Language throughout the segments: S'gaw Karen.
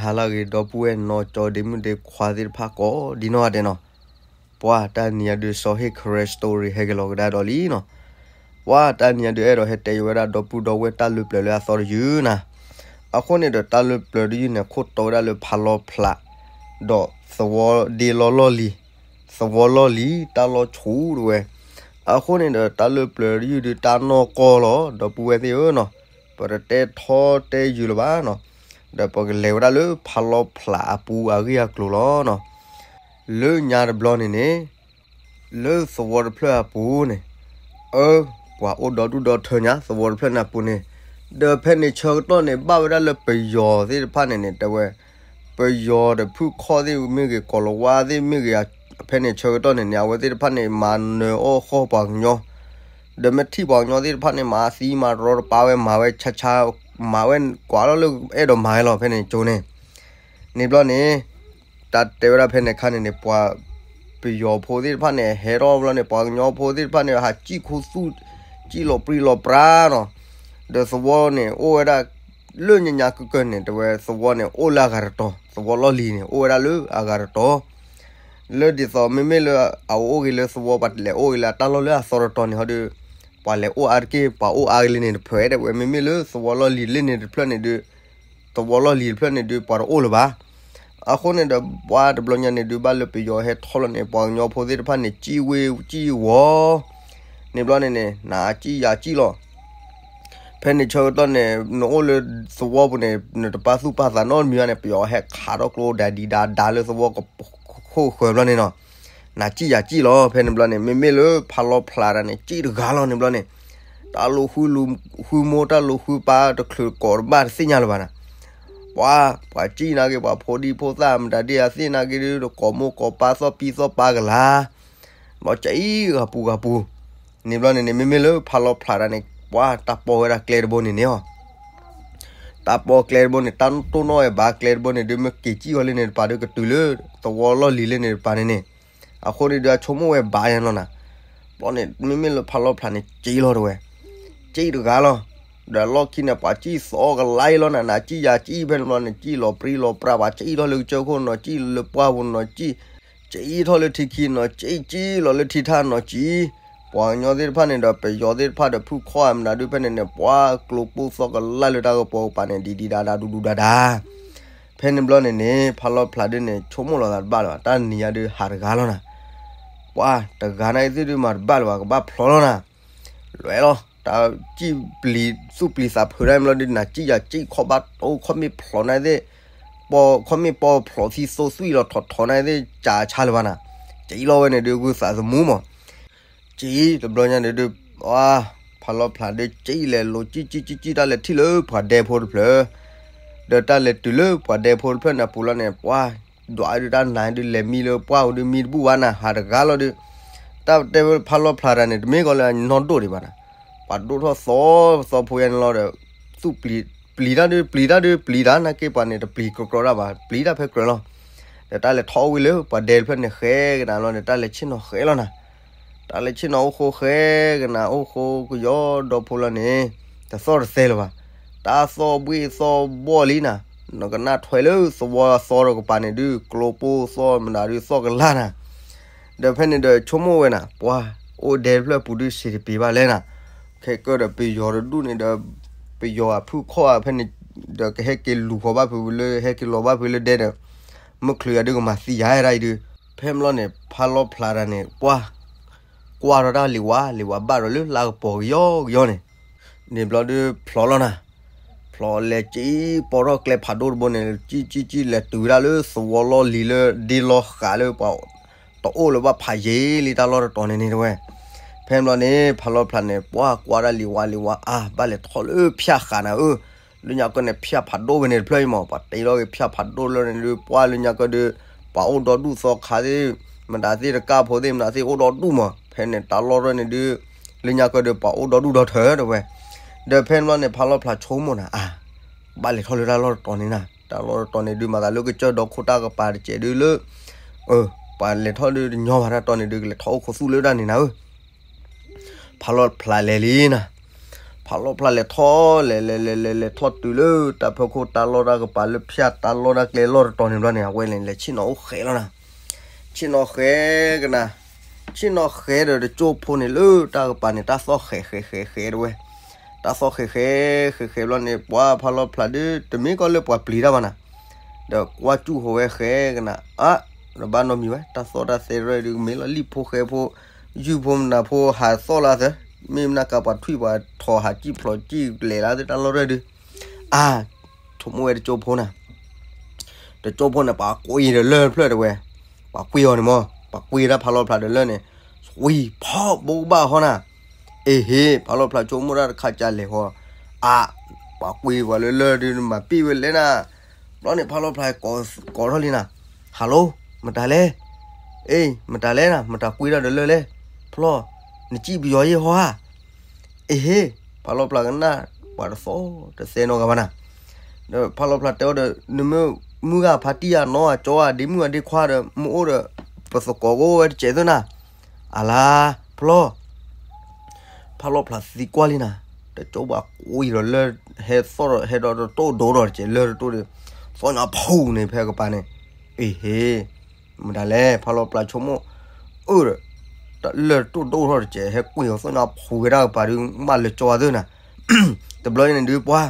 ဟါလၢအဂ့ၤ ဒီပုၢ်ဝဲၢ်နီၢ်ကၠီဒ့မုၣ်ဒ့ခွါသ့ၣ်တဖၣ်ကိးဒ်နီၢ်ဂၤဒဲးနီၤ, ပှၤတနံၤအံၤဒုး စီၤဟ့ၣ် Karen Story ဟဲက့ၤလီၤကဒါဒီးလံနီၤ, ပှၤတနံၤအံၤဒုးအဲၣ်ဒိးဟဲတဲဝဲဒၣ်ဒီပုၢ်ဒီဝဲၢ်တၢ်လၢပျၢၤလၢအသီတယုၢ်နၤ, အဃိန့ၣ်ဒီးတၢ်လၢပျၢၤတယုၢ်န့ၣ် ခိၣ်တီဝဲဒၣ်လၢဖးလီဖျး ဒီးသဝီဒ့လီလီၢ်လံၤ, သဝီလီၢ်လံၤ တၢ်လီၢ်ဆူၣ်တဝဲ, အဃိန့ၣ်ဒီးတၢ်လၢပျၢၤတယုၢ်ဒုးတၢ်နီၢ်ကီၢ်လီၤ ဒီပုၢ်ဝဲၢ်သ့ၣ်ဧၢနီၤ, ပတတဲထီတဲယုာ်လၢၤဘၣ်နီၤ, ဒီးပကလဲၤဝဲဒၣ်လၢဖးလီဖျးအပူၤအဂ့ၢ်အကျိၤလီၤနီၤ, လၢညါတဘျီန့ၣ်န့ၣ် လၢသဝီတဖျၢၣ်အပူၤန့ၣ်, အၢ, ပှၤအိၣ်ဒီဒူၣ်ဒီထၢညါ သဝီတဖျၢၣ်န့ၣ်အပူၤန့ၣ်, ဒီးဖဲန့ၣ်ဆၢကတီၢ်န့ၣ် ဘၣ်ဝဲဒၣ်လၢပယီၤသ့ၣ်တဖၣ်န့ၣ်န့ၣ် တဲဝဲ, ပယီၤဒီးဖုၣ်ခီၣ်သ့ၣ်မ့ၢ်ဂ့ၤ ကီၤလၤဝါသ့ၣ်မ့ၢ်ဂ့ၤ, ဖဲန့ၣ်ဆၢကတီၢ်န့ၣ်န့ၣ် အဝဲသ့ၣ်တဖၣ်န့ၣ် မၤနၢၤအီၣ်ဃီၣ်ပှၤကညီ, ဒီးမ့ၢ်ထံၣ်ပှၤကညီသ့ၣ်တဖၣ်န့ၣ် မၤသံမၤရီတပါဝဲ မၤဝဲဆါဆါ, မၤဝဲကွၢ်လီၤလၢအဲၣ်ဒိးမၤဝဲလီၤ ဖဲန့ၣ်ကၠိန့ၣ်, န့ၣ်ဘျီန့ၣ် တၢ်တဲဝဲဒၣ်ဖဲန့ၣ်အခါန့ၣ်န့ၣ် ပှၤပယီၤဖိသ့ၣ်တဖၣ်န့ၣ် ဟဲထီၣ်ဘျီန့ၣ် ပှၤကညီဖိသ့ၣ်တဖၣ်န့ၣ် ဟးစံၣ်ခူသူၣ်, စံၣ်လီၤပြံလီၤပြါနီၤ, ဒီးသဝီန့ၣ် အိၣ်ဝဲဒၣ်လၢညါညါကၢၢ်ကၢၢ်န့ၣ် တဲဝဲသဝီန့ၣ် အိၣ်လၢအဂၤတတီၤ, သဝီလီၢ်လံၤန့ၣ် အိၣ်ဝဲဒၣ်လၢအဂၤတတီၤ, လၢဒ်သိးမ့မ့ၢ်လၢအအိၣ်ဂ့ၤလၢသဝီ ပှၤလဲၤအိၣ်ဂ့ၤလၢအတၢ်လီၢ်လၢအသီတတီၤန့ၣ်ဟီဒီး ပှၤလဲၤအိၣ်အါတက့ၢ် ပှၤအိၣ်အါဂ့ၤလံန့ၣ်တဖျၢၣ် တဲဝဲ မ့မ့ၢ်လၢသဝီလီၢ်လံၤလၢန့ၣ်တဖျၢၣ်န့ၣ်ဒုး သဝီလီၢ်လံၤတဖျၢၣ်န့ၣ်ဒုး ပှၤတအိၣ်လၢၤဘၣ်. အဃိန့ၣ်ဒီး ပှၤတဘျီညါန့ၣ်ဒုး ဘၣ်လၢပယီၤဟဲထီၣ်လီၤန့ၣ် ပှၤကညီဖိသ့ၣ်တဖၣ်န့ၣ် စံၣ်ဝ့စံၣ်ဝီၤ, န့ၣ်ဘျီန့ၣ်န့ၣ် နစံၣ်ယၤစံၣ်လီၤ. ဖဲန့ၣ်ဆၢကတီၢ်န့ၣ် နအိၣ်လၢသဝီပူၤန့ၣ် နတပာ်သူၣ်ပာ်သးနီတမံၤဘၣ်န့ၣ် ပယီၤဟဲခးထီၣ်ကျိဒၤဒံးဒၤဒါလၢသဝီကခိၣ်ဃၢၤဘျီန့ၣ်နီၤ, နစံၣ်ယၤစံၣ်လီၤ. ဖဲန့ၣ်ဘျီန့ၣ် မ့မ့ၢ်လၢဖးလီၤဖျးတၢ်န့ၣ် စံၣ်တဂၤလီၤန့ၣ်ဘျီန့ၣ်, တၢ်လိာ်ဃုလူၤဃုမိၢ် တၢ်လိာ်ဃုပၢ်တချုးကိးတဘၣ်တသ့ၣ်ညါလၢၤဘၣ်နၤ. ပှၤ ပှၤစံၣ်နာ်က့ ပှၤဖိဒံဖိသၣ်မတၤဒ်အသ့ၣ်နာ်က့ဒုး ကိးမိၢ်ကိးပၢ်သီၣ်ပံသီၣ်ပၢ်ကလၤ ဘျီစံၣ်ဂၤပူၤဂၤပူၤ, န့ၣ်ဘျီန့ၣ်န့ၣ် မ့မ့ၢ်လၢဖးလီၤဖျးတၢ်န့ၣ် ပှၤတၢ်ပီဝဲဒၣ်ကျဲတဘိန့ၣ်န့ၣ်အီၤ တၢ်ပီကျဲတဘိန့ၣ် တၢ်တိၢ်နီၣ်ဝဲဘၣ်ကျဲတဘိန့ၣ်ဒုး မ့ၢ်က့ၤစံၣ်ဝဲလၢန့ၣ်တပၤဒုး ကတုၤလၢသဝီလီၢ်လံၤလၢန့ၣ်တပၤန့ၣ်န့ၣ်, အဃိန့ၣ်ဒုး အဆိကမိၣ်ဝဲဘၣ်ညါလီၤနၤ. ဘျီန့ၣ် မ့မ့ၢ်လၢဖးလီၤဖျးန့ၣ် စံၣ်လီၤတဝဲ, စံၣ်တဂၤလီၤ. ဒီးလီၢ်ခံန့ၣ် ပှၤစံၣ်သီကလါအံၤလီၤနၤ, နစံၣ်ယၤစံၣ်ဖဲန့ၣ်ဘျီန့ၣ် စံၣ်လီၤပြံလီၤပြါ ပှၤစံၣ်ထီၣ်လၢကစၢၢ်ခိၣ်နီၤ, စံၣ်လၢပှၢ်ပူၤနီၤ, စံၣ် စံၣ်ထီၣ်လၢထံခံနီၤ, စံၣ်စံၣ်လီၤလၢထံထၢ်နီၤ, စံၣ် ပှၤကညီသ့ၣ်တဖၣ်န့ၣ်ဒီး ပယီၤသ့ၣ်တဖၣ်ဒီးဖုၣ်ခီၣ်အမတၤဒုးဖဲန့ၣ်န့ၣ် ပှၤကျိပိၢ်သီၣ်ကလါလၢတၢ်ကပီၤကပၤန့ၣ် ဒံးဒံးဒါဒါဒူဒူဒါဒါ. ဖဲန့ၣ်ဘျီန့ၣ်န့ၣ် ဖးလီၤဖျးဒုးန့ၣ် ဆိကမိၣ်လီၤသးတဘၣ်လၢၤဘၣ်, တၢ်နံၤညါဒုးဟးတဂၤလီၤနၤ. ပှၤတဂၤနာ်က့သ့ၣ်ဒုးမၤတဘၣ်လၢၤဘၣ်, ကဘၣ်ဖျိးလီၤနၤ. လွဲလီၤ, တၢ်စံၣ်ပျံၤသူၣ်ပျံၤသးဖုးတၢ်ဘျီဒုး နစံၣ်ယၤစံၣ်ခီၣ်ဘၣ်တိၢ်ခီၣ်မ့ၢ်ဖျိးနာ်သ့ၣ်, ပီခီၣ်မ့ၢ်ပီဖျိးသံသိသွံၣ်လီၤထီၣ်ထီၣ်နာ်သ့ၣ် ကၢဆါလၢၤဘၣ်နၤ. စံၣ်လီၤဝဲန့ၣ်ဒုး ဂုာ်သးသမူမး စံၣ်တဘျီညါန့ၣ်ဒုး ပှၤဖးလီၤဖျးဒုးစံၣ်လဲၤလိၤစံၣ်စံၣ်စံၣ်စံၣ် တၢ်လဲၤထံၣ်လၢပှၤဒဲဖိတဖျၢၣ်, ဒီးတၢ်လဲၤတုၤလၢပှၤဒဲဖိတဖျၢၣ်န့ၣ်အပူၤလီၤန့ၣ် ပှၤဒွးဒုးတၢ်နါဒုးလဲၤမံလၢပှၢ်ပူၤဒုးမံတဘူၣ်ဘၣ်နၤ ဟးတဂၤလီၤဒုး, တၢ်တဲဝဲဖးလီၤဖျးတၢ်န့ၣ် တမ့ၢ်ကီးလၢအနီၢ်ဒိၣ်ဒံးဘၣ်နၤ, ပှၤဒိၣ်ထီၣ်သီသီဖိယါန့ၣ်လီၤဒီး သူၣ်ပျံၤ ပျံၤတၢ်ဒုး ပျံၤတၢ်ဒုး ပျံၤတၢ်နာ်က့ပှၤန့ၣ် တပျံၤကြီကြီဒၣ်ဘၣ် ပျံၤတၢ်ဖဲကြၢးလီၤ. ဒီးတၢ်လဲၤထီၣ်အိၣ်ဝံၤလၢပှၤဒဲတဖျၢၣ်န့ၣ်ဃဲကနၤလီၤန့ၣ် တၢ်လဲၤဆ့ၣ်နီၤဃဲလီၤနၤ. တၢ်လဲၤဆ့ၣ်နီၤအိၣ်ဃိဃဲကနၤ အိၣ်ဃိကယီဒီဖိလီၤန့ၣ် တသီၣ်တသဲလၢၤဘၣ်. တၢ်သီၣ်ဘှ့ၣ်သီၣ်ဘီၣ်လံနၤ, နကနၣ်ထွဲလၢသဝီသီတကပၤန့ၣ်ဒုး ကျိပိၢ်သီၣ်မတၤဒုးသီၣ်ကလါနၤ. ဒီးဖဲန့ၣ်ဒီးဆိကမိၣ်ဝဲနၤ ပှၤအိၣ်ဒဲတဖျၢၣ်ပူၤဒုး စံးတပ့ၤဘၣ်လဲၣ်နၤ, ခဲကၢၢ်ဒီးပယီၤတဒူၣ်န့ၣ်ဒီး ပယီၤအဖုၣ်ခီၣ်ဖဲန့ၣ် ဒီးကဟဲက့ၤလူၤဃီၤဘၣ်ဖုးလၢ ဟဲက့ၤလီၤဘၣ်ဖုးလၢဒဲဒီး မုၢ်ချုးယၤဒုးကမၤသံယၤဒၣ်အံၤဒုး, ဖဲမ့ၢ်လီၤန့ၣ် ဖးလီၤဖျးတၢ်န့ၣ် ပှၤ ကွၢ်ထီၣ်တၢ်လံၤဝါ လံၤဝါဘၣ်ဒီးလၢလါကပီၤကယီကယီန့ၣ်, န့ၣ်ဘျီဒုးဖျိးလီၤနၤ, ဖျိးလဲၤစံၣ်ပိာ်ထီၣ်ကျဲဖးဒိၣ်တဘိန့ၣ် စံၣ်စံၣ်စံၣ်လဲၤတုၤဝဲဒၣ်လၢသဝီလီၢ်လံၤလၢဒ့လီၤဃးလၢပှၤ တအိၣ်လၢၤဘၣ်ဖးယံာ်လံတၢ်လီၢ်တတီၤန့ၣ်န့ၣ်တဝဲ. ဖဲမ့ၢ်လီၤန့ၣ် ဖးလီၤဖျးန့ၣ် ပှၤကွၢ်တၢ်လံၤဝါလံၤဝါအါ ဘၣ်လဲၤထီၣ်လၢဖၠၣ်ဃးနၤဧၢ, လၢညါကီၢ်န့ၣ် ဖၠၣ်ဖးဒိၣ်ဝဲန့ၣ်တဖျၢၣ်အံၤမး ပှၤတ့ထီၣ်က့ၤဖၠၣ်ဖးဒိၣ်လၢန့ၣ်ဒုး ပှၤလၢညါကီၢ်ဒုး ပှၤအိၣ်ဒီဒူၣ်သီခါသ့ၣ် မတၤသ့ၣ်တကၢ်ဖိသ့ၣ် မတၤသ့ၣ်အိၣ်ဒီဒူၣ်မး ဖဲန့ၣ်တၢ်လီၢ်တဖျၢၣ်န့ၣ်ဒုး လၢညါကီၢ်ဒုး ပှၤအိၣ်ဒီဒူၣ်ဒီထၢတဝဲ. ဒီးဖဲန့ၣ်ဘျီန့ၣ် ဖးလီၤဖျးဆိကမိၣ်နၤ အါ ဘၣ်လဲၤထီၣ်လၢတၢ်လီၢ်တတီၤန့ၣ်နၤ, တၢ်လီၢ်တတီၤန့ၣ်ဒုး မၤသးလၢကစၢၢ်ဒီခိၣ်တၢ်ကပၤတစဲးဒုးလၢ ပှၤလဲၤထီၣ်ဒုးတညီဘၣ်တၢ်တီၤန့ၣ်ဒုး ကလဲၤထီၣ်အိၣ်ခိးသူၣ်လၢတၢ်န့ၣ်နၤဧၢ. ဖးလီၤဖျးလဲၤလံနၤ, ဖးလီၣ်ဖျါလဲၤထီၣ် လဲၤလဲၤလဲၤလဲၤလဲၤထီၣ်တုၤလၢတၢ်ဖၢခိၣ်တၢ်လီၢ်တၢ်ကပၤလၢဖၠၣ်တၢ်လီၢ်တၢ်ကျဲလီၢ်တတီၤန့ၣ်ဘျီန့ၣ် အဝဲလဲၤလဲၤဆ့ၣ်နီၤအိၣ်ဃဲလီၤနၤ. ဆ့ၣ်နီၤဃဲကနၤ, ဆ့ၣ်နီၤဃဲဒီးတကၠိဖိန့ၣ်လၢတၢ်ကပၤန့ၣ် တၢ်သီၣ်ဃဲးဃဲးဃဲးဃဲးတဝဲ, တၢ်သီၣ်ဃဲးဃဲးဃဲးဃဲးဘျီန့ၣ် ပှၤဖးလီၣ်ဖျါဒုး တမ့ၢ်ကီၢ်လၢပှၤပျံၤတၢ်ဘၣ်နၤ, ဒီးကွၢ်စူၣ်ဃီၤဝဲဃဲကနၤ အါ တဘၣ်နီတမံၤဝဲ တၢ်သီၣ်တၢ်သဲရဲၣ်ဒုး ကမ့ၢ်လီၤလံၣ်ဖိဃဲဖိ ယုၢ်ဖိမနၤဖိဟးသီၣ်လၢသၢ, မ့ၢ်မနၤကပှၤထွံၣ်ပှၤထီၣ်ဟးစံၣ်ဖျိးစံၣ်လဲၤလၢသၢတၢ်လီၢ်ရဲၣ်ဒုး, အါ ဆိကမိၣ်ဝဲတကၠိဖိနၤ, တကၠိဖိန့ၣ် ပှၤကွံာ်ဒီးလၢၢ်တဖျၢၣ်တဝဲ, ပှၤကွံာ်အီၤန့ၣ်မး ပှၤကွံာ်တၢ်ဖးလီၣ်ဖျါဒီးလၢၢ်န့ၣ်, ဝံၤဖီၣ်ဘိကဘၣ်ဟီနၤ, အ့ဟ့ ဖးလီၣ်ဖျါဆိကမိၣ်တၢ်တခါကလဲၤဟီ, အါ ပှၤကွံာ်ပှၤလၢလၢၢ်ဒုးမၤပ့ၢ်ဝဲလဲၣ်နၤ, ဘျီန့ၣ်ဖးလီၣ်ဖျါကိးထီၣ်လံနၤ, ဟဲလိ မတၤလဲၣ်, အ့ မတၤလဲၣ်နၤ မတၤကွံာ်တၢ်ဒီးလၢၢ်လဲၣ်, ဖျီၣ် နစံၣ်ပယီၤယ့ၢ်ဟီဧါ အ့ဟ့ ဖးလီၣ်ဖျါကနၣ် ပှၤတသီၣ်တသဲနီတဂၤဘၣ်နၤ, ဒီးဖးလီၣ်ဖျါတဲအီၤဒီး နမ့ၢ်မုၢ်ဂၤဖါတံၢ်ဧါနီၢ်ဧါကၠီဧါ ဒ့မုၣ်ဧါဒ့ခွါဒီး မ့ၢ်အိၣ်ဒီး ပသကိးကအိၣ်ဝဲတစဲးသ့ၣ်နၤ, အလါ ဖျီၣ် ဖးလီၣ်ဖျါသံကွၢ်လံနၤ, တကၠိပှၤကွံာ်ဒီးလၢၢ် ဟဲသီၣ်ဒီးဟဲဒီးတတိၣ်ဒိၣ်ဒီးတစဲးလၢၢ်တတိၣ်ဒီး သီၣ်ညါဖူးန့ၣ်ဖဲကပၤန့ၣ်, အ့ဟ့ မတၤလဲၣ် ဖးလီၣ်ဖျါဆိကမိၣ်, အၢဒီး လၢၢ်တတိၣ်ဒိၣ်ထီၣ်တစဲး ဟဲကွံာ်အီၤသီၣ်ညါဖူးဝဲဒၣ်ကပၤဒုး မၢလၢာ်ကၠီဝဲသ့ၣ်နၤ, တဘျီန့ၣ်ဒုးပှၤ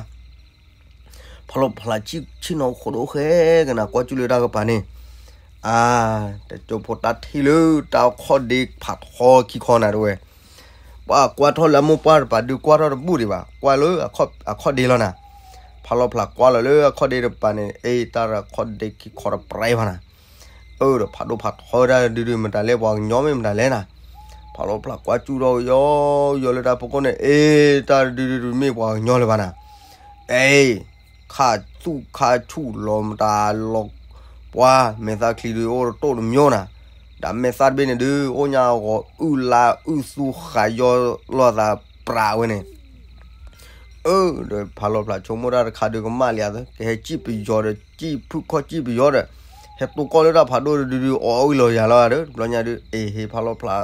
ဖးလီၣ်ဖျါဆ့ၣ်နီၤအိၣ်ဃိဒိၣ်ဃဲကနၤကွၢ်စူၣ်လၢတၢ်ကပၤန့ၣ်, အါ တကၠိဖိတၢ်ထံၣ်လၢတၢ်အခီၣ်ဒ့ဖးထီခံခီနၤတဝဲ, ပှၤကွၢ်ထီၣ်လၢအမိၢ်ပှၢ်တပၤဒုးကွၢ်ထီၣ်တဘူၣ်ဒံးဘၣ် ကွၢ်လၢအခီၣ်ဒ့လီၤနၤ, ဖးလီၣ်ဖျါကွၢ်လီၤလၢအခီၣ်ဒ့တပၤန့ၣ် အ့ တၢ်အခီၣ်ဒ့ခံခီတပြဲဘၣ်နၤ, အၢဒီးဖးဒိၣ်ဖးထီဝဲဒၣ်ဒုးဒုး မတၤလဲၣ် ပှၤကညီမ့ၢ်မတၤလဲၣ်နၤ, ဖးလီၣ်ဖျါကွၢ်စူၣ်ထီၣ်ကယီကယီလၢတၢ်ဖီခိၣ်န့ၣ် အ့ တၢ်ဒုးဒုးဒုးမ့ၢ်ပှၤကညီလၢၤဘၣ်နၤ, အ့ ခါသူၣ်ခါဆူၣ်လီၤမတၤလီၤ, ပှၤမဲာ်သၣ်ချံဒုးအိၣ်တတိၣ်တမျိုးနၤ, ဒီးမဲာ်သၣ်တဘ့ၣ်န့ၣ်ဒုး အိၣ်ညါဂီၤအုၣ်လါအုၣ်သူဃာ်ယီလီၤသးပြးဝဲန့ၣ် အၢ ဒီးဖးလီၣ်ဖျါဆိကမိၣ်တၢ်တခါဒုးကမၣ်လံဧါသၢ ကဟဲစံၣ်ပယီၤဒီးစံၣ်ဖုၣ်ခီၣ်စံၣ်ပယီၤဒီး ဟဲတိၢ်ကီၢ်လၢတၢ်ဖးဒိၣ်ဒုးဒုးအီၣ်အုၣ်လီၤယၤလီၤဒီး တဘျီညါဒုး အ့ဟ့ ဖးလီၣ်ဖျါ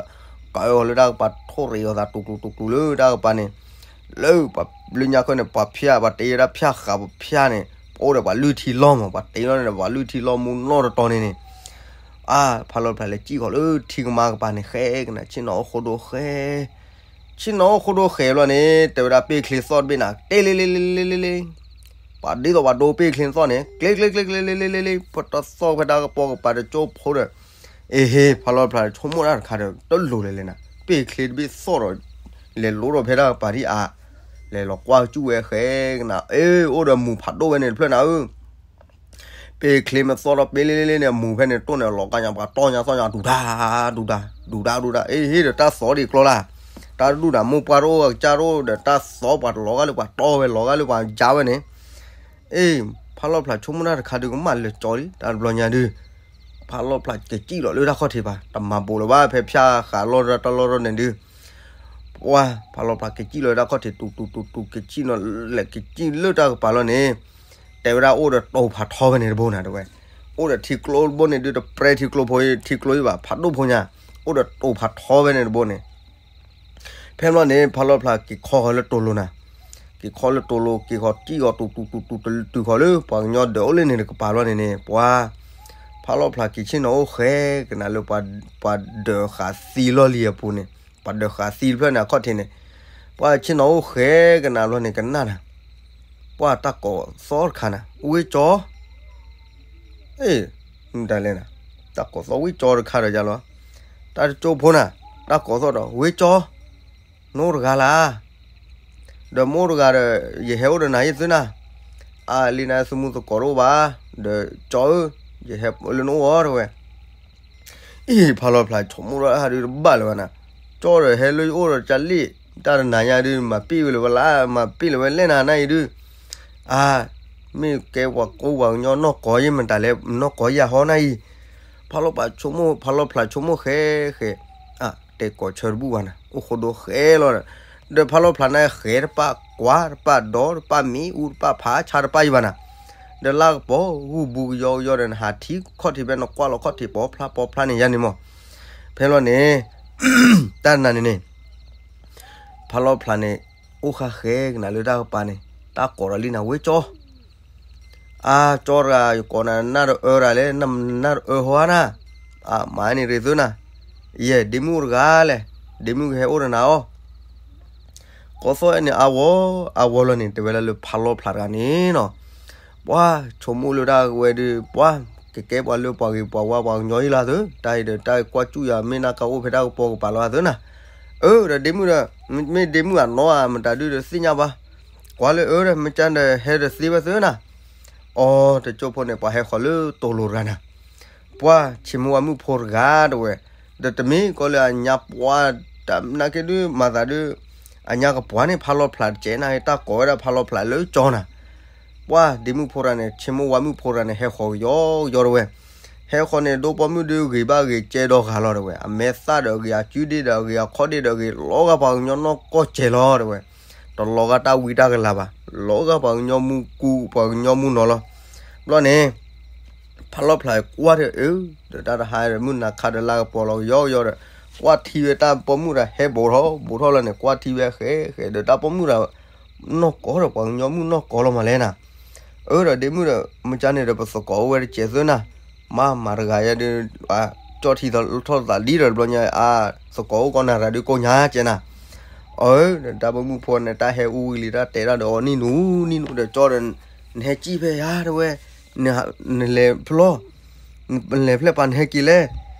ကးအီၤလၢတၢ်ကပၤထိၣ်ရ့အီၤသးတူၢ်ကျူတူၢ်ကျူလၢတၢ်ကပၤန့ၣ် လၢပှၤလၢညါခီန့ၣ် ပှၤဖၠၣ် ပှၤတ့ဝဲဒၣ်ဖၠၣ်ဃာ်ပှၤဖၠၣ်န့ၣ် ပအိၣ်ဒီးပှၤလုၢ်ထံလီၢ်မး ပှၤတ့လီၤန့ၣ်ဒီးပှၤလုၢ်ထံလီၢ်မူနီၢ်တတီၤန့ၣ်န့ၣ် အါ ဖးလီၣ်ဖျါလဲၤစံၣ်ဃီၤလၢထံကမါကပၤန့ၣ် ဃဲကနၤ ဆ့ၣ်နီၤအိၣ်ဃိဒိၣ်ဃဲ ဆ့ၣ်နီၤအိၣ်ဃိဒိၣ်ဃဲဘျီန့ၣ် တဲဝဲဒၣ်ပ့ၢ်ချ့သီၣ်တဘ့ၣ်နၤ တ့လ့လ့လ့လ့လ့လ့ ပှၤဒ်သိးပှၤဒိပ့ၢ်ချ့သီၣ်န့ၣ် ကျ့ကျ့ကျ့ကျ့လ့လ့လ့လ့ ပတသီၣ်ဖဲတၢ်ကပီၤကပၤတကၠိဖိဒီး အ့ဟ့ ဖးလီၣ်ဖျါဆိကမိၣ်တၢ်တခါဒီး တလိၤလဲၤလဲၤနၤ ပ့ၢ်ချ့တဘ့ၣ်သီၣ်ဒီး လဲၤလိဒီးဖဲတၢ်ကပၤဒ်အါ လဲၤလီၤကွၢ်ကစူၣ်ဝဲဃဲကနၤ အ့ အိၣ်ဒီးမူၤဖးဒိၣ်ဝဲန့ၣ်တဖျၢၣ်နၤဧၢ ပ့ၢ်ချ့မ့ၢ်သီၣ်ထီၣ်ပ့ၢ်လ့လ့လ့န့ၣ် အမူၤဖဲန့ၣ်တိၢ်န့ၣ် လီၤကါညါပှၤတီၢ်ညါသီၣ်ညါ ဒူၤဒါ ဒူၤဒါ ဒူၤဒါ ဒူၤဒါ အ့ဟ့ဒီးတၢ်သီၣ်ဒံးကျီလၢ် တၢ်တဒူၣ်နၤ မိၢ်ပှၢ်တအိၣ်အကစၢ်တအိၣ်ဒီး တၢ်သီၣ်ပှၤတလီၤဂာ်လၢပှၤတီၢ်ဝဲလီၤဂာ်လၢပှၤယါဝဲန့ၣ် အ့ ဖးလီၣ်ဖျါဆိကမိၣ်တၢ်တခါဒုးကမၣ်လၢာ်ကၠီလံ တၢ်တဘျီညါဒုး ဖးလီၣ်ဖျါကစံၣ်လီၤလၢတၢ်ခီၣ်ထံးဘၣ် တမၤဘူးလၢၤဘၣ် ဖဲဖၠၣ်ဃာ်လီၢ်တၢ်လီၢ်တၢ်န့ၣ်ဒုး ပှၤ ဖးလီၣ်ဖျါကစံၣ်လီၤလၢတၢ်ခီၣ်ထံး တူၢ်တူၢ်တူၢ်တူၢ် ကစံၣ်နီၤ လဲၤကစံၣ်လၢတၢ်ကပၤလီၤန့ၣ် တဲဝဲဒၣ်အိၣ်ဒီးတိၤဖးထီဖဲန့ၣ်တဘိနၤတဝဲ အိၣ်ဒီးထံကျိတဘိန့ၣ်ဒုး တပြဲထံကျိဖိ ထံကျိအံၤဘၣ် ဖးဒိၣ်ဖိညါ အိၣ်ဒီးတိၤဖးထီဖဲန့ၣ်တဘိန့ၣ် ဖဲဘျီန့ၣ် ဖးလီၣ်ဖျါက့ၤခီဃီၤလၢတိၤလိၤနၤ က့ၤခီလၢတိၤလိၤ က့ၤဃီၤစံၣ်ဃီၤတူၢ်တူၢ်တူၢ်တူၢ် တုၤဃီၤလၢပှၤကညီဒၢးအိၣ်လၢန့ၣ်တကပၤလီၤန့ၣ်န့ၣ် ပှၤ ဖးလီၣ်ဖျါက့ၤဆ့ၣ်နီၤအိၣ်ဃဲကနၤလၢ ပှၤဒၢးဃာ်သံလီၢ်လံၤအပူၤန့ၣ် ပှၤဒၢးဃာ်သံတဖျၢၣ်န့ၣ် အခီၣ်ထံးန့ၣ် ပှၤဆ့ၣ်နီၤအိၣ်ဃဲကနၤဘျီန့ၣ်ကနၣ်နၤ ပှၤတၢ်ကိးသီၣ်တခါနၤ ဝ့ၢ်ကၠီ အ့ မတၤလဲၣ်နၤ တၢ်ကိးသီၣ်ဝ့ၢ်ကၠီတခါဒီးယၤလီၤ တၢ်တကၠိဖိနၤ တၢ်ကိးသီၣ်ဒီး ဝ့ၢ်ကၠီ နအိၣ်တဂၤလၢ် ဒီးမ့ၢ်အိၣ်တဂၤဒီး ယဟဲအိၣ်ဒီးနၤယသုနၤ အါလံနၤ သမူသကိးတအိၣ်ဘၣ် ဒီးကၠီဧၢ ယဟဲလၢနအိၣ်အီၤတဝဲ အံၤ ဖးလီၣ်ဖျါဆိကမိၣ်ဒီးဟးဒုးတဘၣ်လၢၤဘၣ်နၤ ကၠီဒီးဟဲလၢယအိၣ်ဒီးကၢ်လံၣ် တၢ်တနၤညါဒုး မၤပ့ၢ်ဝဲလၢၤဝဲလၢ် မၤပ့ၢ်လၢၤဝဲလဲၣ်နၤနၤအံၤဒုး အါ မ့ၢ်ကဲပှၤကိးပှၤကညီနီၢ်ကီၢ်ယဲၢ်မတၤလဲၣ် နီၢ်ကီၢ်ယဲၢ်ဟီနၤအံၤ ဖးလီၣ်ဖျါဆိကမိၣ် ဖးလီၣ်ဖျါဆိကမိၣ်ဃဲဃဲ အါ တဲကိးဆၢတဘူၣ်ဘၣ်နၤ အိၣ်ဃိဒိၣ်ဃဲလီၤ ဒီးဖးလီၣ်ဖျါန့ၣ်ဃဲတပၣ်ကွၢ်တပၣ်ဒီးတပၣ်မံၤအူတပၣ်ဖးဆါတပၣ်အံၤဘၣ်နၤ ဒီးလၢကပီၤဂုၢ်ဘူးကယီကယီဒီးနဟးထံခီၣ်ထံးဖဲနကွၢ်လီၤခီၣ်ထံးပိာ်ဖျါပိာ်ဖျါန့ၣ်ယါန့ၣ်မး ဖဲလီၤန့ၣ် တၢ်နၤန့ၣ်န့ၣ် ဖးလီၣ်ဖျါန့ၣ် အိၣ်ဃာ်ဃဲကနၤလၢတၢ်ကပၤန့ၣ်, တၢ်ကိးဒီးလံနၤဝဲကၠီ, အါကၠီတဂၤ ယကိးနၤနၢ်တအၢဒၣ်လဲၣ်, နၢ်တအၢဟီဧါနၤ, အမၤန့ၣ်ရ့ၤသုနၤ, ယဲၢ်ဒ့မုၣ်တဂၤလဲၣ်, ဒ့မုၣ်ကဟဲအိၣ်ဒီးနၤအီၤ ကီသီၣ်အဲၣ်န့ၣ် အဝီအဝီလီၤန့ၣ် တဲဝဲဒၣ်လၢဖးလီဖျးတဂၤန့ၣ်နီၤ, ပှၢ်ဆိကမိၣ်လၢတၢ်ဝဲဒုး ပှၢ်ကကဲပှၤလၢပှၤဂ့ၤပှၤဝါပှၤကညီအံၤလီၤသု, တၢ်အံၤဒီးတၢ်ကွၢ်စူၣ်ယၤ မ့ၢ်နၢ်ကါအိၣ်ဖဲတၢ်ကပီၤကပၤလီၤသုနၤ, အၢဒီးဒ့မုၣ်ဒီး မ့ၢ်ဒ့မုၣ်အနီၢ်ဧါ မတၤဒုဒီးသ့ၣ်ညါဘၣ်, ကွၢ်လၢအၢဒီး မ့ၢ်ကၢ်ဒီးဟဲဒီးသ့ဝဲသုနၤ, အီၤတကၠိဖိန့ၣ် ပှၤဟဲဃီၤလၢတိၤလိၤတဂၤနၤ ပှၢ်ဆ့မိၢ်ဝါမုၣ်ဖိတဂၤတဝဲ, ဒီးတမ့ၢ်ကီလၢအညါပှၢ်, တနာ်က့ဒုးမၤသးဒုး, အညါကပှၢ်န့ၣ် ဖးလီဖျးတကဲးနၤ တၢ်ကိးဝဲဒၣ်ဖးလီဖျးလၢကၠီနၤ, ပှၢ်ဒ့မုၣ်ဖိတဂၤန့ၣ် ဆ့မိၢ်ဝါမုၣ်ဖိတဂၤန့ၣ် ဟဲဃီၤကယီကယီတဝဲ, ဟဲဃီၤန့ၣ် ဒိပီမုၣ်ဒုးဂ့ၤဘၣ်ဂ့ၤကဲဒီဂၤလီၤတဝဲ, အမဲာ်သၣ်ဒီးဂ့ၤ အကုဒ့ၣ်ဒီးဂ့ၤ အခီၣ်ဒ့ၣ်ဒီးဂ့ၤ လီၤဂာ်ပှၤကညီနီၢ်ကီၢ်စဲၤလီၤတဝဲ, တလီၤဂာ်တၢ်ဝံတၢ်ကလၤဘၣ်, လီၤဂာ်ပှၤကညီမူကူ ပှၤကညီမူနီၤလီၤ, ဘျီန့ၣ် ဖးလီဖျးကွၢ်ဒီးအၢ, ဒီးတၢ်တဟါမုၢ်နၤခါဒီးလၢကပီၤလီၤကယီကယီဒီး, ကွၢ်ထံဝဲတၢ်ပိာ်မုၣ်တဂၤဟဲဘူးထီၣ်ဘူးထီၣ်လီၤန့ၣ် ကွၢ်ထံဝဲဃဲဃဲဒီးတၢ်ပိာ်မုၣ်တဂၤ, နီၢ်ကီၢ်ဒီးပှၤကညီမုၣ်နီၢ်ကီၢ်လီၤမးလဲၣ်နၤ, အၢဒီးဒ့မုၣ်ဒီး မ့ၢ်ကၢ်န့ၣ်ဒီးပသကိးအိၣ်ဝဲတကဲးသုနၤ, မၤမၤတဂၤယဲဒုး, ကၠီၣ်ထံသီထီၣ်သးလံဒီးတဘျီညါ အသကိးအိၣ်ကီးနၤရၤဒုးကိးညါကဲးနၤ, အၢ, တၢ်ပိာ်မုၣ်ဖိန့ၣ် တၢ်ဟဲအူဝံၤလံ တၢ်တဲဒၣ်ဒီးအီၤ နံၣ်နူ နံၣ်နူဒီးကၠီဒီး, နဟဲကံၣ်ဖဲယါတဝဲ, နလဲၤဖျီ နလဲၤဖျဲၣ်ပာ်နဟဲက့ၤလဲၣ်,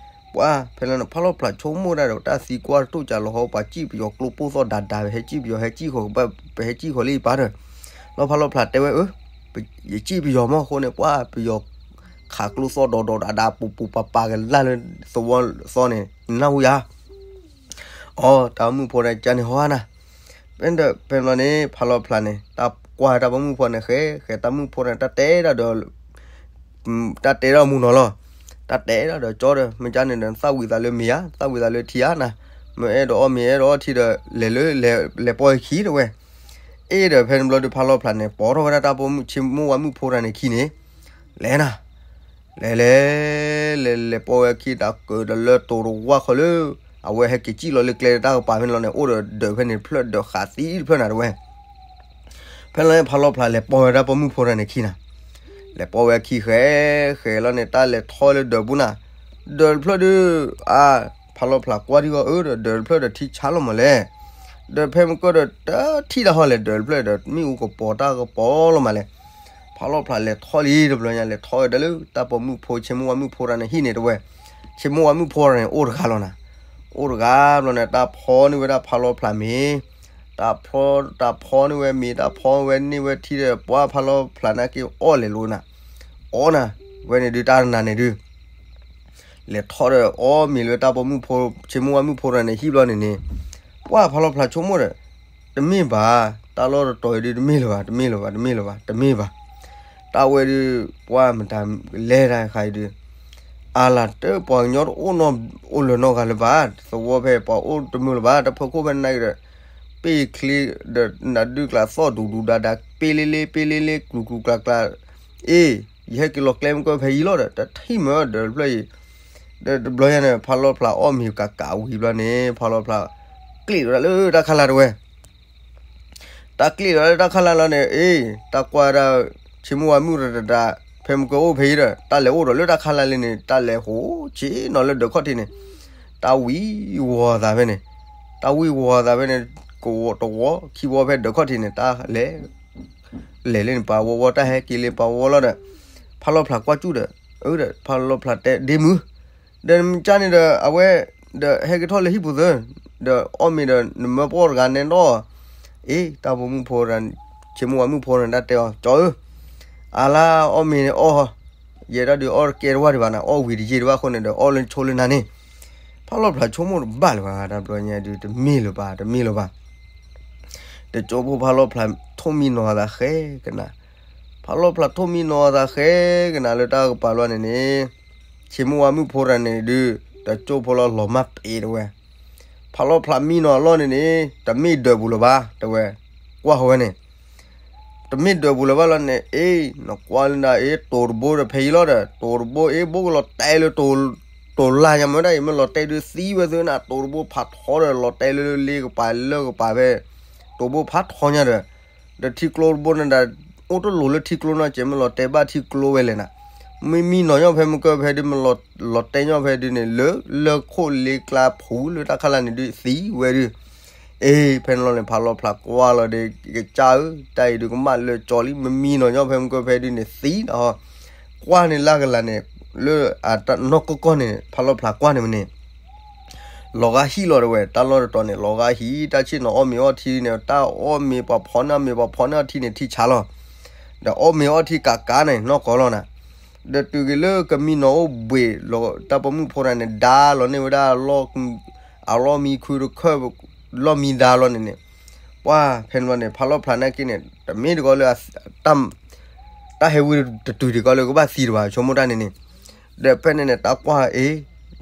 ပှၢ်ဖဲလီၤန့ၣ် ဖးလီဖျးဆိကမိၣ်ဒၣ်ဒီး တၢ်သံကွၢ်တတိၢ်ကးလီၤဟီ ပှၤကံၣ်ပယီၤကျိပိၢ်သီၣ်ဒးဒး ပဟဲကံၣ်ပယီၤ ဟဲကံၣ်ဃီၤကဘၣ် ပဟဲကံၣ်ဃီၤလၢအံၤပၢ်ဒီး, လီၤဖးလီဖျးတဲဝဲအၢ, ယကံၣ်ပယီၤမီၢ်အဃိန့ၣ် ပှၢ်ပယီၤခးကျိသီၣ်ဒီးဒီးဒးဒးပူၤပူၤပၤပၤကလၢ်လၢသဝီသီန့ၣ် နၢ်ဟူယၤ အီ တၢ်မုၣ်ဖိတဂၤန့ၣ်ဟီနၤ, ဖဲဒီးဖဲဘျီန့ၣ် ဖးလီဖျးန့ၣ် တၢ်ကွၢ်တၢ်ပိာ်မုၣ်ဖိန့ၣ် ဃဲဃဲတၢ်မုၣ်ဖိန့ၣ် တၢ်တဲဒၣ်ဒီး တၢ်တဲဒၣ်မူနီၤလီၤ, တၢ်တဲဒၣ်ဒီးကၠီဒီး မ့ၢ်ကၢ်န့ၣ်ဒီး သၣ်ဝံၤသးလၢမ့ၤဧါ သၣ်ဝံၤသးလၢထံဧါနၤ, မ့ၢ်အဲၣ်ဒိးအီၣ်မ့ၤအဲၣ်ဒိးအီထံဒီး လဲၤလၢလဲၤပိာ်ဝဲခံတဝဲ, အ့ၣ်ဒီးဖဲန့ၣ်ဘျီဒုး ဖးလီဖျးန့ၣ် ပိာ်ထီၣ်ဝဲဒၣ်တၢ်ပိာ်မုၣ် ဆ့မိၢ်ဝါမုၣ်ဖိတဂၤန့ၣ်ခံန့ၣ်, လဲၤနၤ လဲၤလဲၤ လဲၤလဲၤပိာ်ဝဲခံ တၢ်ကၢၤဒီးလၢတိၤတဝၢ်ဃီလၢ အဝဲဟဲက့ၤကံၣ်လီၤလၢကျဲတၢ်ကပၤဖဲန့ၣ်လီၤန့ၣ် အိၣ်ဒီးဒၢးဖဲန့ၣ်တဖျၢၣ် ဒၢးဃးသံတဖျၢၣ်နၤတဝဲ, ဖဲလီၤန့ၣ် ဖးလီဖျးလဲၤပိာ်ဝဲဒၣ်ပိာ်မုၣ်ဖိတဂၤန့ၣ်ခံနၤ, လဲၤပိာ်ဝဲခံဃဲဃဲလီၤန့ၣ် တၢ်လဲၤထီၣ်လၢဒၢးပူၤနၤ, ဒၢးတဖျၢၣ်ဒုး အါ ဖးလီဖျးကွၢ်ထံဂီၤအၢဒီး ဒၢးတဖျၢၣ်ဒီးထံဆါလီၤမးလဲၣ်, ဒၢးဖဲမုၢ်ကၢၢ်ဒီးတထံၣ်တၢ်ဟီလဲၣ် ဒၢးတဖျၢၣ်ဒီး မ့ၣ်အူကပီၤတၢ်ကပီၤလီၤမးလဲၣ်, ဖးလီဖျးလဲၤထီၣ်လံတဘျီညါ လဲၤထီၣ်ဝဲဒၣ်လၢတၢ်ပိာ်မုၣ်ဖိ ဆ့မိၢ်ဝါမုၣ်ဖိတဂၤန့ၣ်ဟံၣ်န့ၣ်တဝဲ, ဆ့မိၢ်ဝါမုၣ်ဖိတဂၤန့ၣ် အိၣ်တဂၤလီၤနၤ, အိၣ်တဂၤဘျီန့ၣ် တၢ်ဖီန့ၢ်ဝဲဒၣ်ဖးလီဖျးမ့ၤ, တၢ်ဖီ တၢ်ဖီန့ၢ်ဝဲမ့ၤ တၢ်ဖီဝဲန့ၢ်ဝဲထံဒီး ပှၢ်ဖးလီဖျးနာ်က့အီၣ်လဲၤလိာ်နၤ, အီနၤ, ဝဲန့ၣ်ဒုးတၢ်တနၤန့ၣ်ဒုး လဲၤထီၣ်ဒီးအီၣ်မ့ၤလၢတၢ်ပိာ်မုၣ်ဖိ ဆ့မိၢ်ဝါမုၣ်ဖိတဂၤန့ၣ်ဟံၣ်ဘျီန့ၣ်န့ၣ်, ပှၢ်ဖးလီဖျးဆိကမိၣ်ဒီး, တမ့ၢ်ဘၣ်, တၢ်လီၢ်တတီၤအံၤဒုးတမ့ၢ်လၢၤဘၣ် တမ့ၢ်လၢၤဘၣ် တမ့ၢ်လၢၤဘၣ် တမ့ၢ်ဘၣ်, တၢ်ဝဲဒုး ပှၢ်မတၤလဲၤတၢ်ခါအံၤဒုး အါလၢ်တၢ်ပှၤကညီတအိၣ်နီၢ်အိၣ်လၢၤနီတဂၤလၢၤဘၣ်, သဝီဖဲပှၤအိၣ်တမုာ်လၢၤဘၣ်, တၢ်ဖီခိၣ်ဖဲန့ၣ်ကဒီး, ပ့ၢ်ချ့ဒီးနဒုၣ်ကျးသီၣ်ဒူဒူဒါဒါ ပ့ၢ်လ့လ့ ပ့ၢ်လ့လ့ ကျူၤကျူၤကျါကျါ, အ့ၣ်, ယဟဲက့ၤလီၤကျဲမုၢ်ကၢၢ်ဖဲအံၤလီၤဒီး တထံၣ်မ့ၢ်ဒၢးတဖျၢၣ်အံၤ, ဒီးတဘျီညါန့ၣ် ဖးလီဖျးအီၣ်မ့ၤကးကးဝံၤဘျီန့ၣ် ဖးလီဖျး ကျ့ၣ်ဝဲဒၣ်လၢတၢ်ခါလၢ်တဝဲ တၢ်ကျ့ၣ်ဒီးလၢတၢ်ခါလၢ်လီၤန့ၣ် အ့ၣ်, တၢ်ကွၢ်ဒၣ် ဆ့မိၢ်ဝါမုၣ်တဒး, ဖဲမုၢ်ကၢၢ်အိၣ်ဖဲအံၤဒီး တၢ်လဲၤအိၣ်ဒီးလၢတၢ်ခါလၢ်လံန့ၣ် တၢ်လဲၤဟိဆ့ၣ်နီၤလၢဒၢးခီၣ်ထံးန့ၣ်, တၢ်ဝံဝီၤသးဖဲန့ၣ်, တၢ်ဝံဝီၤသးဖဲန့ၣ်, ကဝီၤတဝီ ခံဝီဖဲဒၢးခီၣ်ထံးန့ၣ် တၢ်လဲၤ လဲၤလၢန့ၣ် ပှၤဝီဝီ တၢ်ဟဲက့ၤလၢပှၤဝီဝီလီၤဒီး, ဖးလီဖျးကွၢ်စူၣ်ဒီး, အၢဒီး ဖးလီဖျးတဲဒ့မုၣ်, ဒီးမ့ၢ်ကၢ်န့ၣ်ဒီး အဝဲ ဒီးဟဲက့ၤထီၣ်လၢဟံၣ်ပူၤသၢ, ဒီးအီၣ်မ့ၤဒီးနမၢပှီၢ်တဂၤနဲဒီး, အ့ၣ်, တၢ်ပိာ်မုၣ်ဖိ, ဆ့မိၢ်ဝါမုၣ်ဖိန့ၣ် တၢ်တဲအီၤ, ကၠီဧၢ, အါလၢအီၣ်မ့ၤန့ၣ်အီၣ်, ယဲဒၣ်ဒုးအီၣ်တကဲတဝၢ်ဒံးဘၣ်နၤ, အီၣ်ဝံၤတယံာ်တဘၣ်အဃိန့ၣ်ဒီး အီၣ်လၢဆိလၢနၤန့ၣ်, ဖးလီဖျးဆိကမိၣ်တဘၣ်လၢၤဘၣ်, တဘျီညါဒုး တမ့ၢ်လၢၤဘၣ်, တမ့ၢ်လၢၤဘၣ် တကၠိဖိဖးလီဖျးထိၣ်မံနီၤသးဃဲကနၤ, ဖးလီဖျးထိၣ်မံနီၤသးဃဲကနၤလၢတၢ်ကပၤလီၤန့ၣ်န့ၣ်, ဆ့မိၢ်ဝါမုၣ်ဖိတဂၤန့ၣ်ဒုး, တကၠိဖိလီၤလီၤမၢ်ပ့ၤတဝဲ, ဖးလီဖျးမံနီၤအလီၢ်န့ၣ်န့ၣ်, တမ့ၢ်ဒၢးပူၤလၢၤဘၣ် တဝဲ, ကွၢ်ဃီဝဲန့ၣ် တမ့ၢ်ဒၢးပူၤလၢၤဘၣ်လီၤန့ၣ်, အ့ၣ်, နကွၢ်လၢနၤအ့ၣ်, တိၤတဘိဒီးဖဲအံၤလီၤဒီး, တိၤတဘိအ့ၣ် ဘိကလီၤတဲာ်လၢတိၤ, တိၤလၢ်ညါမ့ၢ်ဒၣ်အံၤ မ့ၢ်လီၤတဲာ်ဒုးသံဝဲသ့ၣ်နၤ, တိၤတဘိဖးထီဒီးလီၤတဲာ်လၢလ့ကပၤလၢကပၤဖဲ, တိၤဘိဖးထီညါဒီး, ဒီးထံကျိတဘိန့ၣ်ဒၣ် အိၣ်တလိၤလၢထံကျိနီတစဲး မ့ၢ်လီၤတဲာ်ဘၣ်ထံကျိဝဲလဲၣ်နၤ, မ့ၢ်မံနီၤညီဖဲမုၢ်ကၢၢ်ဖဲဒုး မ့ၢ်လီၤတဲာ်ညီဖဲဒုးန့ၣ် လၢလၢခိၣ်လ့ကျါဖူလၢတၢ်ခါလၢ်န့ၣ်ဒုးသံဝဲဒုး အ့ ဖဲန့ၣ်လီၤန့ၣ် ဖးလီၤဖျးကွၢ်လီၤဒီး ကစၢ်ဧၢ, တၢ်အံၤဒုးကမၣ်လၢကၠီလံ, မ့ၢ်မံနီၤညီဖဲမုၢ်ကၢၢ်ဖဲဒုးန့ၣ်သံဒီး, ကွၢ်န့ၣ်လၢကလၤန့ၣ်, လၢအနီၢ်ကီၢ်ကီၢ်န့ၣ် ဖးလီၤဖျးကွၢ်န့ၣ်မ့ၢ်န့ၣ် လီၤဂာ်ဟံၣ်လီၤတဝဲ, တၢ်လီၢ်တတီၤန့ၣ် လီၤဂာ်ဟံၣ်, တၢ်ဆ့ၣ်နီၤအီၣ်မ့ၤအီထံန့ၣ် တၢ်အီၣ်မ့ၤပှၤဖီန့ၢ်မ့ၤပှၤဖီန့ၢ်အီထံန့ၣ်ထံဆါလီၤ, ဒီးအီၣ်မ့ၤအီထံကးကးန့ၣ် နီၢ်ကီၢ်လီၤနၤ, ဒီးတုၤက့ၤလၢကမံနီၤအိၣ်ဘှံးလီၤ တၢ်ပိာ်မုၣ်ဖိတဂၤန့ၣ် ဒါလီၤန့ၢ်ဝဲဒၣ် အလီၢ်မံခုတခၢၣ်, လီၢ်မံဒါလီၤန့ၣ်န့ၣ်, ပှၤဖဲန့ၣ်ဘျီန့ၣ် ဖးလီၤဖျးနာ်က့န့ၣ် တမ့ၢ်တဂီၤလၢ တၢ်ဟဲဝံတတုၤဒံးကီးလၢကဘၣ်သံတဘၣ် ဆိကမိၣ်တၢ်န့ၣ်န့ၣ်, ဒီးဖဲန့ၣ်န့ၣ် တၢ်ကွၢ်အ့,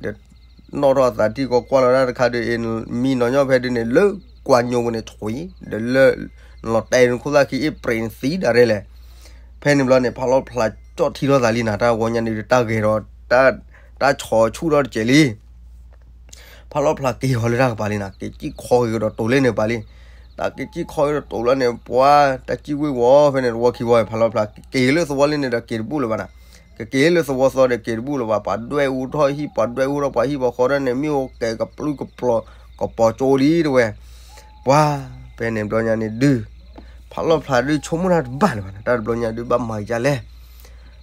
ဒီးနီၣ်ထီၣ်အသးထံကီးကွၢ်လီၤတၢ်တခါဒီး အ့ မံနီၤညီဖဲဒုးန့ၣ် လၢကွၢ်ညိဝဲန့ၣ်ထွံ, ဒီးလၢ လီၤတဲာ်န့ၣ်ခိၣ်သၣ်ခံအ့ၣ်ပြံးန့ၣ်သံဒၣ်ရဲလဲၣ်, ဖဲန့ၣ်ဘျီန့ၣ် ဖးလီၤဖျးကၠီၣ်ထံထီၣ်သးလံနၤ, တၢ်ဂီၤညါန့ၣ်ဒီးတၢ်ဂဲၤဒီး တၢ်ဆီၣ်ဆူၣ်ထီၣ်တစဲးလံ ဖးလီၤဖျးက့ၤဟီလၢတၢ်ကပၤလံနၤ, က့ၤစံၣ်ခီက့ၤကဒီးတိၤလၢန့ၣ်ပၤလံ, တၢ်က့ၤစံၣ်ခီက့ၤဒီးတိၤလၢန့ၣ် ပှၤတၢ်စံၣ်ဝ့ၤဝီၤဖဲန့ၣ်တဝီခံဝီ ဖးလီၤဖျးက့ၤလၢသဝီလံန့ၣ်ဒီးက့ၤတဘူၣ်လၢၤဘၣ်နၤ, ကက့ၤလၢသဝီသီဒီးက့ၤတဘူၣ်လၢၤဘၣ်, ပှၤဒွဲၣ်အူထီၣ်ဟံၣ် ပှၤဒွဲၣ်အူထီၣ်ပှၤဟံၣ်ပှၤဃီဒီးန့ၣ် မ့ၣ်အူကဲကပျုၢ်ကပျီၤ ကပီၤကၠိလံတဝဲ, ပှၤဖဲန့ၣ်ဘျီညါန့ၣ်ဒုး ဖးလီၤဖျးဒုးဆိကမိၣ်တၢ်တဘၣ်လၢၤဘၣ်နၤ, တၢ်တဘျီညါဒုးဘၣ်မၤက့ၤဒ်လဲၣ်,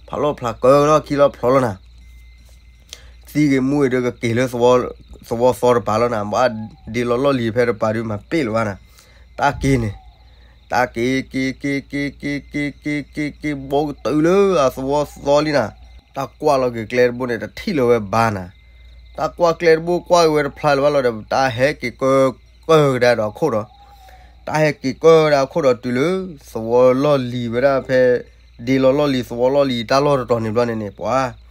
ဖးလီၤဖျးကၢထီၣ်ခံလီၤဖျီလီၤနၤ သံဂ့ၤမူဂ့ၤဒီးကက့ၤလၢ သဝီသီတပၤလီၤနၤ, ဘၣ်ဒ့လီၤလီၢ်လံၤဖဲတပၤဒုးမၤပ့ၢ်လၢၤဘၣ်နၤ, တၢ်က့ၤန့ၣ်, တၢ်က့ၤ က့ၤ က့ၤ က့ၤ က့ၤ က့ၤ က့ၤ က့ၤ က့ၤဘီကတုၤလၢအသဝီသီလံနၤ, တၢ်ကွၢ်လီၤက့ၤကျဲတဘိန့ၣ် တထံၣ်လၢၤဝဲဘၣ်နၤ, တၢ်ကွၢ်ကျဲတဘိကွၢ်က့ၤဝဲတဖျါလၢၤဘၣ်လီၤဒီး တၢ်ဟဲက့ၤကၢကၢကဒါဒီးအခိၣ်ဒီး တၢ်ဟဲက့ၤကၢဒၣ်အခိၣ်ဒီးတုၤလၢ သဝီလီၢ်လံၤဝဲဒၣ်ဖဲ ဒ့လီၤလီၢ်လံၤ သဝီလီၢ်လံၤတၢ်လီၢ်တတီၤန့ၣ်ဘျီန့ၣ်န့ၣ် ပှၤ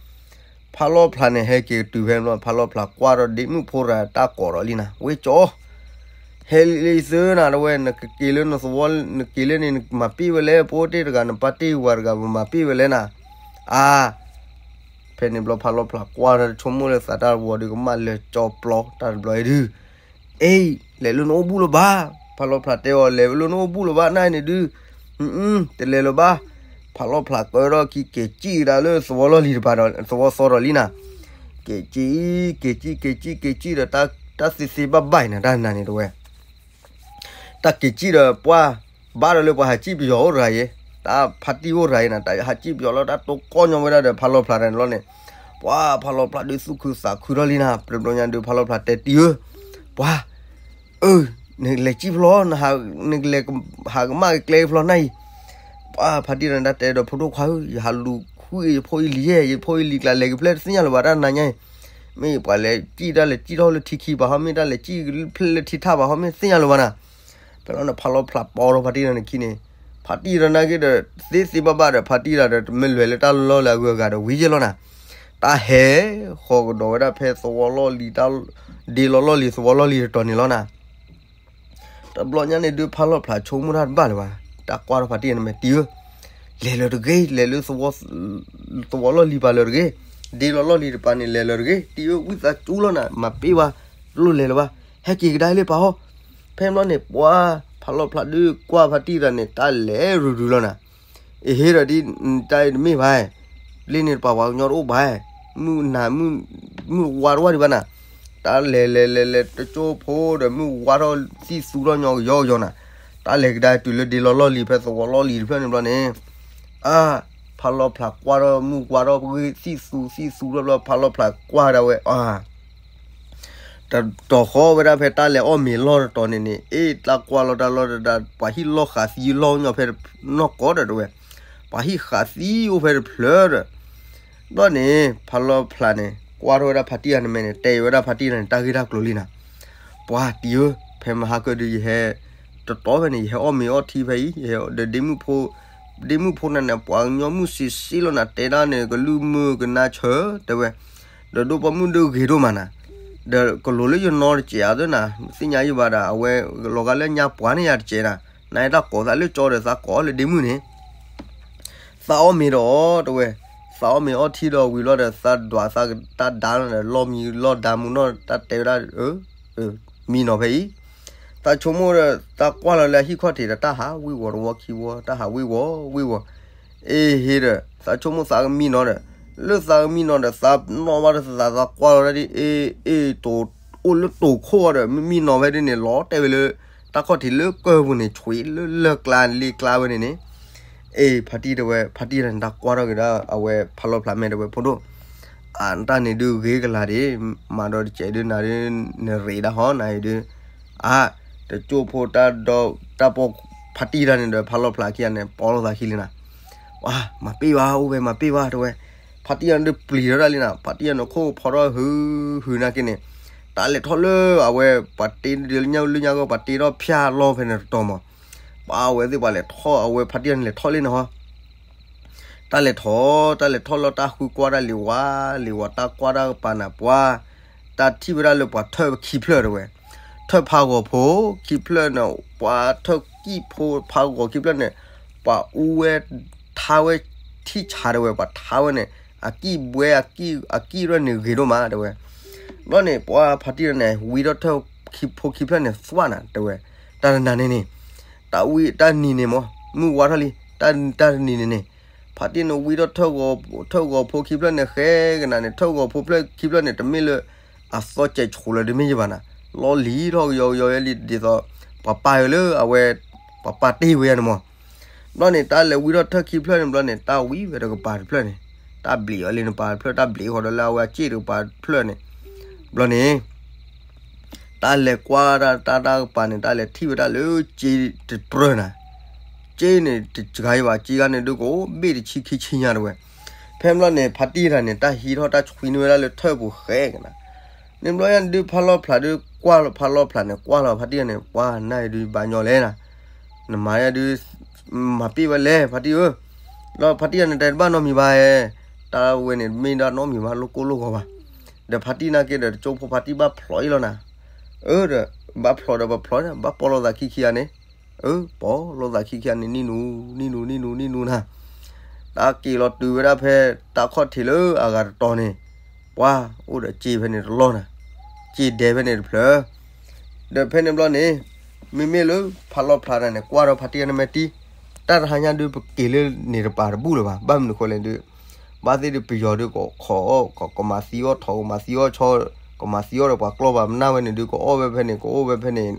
ဖးလီၤဖျးန့ၣ် ဟဲက့ၤတုၤဖဲန့ၣ်ဘျီ ဖးလီၤဖျးကွၢ်ဒီးဒ့မုၣ်ဖိတဂၤတၢ်ကိးဒီးလံနၤ ဝဲကၠီ ဟဲလံသုနၤတဝဲ နကက့ၤလၢနသဝီ နက့ၤလၢန့ၣ် နမၤပ့ၢ်ဝဲလဲၣ် ပအိၣ်တ့ၢ်တဂၤ နပၢ်တ့ၢ်ဝၤတဂၤ ပမၤပ့ၢ်ဝဲလဲၣ်နၤ အါ ဖဲန့ၣ်ဘျီ ဖးလီၤဖျးကွၢ်ဒီး ဆိကမိၣ်လၢသးတၢ်တဝီဒီး ကမၣ်လၢာ်ကၠီပျီ တၢ်တဘျီအံၤဒုး အ့ လဲၤလၢနအိၣ်ဘူးလၢၤဘၣ်. ဖးလီၤဖျးတဲအီၤ လဲၤလၢနအိၣ်ဘူးလၢၤဘၣ် နၤန့ၣ်ဒုး တလဲၤလၢၤဘၣ်. ဖးလီၤဖျးကၢထီၣ်ခံ က့ၤစံၣ်ကဒါလၢသဝီလီၢ်လံၤတပၤဒီး သဝီသီဒီးလံနၤ. က့ၤစံၣ် က့ၤစံၣ် က့ၤစံၣ် က့ၤစံၣ်ဒီး တၢ်သ့သ့ဘၣ်ဘၣ်အံၤနၤ တၢ်နၤန့ၣ်တဝဲ တၢ်က့ၤစံၣ်ဒီးပှၢ် ဘၣ်ဒီးလၢပှၤဟးစံၣ်ပယီၤအိၣ်တဂၤအံၤ, တၢ်ဖါတံၢ်အိၣ်တဂၤအံၤနၤ, တၢ်ဟးစံၣ်ပယီၤလီၤ တၢ်တိကိၢ်ညီဝဲဒၣ်ဒီး ဖးလီၤဖျးတဂၤန့ၣ်လီၤန့ၣ်, ပှၢ် ဖးလီၤဖျးဒုးသူၣ်ခုသးခုထီၣ်လံနၤ. တဘျီညါဒုး ဖးလီၤဖျးတဲတံၤဧၢ, ပှၢ် အၢ နလဲၤစံၣ်ဖျီ နကလဲၤဟးကမၣ်ကကျဲဖျီနၤအံၤ, ပှၢ် ဖါတံၢ်တဂၤန့ၣ် တၢ်တဲဒီး ဖိဒိၣ်ခွါဧၢ, ယဟးလူၤဃုအံၤ ယဖိအံၤလံၤယဲၢ်, ယဖိအံၤလံၤကျါ လဲၤကဖျဲၣ်တသ့ၣ်ညါလၢၤဘၣ် တၢ်နၤညါအံၤ, မ့ၢ်ပှၤလဲၤစံၣ် တၢ်လဲၤစံၣ်ထီၣ်လၢထံခံဘၣ်ဟီ မ့ၢ်တၢ်လဲၤစံၣ်ဖျဲၣ်လၢထံထၣ်ဘၣ်ဟီ မ့ၢ်တသ့ၣ်ညါလၢၤဘၣ်နၤ. ဖဲလီၤန့ၣ် ဖးလီၤဖျးပိာ်ထီၣ်ဖါတံၢ်တဂၤန့ၣ်ခံန့ၣ်, ဖါတံၢ်တဂၤန့ၣ်က့ၤဒီး သ့သ့ဘၣ်ဘၣ်ဒီး ဖါတံၢ်တဂၤဒီး တမ့ၢ်လွဲၤလၢတၢ်လီၢ်လၢအဂုၤအဂၤဒီး ဝံၤယဲၢ်လီၤနၤ. တၢ်ဟဲဃီၤကဒီးဝဲဒၣ်ဖဲသဝီလီၢ်လံၤ တၢ်ဒ့လီၤလီၢ်လံၤ သဝီလီၢ်လံၤတတီၤန့ၣ်လီၤနၤ. တဘျီညါန့ၣ်ဒုး ဖးလီၤဖျးဆိကမိၣ်တၢ်တဘၣ်လၢၤဘၣ်, တၢ်ကွၢ်ထီၣ်ဖါတံၢ်တဂၤန့ၣ်မ့ၢ်တံၤဧၢ, လဲၤလၢၤတဂ့ၤ, လဲၤလၢ သဝီလီၢ်လံၤပၤလၢၤတဂ့ၤ, ဒ့လီၤလီၢ်လံၤတပၤန့ၣ် လဲၤလၢၤတဂ့ၤ, တံၤဧၢ ဝံသးစူၤလီၤနၤ မၤပ့ၢ်ဝဲ, တလိၣ်လဲၤလၢၤဘၣ်, ဟဲက့ၤကဒါလၢပၤဟီ. ဖဲဘျီန့ၣ် ပှၢ် ဖးလီၤဖျးဒုးကွၢ်ဖါတံၢ်တဂၤန့ၣ် တၢ်လဲၤရုၤရုၤလီၤနၤ. အဟ့ၣ်ဒီးဒ် တၢ်အံၤတမ့ၢ်ဘၣ်, လ့န့ၣ်တပၤပှၤကညီတအိၣ်ဘၣ်, မုၢ်နၤ မုၢ်ဝါတဝၢ်ဒံးဘၣ်နၤ. တၢ်လဲၤလဲၤလဲၤလဲၤတကၠိဖိဒီး မုၢ်ဝါထီၣ်သံၣ်သူထီၣ်ညီကယီကယီနၤ. တၢ်လဲၤကဒါတုၤလၢဒ့လီၤလီၢ်လံၤ ဖဲသဝီလီၢ်လံၤတဖျၢၣ်န့ၣ်ဘျီန့ၣ်, အါ ဖးလီၤဖျးကွၢ်ထီၣ် မုၢ်ဝါထီၣ်သံၣ်သူသံၣ်သူထီၣ်ဘျီ ဖးလီၤဖျးကွၢ်ဒၣ်ဝဲ အါ တတီၤဃီဝဲဒၣ်ဖဲတၢ်လဲၤအီၣ်မ့ၤလီၢ်တတီၤန့ၣ်န့ၣ်, အ့ တၢ်ကွၢ်လီၤတၢ်လီၤတဒါ ပှၤဟံၣ်လီၢ်ဃးသံလီၢ်ညီဖဲနီၢ်ကီၢ်ဒီးတဝဲ, ပှၤဟံၣ်ဃးသံအိၣ်ဖဲတဖျၢၣ်ဒီး, ဘျီန့ၣ် ဖးလီၤဖျးန့ၣ် ကွၢ်ထီၣ်ဝဲဒၣ်ဖါတံၢ်တဂၤန့ၣ်မ့ၢ်န့ၣ် တဲဝဲဒၣ်ဖါတံၢ်တဂၤန့ၣ် တၢ်ဂ့ၢ်တၢ်ကျိၤလံနၤ. ပှၤတံၤဧၢ, ဖဲမဟါကၢၣ်ဒုးယဟဲ တတီၤဖဲန့ၣ် ယဟဲအီၣ်မ့ၤအီထံဖဲအံၤ, ယဟဲဒီးဒ့မုၣ်ဖိ, ဒ့မုၣ်ဖိနၤန့ၣ် ပှၤကညီမုၣ်စံးစ့လီၤနၤ တဲဒၣ်န့ၣ် ကလုၢ်မုၢ်ကနါဆၢတဲဝဲ, ဒီးဒိၣ်ပိာ်မုၣ်ဒုးဂ့ၤဒိၣ်မးနၤ, ဒီးကလိၤလၢယနီတစဲးအသိးနၤ, သ့ၣ်ညါယဘၣ်ဒီး အဝဲလီၤဂာ်လၢညါပှၤန့ၣ်ယၤတစဲးနၤ, နတၢ်ကိးသးလၢကၠီဒီးသးကိးလၢဒ့မုၣ်န့ၣ် သးအီၣ်မ့ၤဒီးအီၣ်တဝဲ, သးအီၣ်မ့ၤအီထံဒီးဝံၤလီၤဒီး သးဒွးသးတၢ်ဒါလီၤဒီး လီၢ်မံလီၢ်ဒါမူနီၢ် တၢ်တဲဝဲဒၣ် မံနီၤဖဲအံၤ, သးဆိကမိၣ်ဒီး သးကွၢ်လီၤလၢအဟံၣ်ခီၣ်ထံးဒီး တၢ်ဟးဝံၣ်ဝီၤတဝီခံဝီ တၢ်ဟးဝံၣ်ဝီၤဝံၣ်ဝီၤ, အ့ဟ့ဒီး သးဆိကမိၣ်သးကမံနီၤဒီး, လၢသးကမံနီၤဒီး သးနီၣ်ဘၣ်ဒီးသး သးကွၢ်လီၤဒၣ်ဒ်အ့ အ့ အိၣ်လၢတိာ်ခိၣ်အီၤဒီး မ့ၢ်မံနီၤဖဲဒ်န့ၣ် လီၤတဲာ်ဝဲလၢ တၢ်ခီၣ်ထံးလၢကၢၢ်ပူၤန့ၣ် ဆွံလၢလၢၢ်ကျါလ့ကျါဝဲန့ၣ်န့ၣ်, အ့ ဖါတံၢ်တဲဝဲ ဖါတံၢ်တၢ်န့ၣ် တၢ်ကွၢ်ထီၣ်က့ၤဒၣ် အဝဲဖးလီၤဖျးမဲာ်တဲဝဲ ဖိဒိၣ်, အတၢ်န့ၣ်ဒုးဂ့ၤကလာ်ဒံး, မၤဒီးတစဲးဒုးနၤဒုး နရ့းဒၣ်ဟီနၤအံၤဒုး, အါ, တကၠိဖိတၢ်ဒီး တၢ်ပီၢ်ဖါတံၢ်တၢ်န့ၣ်ဒီး ဖးလီၤဖျးခံဂၤန့ၣ် ပီလိာ်သးခံလံနၤ, ဝါ မၤပ့ၢ်ဘၣ် အိၣ်ဝဲမၤပ့ၢ်ဘၣ်တဲဝဲ, ဖါတံၢ်တၢ်န့ၣ်ဒုးပျံၤထီၣ်ဒၣ်လံနၤ, ဖါတံၢ်တၢ်န့ၣ်ခိၣ်ဖီထီၣ်ဟုဟုနာ်က့န့ၣ်, တၢ်လဲၤထီၣ်လၢအဝဲ ပှၤတ့လၢညါလၢညါဂီၢ် ပှၤတ့ထီၣ်ဖၠၣ်လီၢ်ဖဲန့ၣ်တတီၤမး, ပှၤအဝဲသ့ၣ်ပှၤလဲၤထီၣ် အဝဲဖါတံၢ်တၢ်န့ၣ်လဲၤထီၣ်လံနၤဟီ တၢ်လဲၤထီၣ် တၢ်လဲၤထီၣ်လီၤ တၢ်ဃုကွၢ်တၢ်လံၤဝါ လံၤဝါ တၢ်ကွၢ်တၢ်ကပၤနၤ ပှၤ, တၢ်ထံၣ်ဝဲဒၣ်လၢပှၤထၢၣ်ခံဖျၢၣ်တဲဝဲ, ထၢၣ်ဖးဂီၤဖိခံဖျၢၣ်န့ၣ် ပှၤထၢၣ်ကံၣ်ဖိဖးဂီၤခံဖျၢၣ်န့ၣ်, ပှၤအူဝဲ ထါဝဲ ထံၣ်ဆါတဲဝဲ ပှၤထါဝဲန့ၣ်, အကံၣ်ဘှဲ အကံၣ်ရၢၣ်န့ၣ်ဂ့ၤဒိၣ်မးတဲဝဲ, ဘျီန့ၣ် ပှၤဖါတံၢ်န့ၣ် ဝံထီၣ်ထၢၣ်ဖိခံဖျၢၣ်န့ၣ် သွၣ်နၤတဲဝဲ, တၢ်တနၤန့ၣ်န့ၣ် တၢ်ဝံတၢ်နံၤန့ၣ်မး မုၢ်ဝါထီၣ်လံ, တၢ်တနံၤန့ၣ်န့ၣ်, ဖါတံၢ်န့ၣ်ဝံထီၣ်ထၢၣ်ဂီၤဖိခံဖျၢၣ်န့ၣ် ဃဲကနၤန့ၣ် ထၢၣ်ဂီၤဖိဖျၢၣ်ခံဖျၢၣ်န့ၣ် တမ့ၢ်လၢ အသီစဲးဆိးလၢတမ့ၢ်ယဘၣ်နၤ, လီၢ်လံၤထီၣ်ကယီကယီဝဲလံ ဒ်သိး ပှၤပာ်အီၤလၢအဝဲ ပှၤပာ်တ့ၢ်ဝဲယါန့ၣ်မး, ဘျီန့ၣ် တၢ်လဲၤဝံထီၣ်ထၢၣ်ခံဖျၢၣ်န့ၣ်ဘျီန့ၣ် တၢ်ဝံဝဲတကပၤတဖျၢၣ်န့ၣ်, တၢ်ဘျံးအီၤလံနပၤတဖျၢၣ် တၢ်ဘျံးဃီဒီးလၢအဝဲအစ့ၣ်တကပၤတဖျၢၣ်န့ၣ်, ဘျီန့ၣ် တၢ်လဲၤကွၢ်တၢ်တၢ်တကပၤန့ၣ် တၢ်လဲၤထံၣ်ဝဲဒၣ်လၢစ့တပြၢၢ်နၤ, စ့န့ၣ်တစှၤယဘၣ် စ့ဂၤန့ၣ်ဒုးကအိၣ်ဘ့ၣ်တဆံခံဆံညါတဲဝဲ, ဖဲဘျီန့ၣ် ဖါတံၢ်တၢ်န့ၣ် တၢ်ဟံးထီၣ်တၢ်ဆွံန့ၢ်ဝဲဒၣ်လၢထၢၣ်ပူၤဃဲကနၤ, န့ၣ်ဘျီယါဒုးဖးလီၤဖျးဒုးကွၢ်လီၤဖးလီၤဖျးန့ၣ် ကွၢ်လီၤဖါတံၢ်တၢ်န့ၣ် ပှၤနၤအံၤဒုးဘၣ်ညီလဲၣ်နၤ, နမၤယါဒုး မၤပ့ၢ်ဘၣ်လဲၣ် ဖါတံၢ်ဧၢ, လီၤဖါတံၢ်တၢ်န့ၣ် တၢ်တဘၣ်နီတမံၤဘၣ်ဧဲ, တၢ်ဝဲန့ၣ် မ့ၢ်ဒၣ်နီတမံၤဘၣ်လိၣ်ကိၢ်လိၣ်ဂီၤဘၣ်, ဒီးဖါတံၢ်နာ်က့ဒီး တကၠိဖိဖါတံၢ်ဘၣ်ဖျိးအံၤလီၤနၤ, အၢ ဒီး ဘၣ်ဖျိးဒီးပဖျိး ဘၣ်ပီလိာ်သးခံခံဂၤန့ၣ်, အၢ ပီလိာ်သးခံခံဂၤန့ၣ် နံၣ်နူ နံၣ်နူ နံၣ်နူ နံၣ်နူနၤ, တၢ်က့ၤလီၤတုၤဝဲဒၣ်ဖဲ တၢ်ခီၣ်ထံးလၢအဂၤတတီၤန့ၣ်, ပှၤအိၣ်ဒီးစ့ဖဲန့ၣ်တလီၢ်နၤ, စ့ဒဲဖဲန့ၣ်တဖျၢၣ်, ဒီးဖဲန့ၣ်ဘျီန့ၣ် မ့မ့ၢ်လၢဖးလီၤဖျးတၢ်န့ၣ် ကွၢ်ဒီးဖါတံၢ်တၢ်န့ၣ်မဲာ်တံၢ်, တၢ်တဟါညါဒုးပက့ၤလၢန့ၣ်တပၤတဘူၣ်လၢၤဘၣ်, ဘၣ်မနုၤဃိလဲၣ်ဒုး ဘၣ်သ့ၣ်ဒုးပယီၤဒုးကခိးအီၣ် ကမၤသံအီၣ်ထိး ကမၤသံအီၣ်ဆီ ကမၤသံအီၣ်ဒီးပှၤကျီၢ်ဘၣ်မနုၤဝဲန့ၣ်ဒုး ကအိၣ်ဝဲဖဲန့ၣ် ကအိၣ်ဝဲဖဲန့ၣ်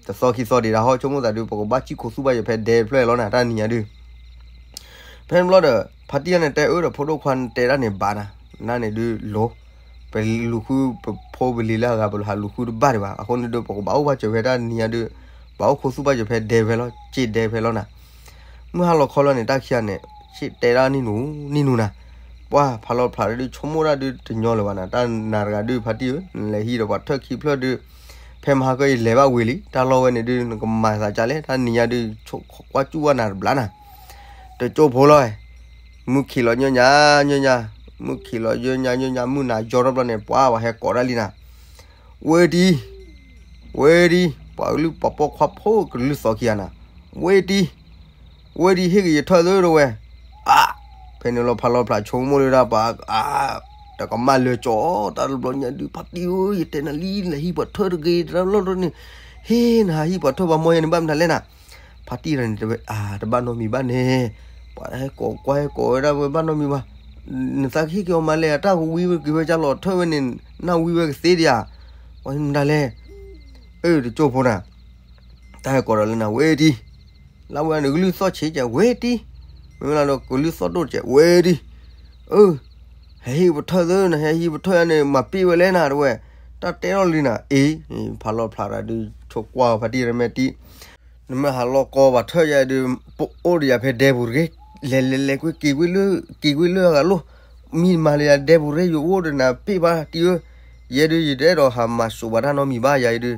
တသီခံသီဒံးဒၣ်ဟီ ဆိကမိၣ်သးဒုး ပကဘၣ်စံၣ်ခိၣ်သူၣ်ဘၣ်ယဖဲဒဲတဖျၢၣ်လီၤနၤ တၢ်နံၤညါဒုး ဖဲန့ၣ်ဘျီဒီး ဖါတံၢ်တၢ်န့ၣ်တဲအၢဒီး ဖိဒိၣ်ခွါတဲဒၣ်န့ၣ်ဘၣ်နၤ, နၤန့ၣ်ဒုးလိၤ, ပလူၤဃုပဖိပလံၤလၢအဂၤ ပဟးလူၤဃုတဘၣ်ဒံးဘၣ်, အဃိန့ၣ်ဒုး ပကဘၣ်အိၣ်ဘၣ်စၢၤဖဲတၢ်နံၤညါဒုး ဘၣ်အိၣ်ခိၣ်သူၣ်ဘၣ်စၢၤဖဲဒဲဖဲလီၤ စ့ဒဲဖဲလီၤနၤ, မုၢ်ဟါလီၤခီလီၤန့ၣ် တၢ်ခံဂၤန့ၣ် စ့တဲဒၣ်နံၣ်နူ နံၣ်နူနၤ, ပှၤဖးလီၤဖျးဒုး ဆိကမိၣ်ဒၣ်ဒုးတညီလၢၤဘၣ်နၤ, တၢ်နၤတဂၤဒုး ဖါတံၢ်ဧၢ နလဲၤဟံးဒီးပှၤထၢၣ်ခံဖျၢၣ်ဒုး ဖဲမဟါကီၢ်အံၤလဲၤဘၣ်ဝံၤလံ တၢ်လီၢ်ဝဲန့ၣ်ဒုး နကမၤသးကလဲၣ် တၢ်နံၤညါဒုး ကွၢ်စူၣ်ဘၣ်နၤတဘျီနၤ, တကၠိဖိလီၤ, မုၢ်ခံးလီၤညါညါညါညါ, မုၢ်ခံးလီၤညါညါညါညါ မုၢ်နၤယီထီၣ်ဘျီန့ၣ် ပှၤပှၤဟဲကိးဒၣ်လံနၤ, ဝဲတံၤ, ဝဲတံၤ ပှၤကလုၢ်ပှၤပိာ်ခွါဖိကလုၢ်သီခံဂၤနၤ, ဝဲတံၤ, ဝဲတံၤ ဟ့ၣ်က့ၤယထၢၣ်သုတဲဝဲ, အါ, ဖဲန့ၣ်လီၤဖးလီၤဖျးဆိကမိၣ်လၢဒၣ်ပှၤ, အါ, တကမၣ်လၢာ်ကၠီ တၢ်တဘျီညါဒုး ဖါတံၢ်ဧၢ ယတဲနၤလံ နဟံးပှၤထၢၣ်တဂ့ၤ တၢ်လီၢ်တန့ၣ်, ဟ့ၣ်နဟံးပှၤထၢၣ်ပှၤမီၢ်ယဲန့ၣ် ဘၣ်မနုၤလဲၣ်နၤ ဖါတံၢ်တၢ်န့ၣ်တဲဝဲ အါ တဘၣ်နီတမံၤဘၣ်န့ၣ်, ပှၤဟဲကိးကွၢ်ဟဲကိးဝဲဒၣ်ဝဲဘၣ်နီတမံၤဘၣ်, နသးကဟ့ၣ်က့ၤအီၤမးလဲၣ် အတၢ်ကဝံဝဲက့ၤဝဲကၢ်လီၤထၢၣ်ဝဲန့ၣ်, နၢ်ဝံဝဲကသ့ဒံးဧါ, ပှၤမနုၤလဲၣ်, အၢ တကၠိဖိနၤ, တၢ်ဟဲကိးဒီးလၢနၤဝဲတံၤ, လၢဝဲန့ၣ်ကလုၢ်သီၣ်ဆံးကဲဝဲတံၤ, မ့မ့ၢ်လၢကလုၢ်သီၣ်ဒိၣ်ကဲဝဲတံၤ, အၢ ဟဲဟံးပထၢၣ်သု နဟဲဟံးပထၢၣ်ယၤန့ၣ် မၤပ့ၢ်ဝဲလဲၣ်နၤတဲဝဲ, တၢ်တဲထီၣ်လံနၤ အ့ ဖးလီၤဖျးတၢ်ဒုး ဆိကွၢ်ဖါတံၢ်တၢ်မဲာ်တံၤ, နမ့ၢ်ဟးလီၤကီပှၤထၢၣ်ယၤဒုး ပအိၣ်ဒီးယၤဖဲဒဲပူၤတဂ့ၤ, လဲၤလဲၤလဲၤကွံာ်က့ၤကွံာ်လၢ က့ၤကွံာ်လၢအဂၤလိၣ်, မံမၤလၢယၤဒဲပူၤတဂ့ၤ ယအိၣ်ဒီးနၤပ့ၢ်ဘၣ်တံၤဧၢ, ယဲဒုးယတအဲၣ်ဒိးဟးမၤစိးဘၣ်တၢ်နီတမံၤဘၣ်ယၤအံၤဒုး,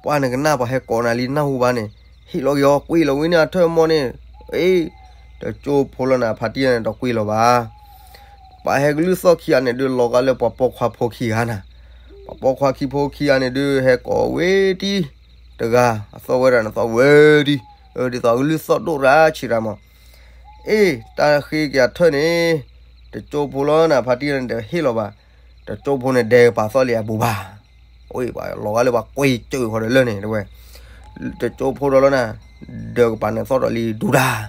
ပှၤနကနၣ်ပှၤဟဲကိးနၤလံနၢ်ဟူဘၣ်န့ၣ်, ဟ့ၣ်လီၤက့ၤအီၤကွံာ်လီၤဝဲန့ၣ်အထၢၣ်မီၢ်န့ၣ်, အ့ တကၠိဖိလီၤနၤ ဖါတံၢ်န့ၣ်တကွံာ်လီၤဘၣ် ပှၤဟဲကလုၢ်သီၣ်ခံဂၤန့ၣ်ဒုး လီၤဂာ်လၢပှၤပိာ်ခွါဖိခံဂၤနၤ, ပှၤပိာ်ခွါခံဖိခံဂၤန့ၣ်ဒုး ဟဲကိးဝဲတံၤတဂၤ, အသီၣ်ဝဲဒၣ်န့ၣ်သီၣ်ဝဲတံၤ, ဒ်သိးကလုၢ်သီၣ်ဒိၣ်ရၣ်ဆံးရၣ်မး, အ့ တၢ်ဃ့က့ၤအထၢၣ်န့ၣ်, တကၠိဖိလီၤနၤ ဖါတံၢ်န့ၣ်တဟ့ၣ်လီၤဘၣ်, တကၠိဖိန့ၣ်ဒဲကပာ်သီၣ်လံအဘူးဘၣ်, အ့ ပှၤလီၤဂာ်လၢပှၤကွံာ်စၢၤဃီဒီးလၢန့ၣ်တဲဝဲ, တကၠိဖိဒီးလီၤနၤ, ဒၢးကပၤန့ၣ်သီၣ်ဒီးလံဒူဒၣ်,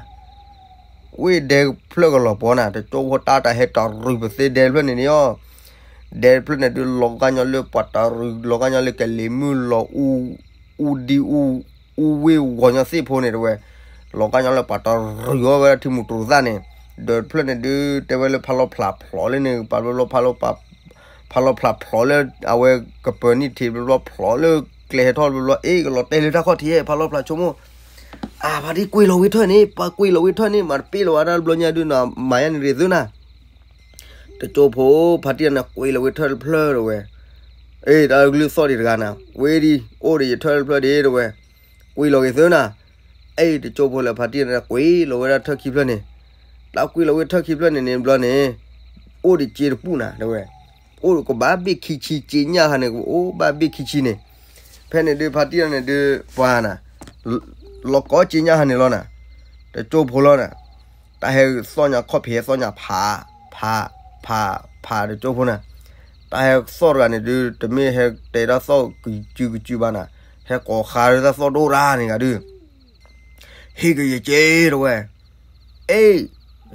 ဝ့ၢ်ဒဲဖျၢၣ်ကလီၤပှီၤနၤ, တကၠိဖိတၢ်တၢ်ဟဲတရူးပသ့ဒဲဖျၢၣ်န့ၣ်န့ၣ်အီၤ, ဒဲဖျၢၣ်န့ၣ်ဒုးလီၤဂာ်ညီလၢပှၤတရူး လီၤဂာ်ညီလၢကလံၤမုၢ်လီၤအူ, အူဒံအူ, အူဝ့ၢ်ဂီၤညီသ့ၣ်ဖိန့ၣ်တဝဲ, လီၤဂာ်ညီလၢပှၤတရူးအီၤဝဲဒၣ်ထံမူးတရူးသၣ်န့ၣ်, ဒၢးဖျၢၣ်န့ၣ်ဒုးတဲဝဲလၢဖးလီၤဖျးဖျိးလၢန့ၣ် ပာ်ဘျီဘျီ ဖးလီၤဖျးဖျိးလၢ အဝဲကပၢၤနံၣ်ထံးဘျီဘျီဖျိးလၢကျဲဟဲထီၣ်ဘျီဘျီ အ့ၣ် ကလီၤတဲာ်လၢတၢ်ခီၣ်ထံး ဖးလီၤဖျးဆိကမိၣ်, အါ ဖါတံၢ်ကွံာ်လီၤဝံၤထၢၣ်န့ၣ် ပှၤကွံာ်လီၤဝံၤထၢၣ်န့ၣ် မၤတပ့ၢ်လီၤဝဲဒၣ်တဘျီညါဒုးနီၤ မၤယါန့ၣ်ရ့ၣ်သုနၤ, တကၠိဖိ ဖါတံၢ်န့ၣ် ကွံာ်လီၤဝံၤထၢၣ်တဖျၢၣ်တဝဲ, အ့ၣ် တၢ်ကလုၢ်သီၣ်ဒံးတဂၤနၤ ဝံၤဒံး အိၣ်ဒီးယထၢၣ်တဖျၢၣ်ဒံးတဝဲ, ကွံာ်လီၤက့ၤသုနၤ, အ့ၣ် တကၠိဖိလၢဖါတံၢ်န့ၣ် ကွံာ်လီၤဝဲဒၣ်ထၢၣ်ခံဖျၢၣ်န့ၣ်, တၢ်ကွံာ်လီၤဝဲထၢၣ်ခံဖျၢၣ်န့ၣ်န့ၣ်ဘျီန့ၣ်, အိၣ်ဒီးစ့တပူၣ်နၤတဝဲ, အိၣ်ကဘၣ်ဘ့ၣ်ခံဆံ စ့ညၣ်ခါန့ၣ် ကအိၣ်ဘၣ်ဘ့ၣ်ခံဆံန့ၣ်, ဖဲန့ၣ်ဒုးဖါတံၢ်န့ၣ်ဒုး ပှၤနၤ, လီၤကီစ့ညၣ်ခါန့ၣ်လီၤနၤ, တကၠိဖိလီၤနၤ, တၢ်ဟဲသီၣ်ညါခီၣ်ဖံးဟဲသီၣ်ညါဖး, ဖး, ဖး, ဖးတကၠိဖိနၤ, တၢ်ဟဲသီၣ်တဂၤန့ၣ်ဒုး တမ့ၢ်ဟဲတဲတၢ်သီၣ်ကစုကစုဘၣ်နၤ, ဟဲကိးဃါတၢ်သီၣ်ဒိၣ်ရၣ်န့ၣ်ဂၤဒုး ဟ့ၣ်ကယဲၢ်စ့တဝဲ, အ့ၣ်,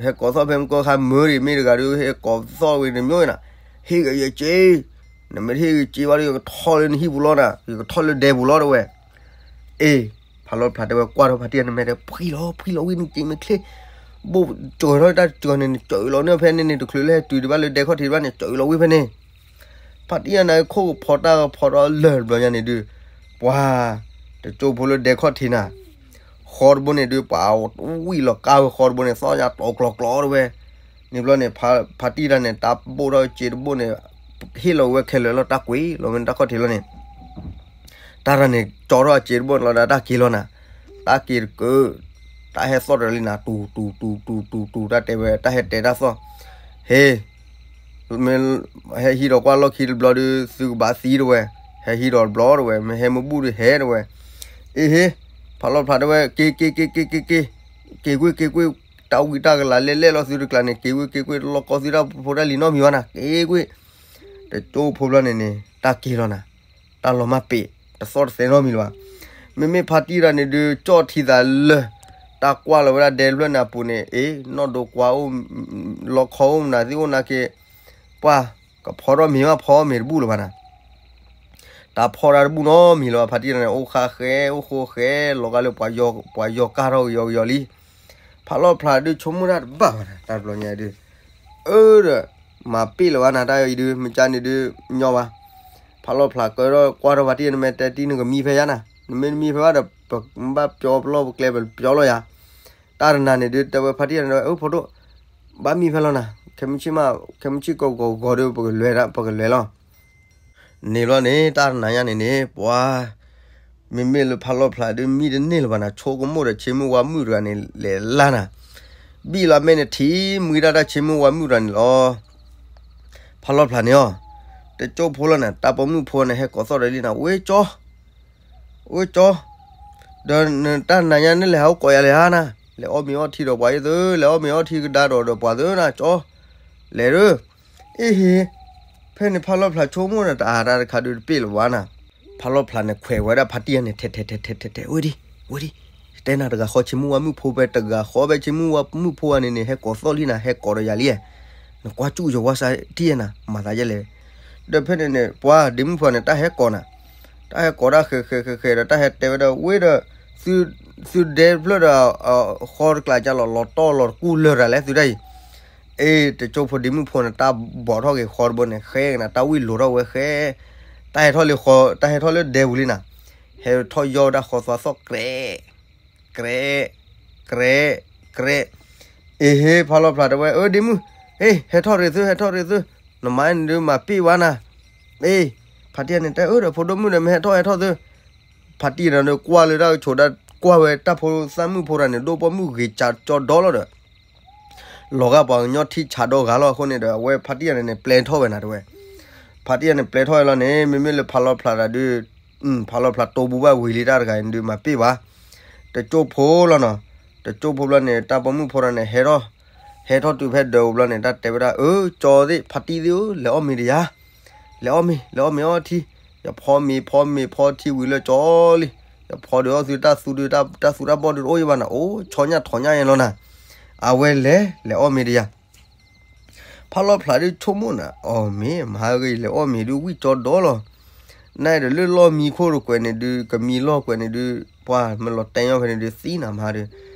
ဟဲကိးသီၣ်ဖဲမုၢ်ကီၢ်ခါမုၢ်ရံၣ်မ့ၢ်တဂၤဒုး ဟဲကိးသီၣ်ဝဲတမျိုးနၤ, ဟ့ၣ်ကယဲၢ်စ့, နမ့ၢ်တဟ့ၣ်ကယဲၢ်စ့ဘၣ်ဒီး ယကထီၣ်လၢနဟံၣ်ပူၤလီၤနၤ, ယကထီၣ်လၢဒဲပူၤလီၤတဝဲ, အ့ၣ်, ဖးလီၤဖျးတဲဝဲကွၢ်ထီၣ်ဖါတံၢ်န့ၣ်မဲာ်တဲ ဖှံလီၤ ဖှံလီၤဝံၤနက့ၤမ့ၢ်ချ့, ဘိၣ်ကၢၤထီၣ်တၢ်ကၢၤန့ၣ် နကၢၤလီၤန့ၣ်ဖဲန့ၣ်န့ၣ် တချုးလၢဟဲတုၤဒံးဘၣ်လၢဒဲခီၣ်ထံးဘၣ်န့ၣ် ကၢၤလီၤဝံၤဖဲန့ၣ် ဖါတံၢ်အနၤခိၣ်ကဖီတၢ်ကဖီထီၣ်လၢာ်တဘျီညါန့ၣ်ဒုး, ပှၤ, တကၠိဖိလၢဒဲခီၣ်ထံးနၤ, ဃီတဘိန့ၣ်ဒုး ပှၤဝံၣ်လီၤကါဝဲဃီတဘိန့ၣ် သီၣ်ညါတီၤကျီၤကျီၤတဝဲ, န့ၣ်ဘျီန့ၣ် ဖါတံၢ်တၢ်န့ၣ် တၢ်ဘိၣ်ထီၣ်စ့တဘိန့ၣ်, ဟ့ၣ်လီၤဝဲခဲလၢာ်လီၤ တၢ်ကွံာ်လီၤဝဲန့ၣ်တၢ်ခီၣ်ထံးလီၤန့ၣ် တၢ်တၢ်န့ၣ် ကၠီထီၣ်အစ့တဘိန့ၣ်လီၤဒီးတၢ်က့ၤလီၤနၤ, တၢ်က့ၤတကၢ, တၢ်ဟဲသီၣ်တလံနၤ တူၤတူၤတူၤတူၤတူၤတူၤ တၢ်တဲဝဲ တၢ်ဟဲတဲတၢ်သီၣ်, ဟ့ၣ်, မ့ၢ်ဟဲဟံးဒီးကွၢ်လီၢ်ခံတဘျီဒီး သုကဘၣ်သံတဝဲ, ဟဲဟံးဒီးတဘျီတဝဲ မ့ၢ်ဟဲမ့ၢ်ဘူၣ်ဒီးဟဲတဝဲ, အ့ၣ်ဟ့ၣ်, ဖးလီၤဖျးတဝဲ က့ၤက့ၤက့ၤက့ၤက့ၤက့ၤ, က့ၤကွံာ်က့ၤကွံာ်, တၢ်ဝံတၢ်ကလၤလဲၣ်လဲၣ်လီၤသုတကျါန့ၣ် က့ၤကွံာ်က့ၤကွံာ် လီၤကီသုတၢ်ဖိတၢ်လံၤနီတမံၤဘၣ်နၤ က့ၤကွံာ် တကၠိဖိဘျီန့ၣ်န့ၣ် တၢ်က့ၤလီၤနၤ, တၢ်လီၤမၢ်ပ့း တသီၣ်တသဲနီတမံၤလၢၤဘၣ်. မ့မ့ၢ်ဖါတံၢ်တၢ်န့ၣ်ဒုး ကၠီၣ်ထံသးလၢာ်, တၢ်ကွၢ်လီၤဝဲဒၣ်ဒဲတဖျၢၣ်န့ၣ်အပူၤန့ၣ် အ့ၣ် နီၢ်ဒိကွၢ်အိၣ်, လီခီအိၣ်မနုၤသ့ၣ်အိၣ်နၤက့ၤ, ပှၤကဖီထီၣ်မ့ၤမး ဖီမ့ၤတဘူၣ်လၢၤဘၣ်နၤ တၢ်ဖီတၢ်တဘူၣ်နီတမံၤလၢၤဘၣ်. ဖါတံၢ်တၢ်န့ၣ် အိၣ်ဃါဃဲ အိၣ်ဃိဃဲ လီၤဂာ်လၢပှၤယီၤကၢ်ထီၣ်ကယီကယီလံ. ဖးလီၢ်ဖျးဒုးဆိကမိၣ်တၢ်တဘၣ်ဘၣ်နၤ တၢ်တဘျီညါဒုး, အၢဒီး, မၤပ့ၢ်လၢၤဘၣ်နၤ တၢ်အံၤဒုး မ့ၢ်ကၢန့ၣ်ဒုး, ညီဘၣ်. ဖးလီၢ်ဖျးကၢထီၣ်ကွၢ်ထီၣ်ဖါတံၢ် နမ့ၢ်တဲတံၢ်နကမံဖဲယါနၤ, နမ့ၢ်တမံဖဲဘၣ်ဒီး ပဘၣ်ပျီပလီၢ်ပကျဲပျီလီၤယၤ. တၢ်တနၤန့ၣ်ဒုး တဲဝဲဖါတံၢ်န့ၣ် အၢ ဖိဒိၣ်, ဘၣ်မံဖဲလီၤနၤ, ခဲမုၢ်ဆ့ၣ်မး, ခဲမုၢ်ဆ့ၣ်ကိးဂီၤဂီၤဒီး ပကလဲၤဒၣ်ပကလဲၤလီၤ. န့ၣ်ဘျီန့ၣ် တၢ်တနၤညါန့ၣ်န့ၣ် ပှၤ, မ့မ့ၢ်လၢဖးလီၢ်ဖျးဒုးမံတန့ၢ်လၢၤဘၣ်နၤ ဆိကမိၣ်ဒီးဆ့မုၢ်ဝါမုၣ်တဂၤန့ၣ် လဲၤလၢ်နၤ, ဘံၣ်လီၤမ့ၢ်နထံၣ်မှံဒၣ်တၢ်ဆ့မုၢ်ဝါမုၣ်တဂၤန့ၣ်လီၤ. ဖးလီၢ်ဖျးန့ၣ်အီၤ, တကၠိဖိလီၤနၤ တၢ်ပိာ်မုၣ်ဖိန့ၣ် ဟဲကိးသီၣ်ဒီးလံနၤ ဝဲကၠီ ဝဲကၠီ, ဒီးနတၢ်နၤညါနလဲၤဟးအိၣ်ကိးယၤလဲၣ်ဧါနၤ, လဲၤအီၣ်မ့ၤအီထံဒီးပှၤအံၤသု, လဲၤအီၣ်မ့ၤအီထံကဒါဒီးဒီးပှၤသုနၤ ကၠီ, လဲၤဒုး, အ့ၣ်ဟ့ၣ်, ဖဲန့ၣ်ဖးလီၢ်ဖျးဆိကမိၣ်နၤ တၢ်အါတၢ်တခါဒုးတပ့ၢ်လၢၤဘၣ်နၤ, ဖးလီၢ်ဖျးန့ၣ်ခွဲးဝဲဒၣ်ဖါတံၢ်ယါန့ၣ် ထဲထဲထဲထဲထဲ ဝဲဒ်, ဝဲဒ်, တဲနၤတဂၤဃီဆ့မုၢ်ဝါမုၣ်ဖိဖဲတဂၤဃီဖဲ ဆ့မုၢ်ဝါမုၣ်ဖိဂၤန့ၣ်န့ၣ် ဟဲကိးသီၣ်လံနၤ ဟဲကိးဒီးယၤလံ, နကွၢ်စူၣ်ယဝါစါထံၣ်ယဲနၤ မၤသးယဲလဲၣ်, ဒီးဖဲန့ၣ်န့ၣ် ပှၤဒ့မုၣ်ဖိန့ၣ် တၢ်ဟဲကိးနၤ, တၢ်ဟဲကိးဒၣ်ဃဲးဃဲးဃဲးဃဲးဒီး တၢ်ဟဲတဲဝဲဒၣ်ဝဲဒီး, သုဒဲတဖျၢၣ်ဒီး, ဃီတကျးကလီၤ လီၤတီၢ်လီၤတကူၢ်လၢာ်တၢ်လဲၣ်သုတၢ်အံၤ, အ့ၣ် တကၠိဖိဒ့မုၣ်ဖိန့ၣ် တၢ်ဘီးထီၣ်က့ၤဃီတဘိန့ၣ် ဃဲကနၤ တၢ်ဝံၣ်လိၤထီၣ်ဝဲဃဲ, တၢ်ဟဲထီၣ်လၢဃီ တၢ်ဟဲထီၣ်လၢဒဲပူၤလံနၤ, ဟဲထီၣ်ယီၢ်ဝဲဒၣ်ဃီသွါသီၣ် ကြဲး ကြဲး, ကြဲး, ကြဲး, အ့ၣ်ဟ့ၣ် ဖးလီၤဖျးတဲဝဲ အၢ ဒ့မုၣ်, အ့ၣ် ဟဲထီၣ်ရ့ၣ်သု ဟဲထီၣ်ရ့ၣ်သု, နမါန့ၣ်ဒုးမၤပ့ၢ်ဝဲနၤ, အ့ၣ်, ဖါတံၢ်န့ၣ်တဲ အၢ ဒီးဖိဒိၣ်မုၣ်ဒီး မ့ၢ်ဟဲထီၣ်ဟဲထီၣ်သု, ဖါတံၢ်န့ၣ်ဒီးကွၢ်လၢတၢ်ကဆိးဒၣ် ကွၢ်ဝဲတၢ်ဖိသၣ်မုၣ်ဖိတဂၤန့ၣ် ဒိၣ်ပိာ်မုၣ်ဂ့ၤကၠီဒီလီၤဒီး လီၤဂာ်ပှၤကညီထံဆးဒီဂၤလီၤအဃိန့ၣ်ဒီး အဝဲဖါတံၢ်န့ၣ်န့ၣ် ပျဲထီၣ်ဝဲနၤတဲဝဲ, ဖါတံၢ်န့ၣ် ပျဲထီၣ်ဝဲလီၤန့ၣ် မ့မ့ၢ်လၢဖးလီၤဖျးတၢ်ဒုး, ဖးလီၤဖျးတိၢ်ပူၤဘၣ်ဝံၤလံတၢ်တဂၤန့ၣ်ဒုး မၤပ့ၢ်ဘၣ်, တကၠိဖိလီၤနီၤ, တကၠိဖိဘျီန့ၣ် တၢ်ပိာ်မုၣ်ဖိတဂၤန့ၣ်ဟဲထီၣ်, ဟဲထီၣ်တုၤဖဲဒၢးပူၤဘျီန့ၣ် တၢ်တဲဝဲဒၣ် အၢ ကၠီသ့ၣ် ဖါတံၢ်သ့ၣ်ဧၢ လဲၤအီၣ်မ့ၤတယၤ, လဲၤအီၣ်မ့ၤ လဲၤအီၣ်မ့ၤအီထံ, ယဖီမ့ၤဖီမ့ၤဖီထံဝံၤလၢကၠီလံ, ယ ဖီဒုးအီၣ်သုတၢ်သူဒုး တၢ်သူတၢ်ဘီၣ်ဒုးတအိၣ်ယဘၣ်နၤ အိၣ်ဆီညၣ်ထိးညၣ်ယဲလီၤနၤ. အဝဲလဲၤ လဲၤအီၣ်မ့ၤတယၤ ဖးလီၤဖျးဒုးဆိကမိၣ်နၤ အီၣ်မ့ၤမဟါဂ့ၤ ယလဲၤအီၣ်မ့ၤဒုး ဝံၣ်ကၠီဒီလီၤ. နဒီးလၢလီၢ်မံခိၣ်တကွဲးန့ၣ်ဒုး ကမံလီၢ်ကွဲးန့ၣ်ဒုး ပှၤမ့ၢ်လီၤတဲာ်ညီဖဲန့ၣ်ဒုး သံနၤမဟါဒုး.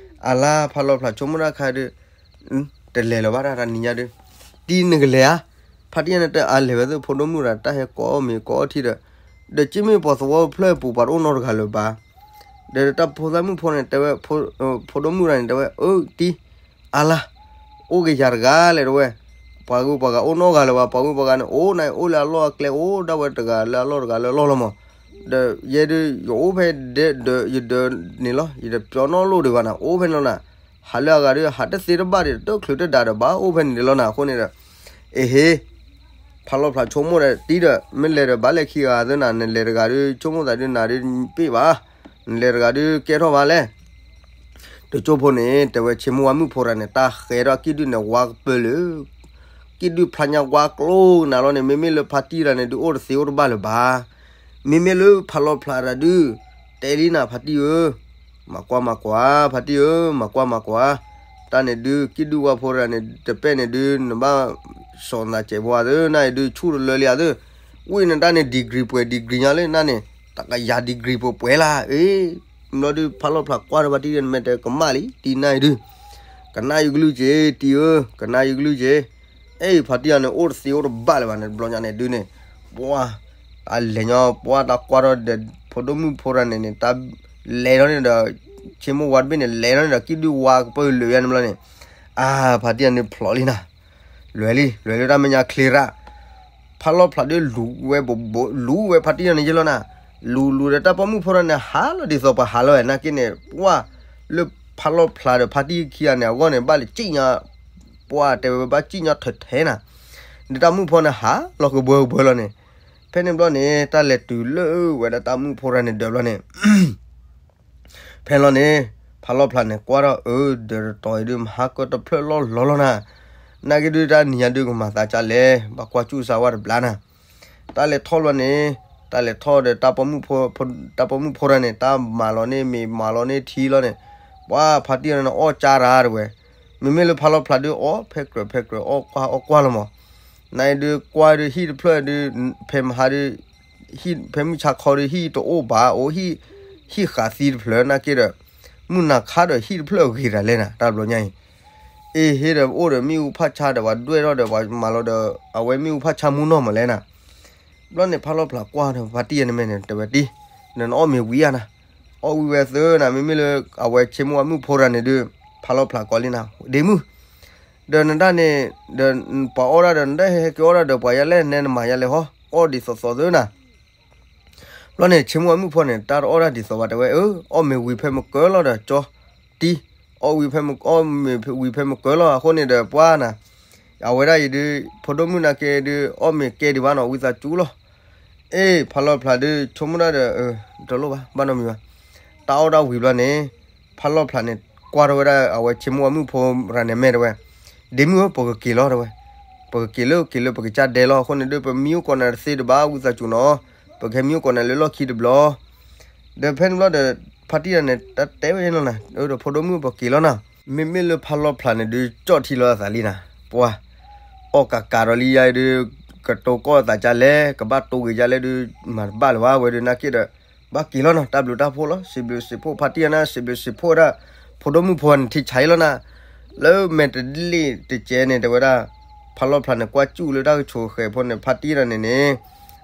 အလါ ဖးလီၤဖျးဆိကမိၣ်တၢ်ခါဒုး တလဲၤလၢၤဘၣ်တၢ်တနံၤညါဒုး တံၤနကလဲၤဧါ. ဖါတံၢ်န့ၣ်တဲအါလဲၤဝဲသ့ၣ် ဖိဒိၣ်မုၣ်ရၤ တၢ်ဟဲကိးအီၣ်မ့ၤကိးအီထံဒီး ဒီးက့မ့ၢ်ပှၤသဝီဖျၢၣ်ပူၤ ပှၤတအိၣ်နီတဂၤလၢၤဘၣ်. ဒီးတၢ်ဖိသၣ်မုၣ်ဖိန့ၣ်တဲဝဲ ဖိဒိၣ်မုၣ်ရၤန့ၣ်တဲဝဲ အၢ တံၤ အါလါ အိၣ်က့ၤယၤတဂၤလဲၣ်တဲဝဲ. ပှၤဂုၤပှၤဂၤအိၣ်နီတဂၤလၢၤဘၣ် ပှၤဂုၤပှၤဂၤန့ၣ် အိၣ်နၤအိၣ်လၢအလီၢ်အကျဲ အိၣ်ဒၣ်ဝဲတဂၤလၢအလီၢ်တဂၤလၢအလီၢ်လီၤမး. ဒီးယဲဒုး ယအိၣ်ဖဲဒဲဒီးယဒၢးန့ၣ်လီၤ ယတပျီနီတလိၣ်ဒံးဘၣ်နၤ အိၣ်ဖဲန့ၣ်လီၤနၤ. ဟးလၢအဂၤဒုး ဟးတသ့တဘၣ်ဒီး တချုးတဒါဒီးဘၣ်အိၣ်ဖဲန့ၣ်ဒဲးလီၤနၤ အဃိန့ၣ်ဒီး အ့ဟ့ ဖးလီၤဖျးဆိကမိၣ်ဒီးတံၤဒီး မ့ၢ်လဲၤဒီးဘၣ်လဲၤခံဂၤသ့နၤ နလဲၤတဂၤဒုး ဆိကမိၣ်သးဒုးနၤဒုး ပ့ၢ်ဘၣ် နလဲၤတဂၤဒုး ကဲထီၣ်ဘၣ်လဲၣ်. တကၠိဖိန့ၣ် တဲဝဲဆ့မိၢ်ဝါမုၣ်ဖိတဂၤန့ၣ် တၢ်ဃဲၤထီၣ်ကံၣ်ဒုၣ်န့ၣ် ဝါကပၢလၢ ကံၣ်ဒုၣ်ဖျါညါဝါကျိနၤလီၤန့ၣ် မ့မ့ၢ်လၢဖါတံၢ်တဂၤန့ၣ်ဒုး အိၣ်တသ့အိၣ်တဘၣ်လၢၤဘၣ်. မ့မ့ၢ်လၢဖးလီၤဖျးတဂၤဒုး တဲလံနၤ ဖါတံၢ်ဧၢ မၤကွၢ်မၤကွၢ် ဖါတံၢ်ဧၢ မၤကွၢ်မၤကွၢ်. တၢ်န့ၣ်ဒုး ကံၣ်ဒုၣ်ဝါဖိတဂၤန့ၣ် တပဲၣ်န့ၣ်ဒုး နဘၣ်စီၣ်နသးစဲးဖိဧါသ့ နၤအံၤဒုး ဆူၣ်တလၢလံဧါသ့. ဝံၣ်နတၢ်န့ၣ် degree ပှဲၤ degree ညါလၢနၤန့ၣ် တကယၤ degree ပှဲၤပှဲၤလၢ အ့ ဘျီဒုး ဖးလီၤဖျးကွၢ်ဒီးဖါတံၢ်န့ၣ် မ့ၢ်တဲကမၣ်လံ တံၤနၤအံၤဒုး ကနၣ်ယကလုၢ်က့ၤ တံၤဧၢ ကနၣ်ယကလုၢ်က့ၤ. အ့ ဖါတံၢ်တဂၤန့ၣ် အိၣ်တသ့အိၣ်တဘၣ်လၢၤဘၣ်န့ၣ် တဘျီညါန့ၣ်ဒုးန့ၣ် ပှၤ တၢ်လဲၤညီ ပှၤတၢ်ကွၢ်ထီၣ်ဒီး ဖိဒိၣ်မုၣ်ဖိတဂၤန့ၣ်န့ၣ် တၢ်လဲၤထီၣ်န့ၣ်ဒီး ဆ့မိၢ်ဝါတဘ့ၣ်န့ၣ် လဲၤထီၣ်န့ၣ်ဒီး ကံၣ်ဒုၣ်ဝါကပၢလၢာ်ယါန့ၣ်ဘျီန့ၣ် အါ ဖါတံၢ်တဂၤန့ၣ်ဖျိးလံနၤ လွဲၤလံ လွဲၤလၢတၢ်မဲာ်ညါချ့ရၣ်. ဖးလီၤဖျးဒုးလူၤဝဲဘိးဘိး လူၤဝဲဖါတံၢ်တဂၤန့ၣ်ယဲလီၤနၤ. လူၤလူၤဒီးတၢ်ပိာ်မုၣ်ဖိတဂၤန့ၣ် ဟးလီၤဒ်သိးပှၤဟးလီၤဝဲ နာ်က့န့ၣ် ပှၤ လၢဖးလီၤဖျးဒီးဖါတံၢ်ခံဂၤန့ၣ် အဂီၢ်န့ၣ် ဘၣ်လၢကံၣ်ညီ ပှၤတဲဝဲဘၣ်ကံၣ်ညီထဲထဲနၤ. ဒီးတၢ်မုၣ်ဖိန့ၣ် ဟးလီၤကဘှၢကဘှၢလီၤန့ၣ်. ဖဲန့ၣ်ဘျီန့ၣ် တၢ်လဲၤတုၤလၢဝဲဒၣ်တၢ်မုၣ်ဖိတဂၤန့ၣ်ဒၢးဘျီန့ၣ် ဖဲလီၤန့ၣ် ဖးလီၤဖျးန့ၣ် ကွၢ်ထီၣ်အၢ ဒီးတတီၤအံၤဒုး မဟါကတဖျၢၣ်လီၢ်လီၤလီၤနၤ. နာ်က့ဒုး တၢ်နံၤညါဒုး ကမၤသးဒ်လဲၣ် ဘၣ်ကွၢ်စူၣ်စၢ်ဝဲတဘျီနၤ. တၢ်လဲၤထီၣ်ဘျီန့ၣ် တၢ်လဲၤထီၣ်ဒီး တၢ်ပိာ်မုၣ်ဖိတဂၤန့ၣ် တၢ်မၤလီၤန့ၢ်မ့ၤ မၤလီၤန့ၢ်ထံလီၤန့ၣ် ပှၤဖါတံၢ်တဂၤန့ၣ် အီၣ်ကၢ်ရၤတဝဲ. မ့မ့ၢ်လၢဖးလီၤဖျးဒုး အီၣ်ဖဲကြၢးဖဲကြၢး အီၣ်ကွၢ်အီၣ်ကွၢ်လီၤမး. နာ်က့ဒုး ကွၢ်ဒုးဟံၣ်တဖျၢၣ်ဒုး ဖဲမဟါဒုး ဟံၣ်ဖဲမုၢ်ဆါခီဒုး ဟံၣ်တအိၣ်ဘၣ် အိၣ်ဟံၣ် ဟံၣ်ဃးသံတဖျၢၣ် နာ်က့ဒီး မုၢ်နၤခါဒီးဟံၣ်တဖျၢၣ်အဂ့ၤတၢ်လဲၣ်နၤ တၢ်တဘျီညါအံၤ. အ့ဟ့ဒီးအိၣ်ဒီးမ့ၣ်အူဖးဆါဒီး ပှၤဒွဲၣ်ထီၣ်ဒီး ပှၤမၤလီၤဒီး အဝဲမ့ၣ်အူဖးဆါမူနီၢ်မးလဲၣ်နၤ. ဘျီန့ၣ် ဖးလီၤဖျးကွၢ်ဒီး ဖါတံၢ်တဂၤန့ၣ်မ့ၢ်န့ၣ် တဲဝဲတံၢ် နနအီၣ်မ့ၤဝံၤဧါနၤ. အီၣ်ဝံၤဝဲသၢနၤ မ့မ့ၢ်လၢ အဝဲဆ့မိၢ်ဝါမုၣ်ဖိတဂၤန့ၣ်ဒုး ဖးလီၤဖျးကိးလံနၤ ဒ့မုၣ် ဒီးနတၢ်န့ၣ် ဒီးပှၤအီၣ်ဒၣ်ဒီး နတၢ်ဟဲက့ၤအီၣ်ဒၣ်ဒီး ပှၤယါလဲၣ် နဲနမၤယါလဲၣ်ဟီ အီၣ်ဒ်သိးသိးသၢနၤ. ဘျီန့ၣ် ဆ့မိၢ်ဝါမုၣ်ဖိန့ၣ် တၢ်တအီၣ်ဒၣ်ဒ်သိးဘၣ်တဲဝဲ အၢ အီၣ်မ့ၤဝံၤဖဲမကၢလီၤဒီး ကၠီ တံၢ် အီၣ်ဝံၤဖဲမ အီၣ်မ့ၤဝံၤဖဲမကၢလီၤ အဃိန့ၣ်ဒီးပှၤနၤ အဝဲဒၣ်အံၤဒုး ဖိဒိၣ်မုၣ်နာ်က့ဒုး အီၣ်မ့ၤကဲဒံးဘၣ်နီၤ ဝံသးစူၤလီၤ. အ့ ဖးလီၤဖျးဒုး ဆိကမိၣ်ဒၣ်ဒီး တလိၣ်ဘၣ် ဘၣ်နီတမံၤဘၣ်. တၢ်အီၣ်ဒၣ်ဝံၤဘျီန့ၣ် ဖးလီၤဖျးန့ၣ် ကွၢ်ထီၣ်ဝဲဒၣ် အဝဲဆ့မိၢ်ဝါမုၣ်ဖိရၤန့ၣ်မဲာ်တဲဝဲ ဒ့မုၣ်ဧၢ ပကက့ၤလီၤတဲဝဲ ပကက့ၤလၢက့ၤလၢပကစၢ်ဒဲလီၤ အဃိန့ၣ်ဒုး ပမံအိၣ်ကိးနၤတသ့တဘၣ် ဝံသးစူၤနီၤ ပကဟဲမံအိၣ်ကိးနၤလၢလီၢ်ခံတဘျီ ဒီးဖဲန့ၣ်ဘျီဒီး ဖါတံၢ်တဂၤန့ၣ် တၢ်တဲဝဲနီၤနၤ ဒီးဖိဒိၣ်မုၣ်ပက့ၤလီၤနၤ. မ့မ့ၢ်လၢဖးလီၤဖျးန့ၣ်ဒုး ကၠီၣ်ထံလီၤအသးလံနၤ ပှၤ အီၣ်ကးကးဒီးလံယါဒုး ကတိၤကီၢ်အသးကၢ်လဲၣ် ကဘၣ်တိၤဂ့ၤကၢ်လဲၣ်ဒုး မၤတဘၣ်လၢၤဘၣ်ဝဲဒုး နာ်က့ဒီး ဘၣ်က့ၤလီၤနီၤ တၢ်ဘျုးတၢ်ဖှိၣ်လီၤ စံးဘျုးစံးဖှိၣ်ဖါတံၢ်တဂၤန့ၣ် စံးဘျုးစံးဖှိၣ်ဝဲဒၣ် ဖိဒိၣ်မုၣ်ဖိန့ၣ် ထံဆါအံၤလီၤနၤ လၢမဲာ်တလ့ၣ်တကဲန့ၣ် တဲဝဲဒၣ် ဖးလီၤဖျးန့ၣ် ကွၢ်စူၣ်လၢတၢ်ကဆိးဃဲၤဖိန့ၣ် ဖါတံၢ်တဂၤန့ၣ်န့ၣ်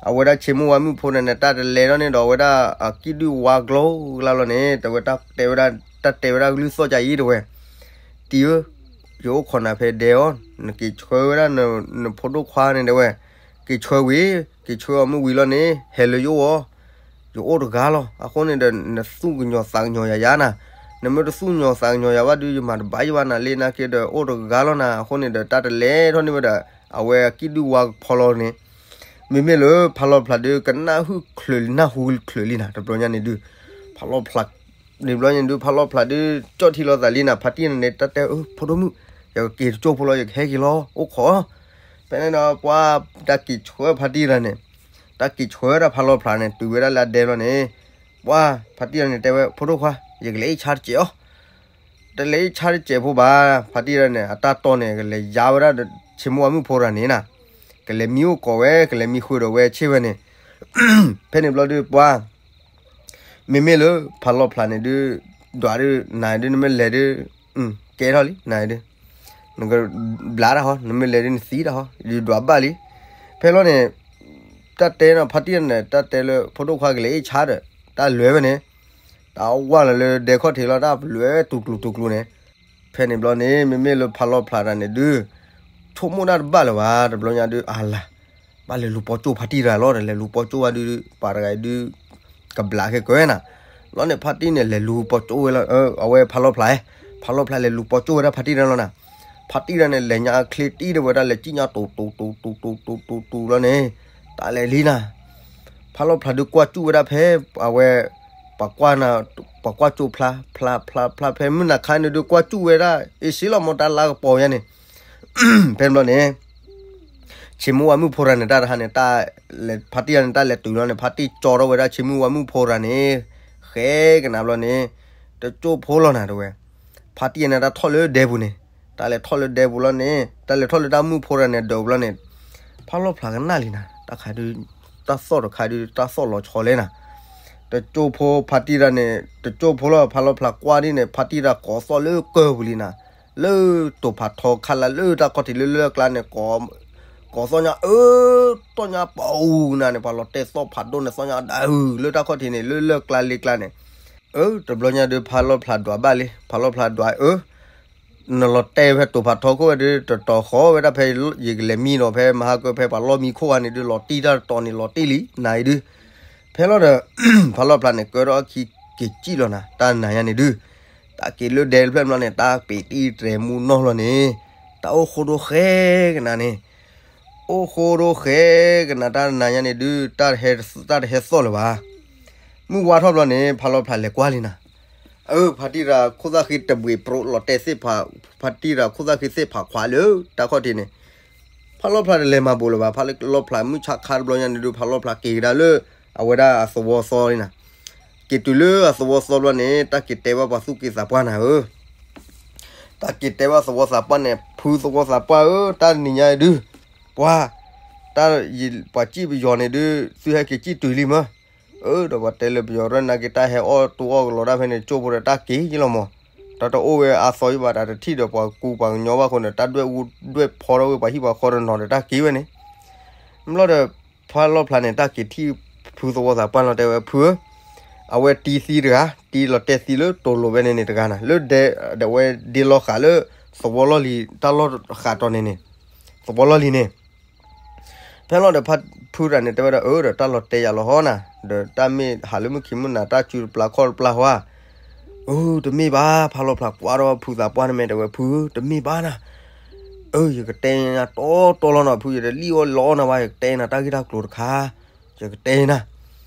အဝဲဒၣ်ဆ့မိၢ်ဝါမုၣ်ဖိန့ၣ်န့ၣ် တၢ်တလဲၤထီၣ်န့ၣ်ဒီး အဝဲဒၣ်အကံၣ်ဒုၣ်ဝါကျိၤကျါလီၤန့ၣ် တဲဝဲတၢ်တဲဝဲဒၣ် တၢ်တဲဝဲဒၣ်ကလုၢ်သီၣ်ကၢ်အံၤတဲဝဲ တံၢ်ဧၢ ယအိၣ်ခိးနၤဖဲဒဲအီၤ နက့ၤဆှၢဝဲဒၣ် နဖိဒိၣ်ခွါန့ၣ်တဲဝဲ က့ၤဆှၢဝံၤ က့ၤဆှၢအီၤမ့ၢ်ဝံၤလီၤန့ၣ် ဟဲလၢယအိၣ်အီၤ ယအိၣ်တဂၤလီၤ အဃိန့ၣ်ဒီး နသူၣ်ကညီၤသးကညီၤယၤယၤနၤ နမ့ၢ်တသူၣ်ကညီၤသးကညီၤယၤဘၣ်ဒုး ယမၤတဘၣ်ယဘၣ်နၤလံ နာ်က့ဒီး အိၣ်တဂၤလီၤနၤ အဃိန့ၣ်ဒီး တၢ်တလဲၤထီၣ်န့ၢ်ဝဲဒၣ် အဝဲအကံၣ်ဒုၣ်ဝါကဖီလီၤန့ၣ် မ့မ့ၢ်လၢဖးလီၤဖျးဒုး ကနၣ်ဟူချုးလံ နၢ်ဟူချုးလံနၤ တဘျီညါန့ၣ်ဒုး ဖးလီၤဖျး န့ၣ်ဘျီန့ၣ်ဒုး ဖးလီၤဖျးဒုး ကၠီၣ်ထံလီၤသးလံနၤ ဖါတံၢ်န့ၣ်န့ၣ် တၢ်တဲ ဖိဒိၣ်မုၣ် ယကက့ၤတကၠိၢ်ဖိလီၤ ယကဟဲက့ၤလီၤ အိၣ်ခိး ဖဲန့ၣ်ဒီး ပှၤတၢ်က့ၤဆှၢဖါတံၢ်တဂၤန့ၣ် တၢ်က့ၤဆှၢဒၣ်ဖးလီၤဖျးန့ၣ် တုၤဝဲဒၣ်လၢအဒဲလီၤန့ၣ် ပှၤဖါတံၢ်တဂၤန့ၣ်တဲဝဲ ဖိဒိၣ်ခွါ ယကလဲၤအ့ၣ်ဆါတစဲးအီၤ, တလဲၤအ့ၣ်ဆါတစဲးဖိဘၣ်, ဖါတံၢ်တဂၤန့ၣ် အတၢ်တီၢ်န့ၣ် ကလဲၤယါဝဲဒၣ် ဆ့မိၢ်ဝါမုၣ်ဖိတဂၤန့ၣ်နၤ, ကလဲၤမံအိၣ်ကိးဝဲ ကလဲၤမံဃုာ်ဒီးဝဲဆ့ဝဲန့ၣ်, ဖဲန့ၣ်ဘျီဒုးပှၤ မ့မ့ၢ်လၢဖးလီၤဖျးန့ၣ်ဒုး ဒွးဒုး နၤဒုး နမ့ၢ်လဲၤဒုး ကဲထီၣ်လံ နၤဒုး နကဘျးတၢ်ဟီ နမ့ၢ်လဲၤဒုး နသံတၢ်ဟီ ယဒွးဘၣ်လံ. ဖဲလီၤန့ၣ် တၢ်တဲနီၤ ဖါတံၢ်န့ၣ် တၢ်တဲလၢ ဖိဒိၣ်ခွါကလဲၤအ့ၣ်ဆါဒီး တၢ်လဲၤဝဲန့ၣ် တၢ်ဝါလီၤလၢဒဲခီၣ်ထံးလီၤ တၢ်လဲၤတူာ်ကျူၤတူာ်ကျူၤန့ၣ်, ဖဲန့ၣ်ဘျီန့ၣ် မ့မ့ၢ်လၢဖးလီၤဖျးတဂၤန့ၣ်ဒုး ဆိကမိၣ်တၢ်တဘၣ်လၢၤဘၣ် တဘျီညါဒုး အလၤ ဘၣ်လဲၤလူၤပိာ်ကၠိဖါတံၢ်တဂၤလီၤ လဲၤလူၤပိာ်ကၠိဝဲဒုး ပှၤတဂၤဒုး ကဘျးခဲကဲနၤ, လီၤန့ၣ် ဖါတံၢ်န့ၣ် လဲၤလူၤပိာ်ကၠိဝဲလီၤ အဝဲဖးလီၤဖျး, ဖးလီၤဖျးလဲၤလူၤပိာ်ကၠိဝဲဒၣ်ဖါတံၢ်တဂၤလီၤနၤ, ဖါတံၢ်တဂၤန့ၣ် လဲၤညါအချ့တံၢ်ဒီးဝဲဒၣ် လဲၤစံၣ်ညါတူာ်တူာ်တူာ်တူာ်တူာ်တူာ်တူာ်လီၤန့ၣ်, တၢ်လဲၤလံနၤ ဖးလီၤဖျးဒုးကွၢ်ကၠူၣ်ဝဲဒၣ်ဖဲ အဝဲ ပှၤကွၢ်နၤ ပှၤကွၢ်ကၠိဖျါ ဖျါ ဖျါ ဖျါ ဖဲမုၢ်နၤခါန့ၣ်ဒုး ကွၢ်ကၠူၣ်ဝဲဒၣ် အ့ၣ်စ့လီၤ မ့ၢ်တၢ်လါကပီၤယါန့ၣ်, ဖဲန့ၣ်ဘျီန့ၣ် ဆ့မိၢ်ဝါမုၣ်ဖိတဂၤန့ၣ် တၢ်တဟါန့ၣ် တၢ်လဲၤ ဖါတံၢ်တဂၤန့ၣ် တၢ်လဲၤတုၤလီၤန့ၣ် ဖါတံၢ်ကၠီထီၣ်ဝဲဒၣ်ဆ့မိၢ်ဝါမုၣ်ဖိတဂၤန့ၣ်, ဃဲကနၤဘျီန့ၣ် တကၠိၢ်ဖိလီၤနၤတဲဝဲ, ဖါတံၢ်န့ၣ် တၢ်ထီၣ်လၢဒဲပူၤန့ၣ်, တၢ်လဲၤထီၣ်လၢဒဲပူၤလီၤန့ၣ် တၢ်လဲၤထီၣ်လၢတၢ်မုၣ်ဖိတဂၤန့ၣ် ဒၢးပူၤလီၤန့ၣ်, ဖးလီၤဖျးကနၣ်လံနၤ တၢ်ခါဒုး တၢ်သီၣ်တခါဒုး တၢ်သီၣ်လီၤဆီလဲၣ်နၤ, တကၠိၢ်ဖိဖါတံၢ်တဂၤန့ၣ် တကၠိၢ်ဖိလီၤ ဖးလီၤဖျးကွၢ်ဒ်န့ၣ် ဖါတံၢ်တဂၤကိးသီၣ်လၢကၢၢ်ပူၤလံနၤ, လၢတိာ်ဖးထီခါလၢ်လၢတၢ်ခီၣ်ထံးလၢလၢၢ်ကျါန့ၣ် ကိးသီၣ်ညါအၢ သီၣ်ညါပှၤအူနၤန့ၣ် ပှၤလီၤတဲာ်သီၣ်ဖးဒိၣ်န့ၣ် သီၣ်ညါဒၣ်အုး လၢတၢ်ခီၣ်ထံးန့ၣ် လၢလၢၢ်ကျါလ့ကျါန့ၣ်, အၢ တဘျီညါဒုး ဖးလီၤဖျးဒွးဘၣ်လံ ဖးလီၤဖျးဒွးအၢ နလီၤတဲာ်ဖဲတိာ်ဖးထီခိၣ်ဝဲဒုး တတီၤဃီဝဲဒၣ်ဖဲ ယကလဲၤမံဒီးဖဲမဟါကၢဖဲပှၤလီၢ်မံခိၣ်ဂၤန့ၣ်ဒုး လီၤတံၢ်တၢ်တတီၤန့ၣ် လီၤတံၢ်လံ နၤအံၤဒုး, ဖဲလီၤဒီး ဖးလီၤဖျးန့ၣ် ကၢထီၣ်အခံက့ၤစံၣ်လီၤနၤ တၢ်နၤညါန့ၣ်ဒုး, တၢ်က့ၤလၢဒဲတဖျၢၣ်ဘျီန့ၣ် တၢ်ပ့ၤတံၢ်တြဲၤမူနီၢ်လီၤန့ၣ်, တၢ်အိၣ်ဃိဒိဃဲကနၤန့ၣ် အိၣ်ဃိဒိဃဲကနၤ တၢ်နၤညါန့ၣ်ဒုး တၢ်တဟဲသီၣ်လၢၤဘၣ်, မုၢ်ဝါထီၣ်ဘျီန့ၣ် ဖးလီၤဖျးလဲၤကွၢ်လံနၤ, အၢ ဖါတံၢ်တဂၤခိၣ်သၣ်ဃ့တဘှံးပြိး လီၤတဲာ်သ့ၣ်ဖး ဖါတံၢ်တဂၤခိၣ်သၣ်ဃ့သ့ၣ်ဖးခွါလၢတၢ်ခီၣ်ထံးန့ၣ်, ဖးလီၤဖျးတလဲၤမၤဘူးလၢၤဘၣ် ဖးလီၤဖျးမုၢ်ဆါခါတဘျီညါန့ၣ်ဒုး ဖးလီၤဖျးက့ၤကဒါလၢ အဝဲဒၣ်အသဝီသီလံနၤ, က့ၤတုၤလၢအသဝီသီဘျီန့ၣ် တၢ်က့ၤတဲဘၣ်ပှၤသူၣ်က့သးပှၢ်နၤဧၢ တၢ်က့ၤတဲဘၣ်သဝီသးပှၢ်န့ၣ် ဖုသဝီသးပှၢ်ဧၢ တၢ်နံၤညါအံၤဒုး ပှၤ တၢ်ယပှၤစံၣ်ပယီၤန့ၣ်ဒုး သုဟဲက့ၤစံၣ်တုၤလံမၢ်, အၢ ဒီးပှၤတဲလၢပယီၤရၢၢ်နာ်က့ တၢ်ဟဲအီၣ်တူၢ်အီၣ်ကလီတၢ်ဖဲန့ၣ် ကၠိဖိဒီးတၢ်က့ၤယလီၤမၢ်, တၢ်တအိၣ်ဝဲအါသီယဘၣ် တၢ်တထံၣ်ဒီးပှၤကူပှၤကညီဘၣ်အဃိန့ၣ် တၢ်ဒွဲၣ်အူဒွဲၣ်ဖီထီၣ်ဝဲပှၤဟံၣ်ပှၤဃီဒီးနီၤဒီးတၢ်က့ၤဝဲန့ၣ်, ဘျီဒီး ဖးလီၤဖျးန့ၣ် တၢ်က့ၤထံၣ်ဖုသဝီသးပှၢ်လီၤတဲဝဲ ဖုဧၢ, အဝဲတံၤသံတဂၤ တံၤလီၤတဲာ်သံလၢတိၤလိာ်ဝဲန့ၣ်န့ၣ်တဂၤနၤ လၢဒဲ ဒီးအဝဲဒ့လီၤဃာ်လၢ သဝီလီၢ်လံၤ တၢ်လီၢ်ဃာ်တီၤန့ၣ်န့ၣ် သဝီလီၢ်လံၤန့ၣ်, ဖဲလီၤဒီးဖုတဂၤန့ၣ်တဲဝဲဒၣ် အၢ ဒီးတၢ်လီၤတဲာ်ယၤလီၤဟီနၤ ဒီးတၢ်မ့ၢ်ဟးလၢမုၢ်ခံမုၢ်နၤ တၢ်စုတပျၢ်ခီၣ်တပျၢ်ဟီဧါ, အၢ တမ့ၢ်ဘၣ် ဖးလီၤဖျးကွၢ်ဒီးဖုသးပှၢ်န့ၣ်မ့ၢ်တဲဝဲ ဖု တမ့ၢ်ဘၣ်နၤ အၢ ယကတဲနၤတီတီလီၤနၤ ဖု ယတလံၣ်အီၣ်လီအီၣ်နၤဘၣ် ယကတဲနၤတၢ်ဂ့ၢ်တၢ်ကျိၤတခါ, ယကတဲနၤ,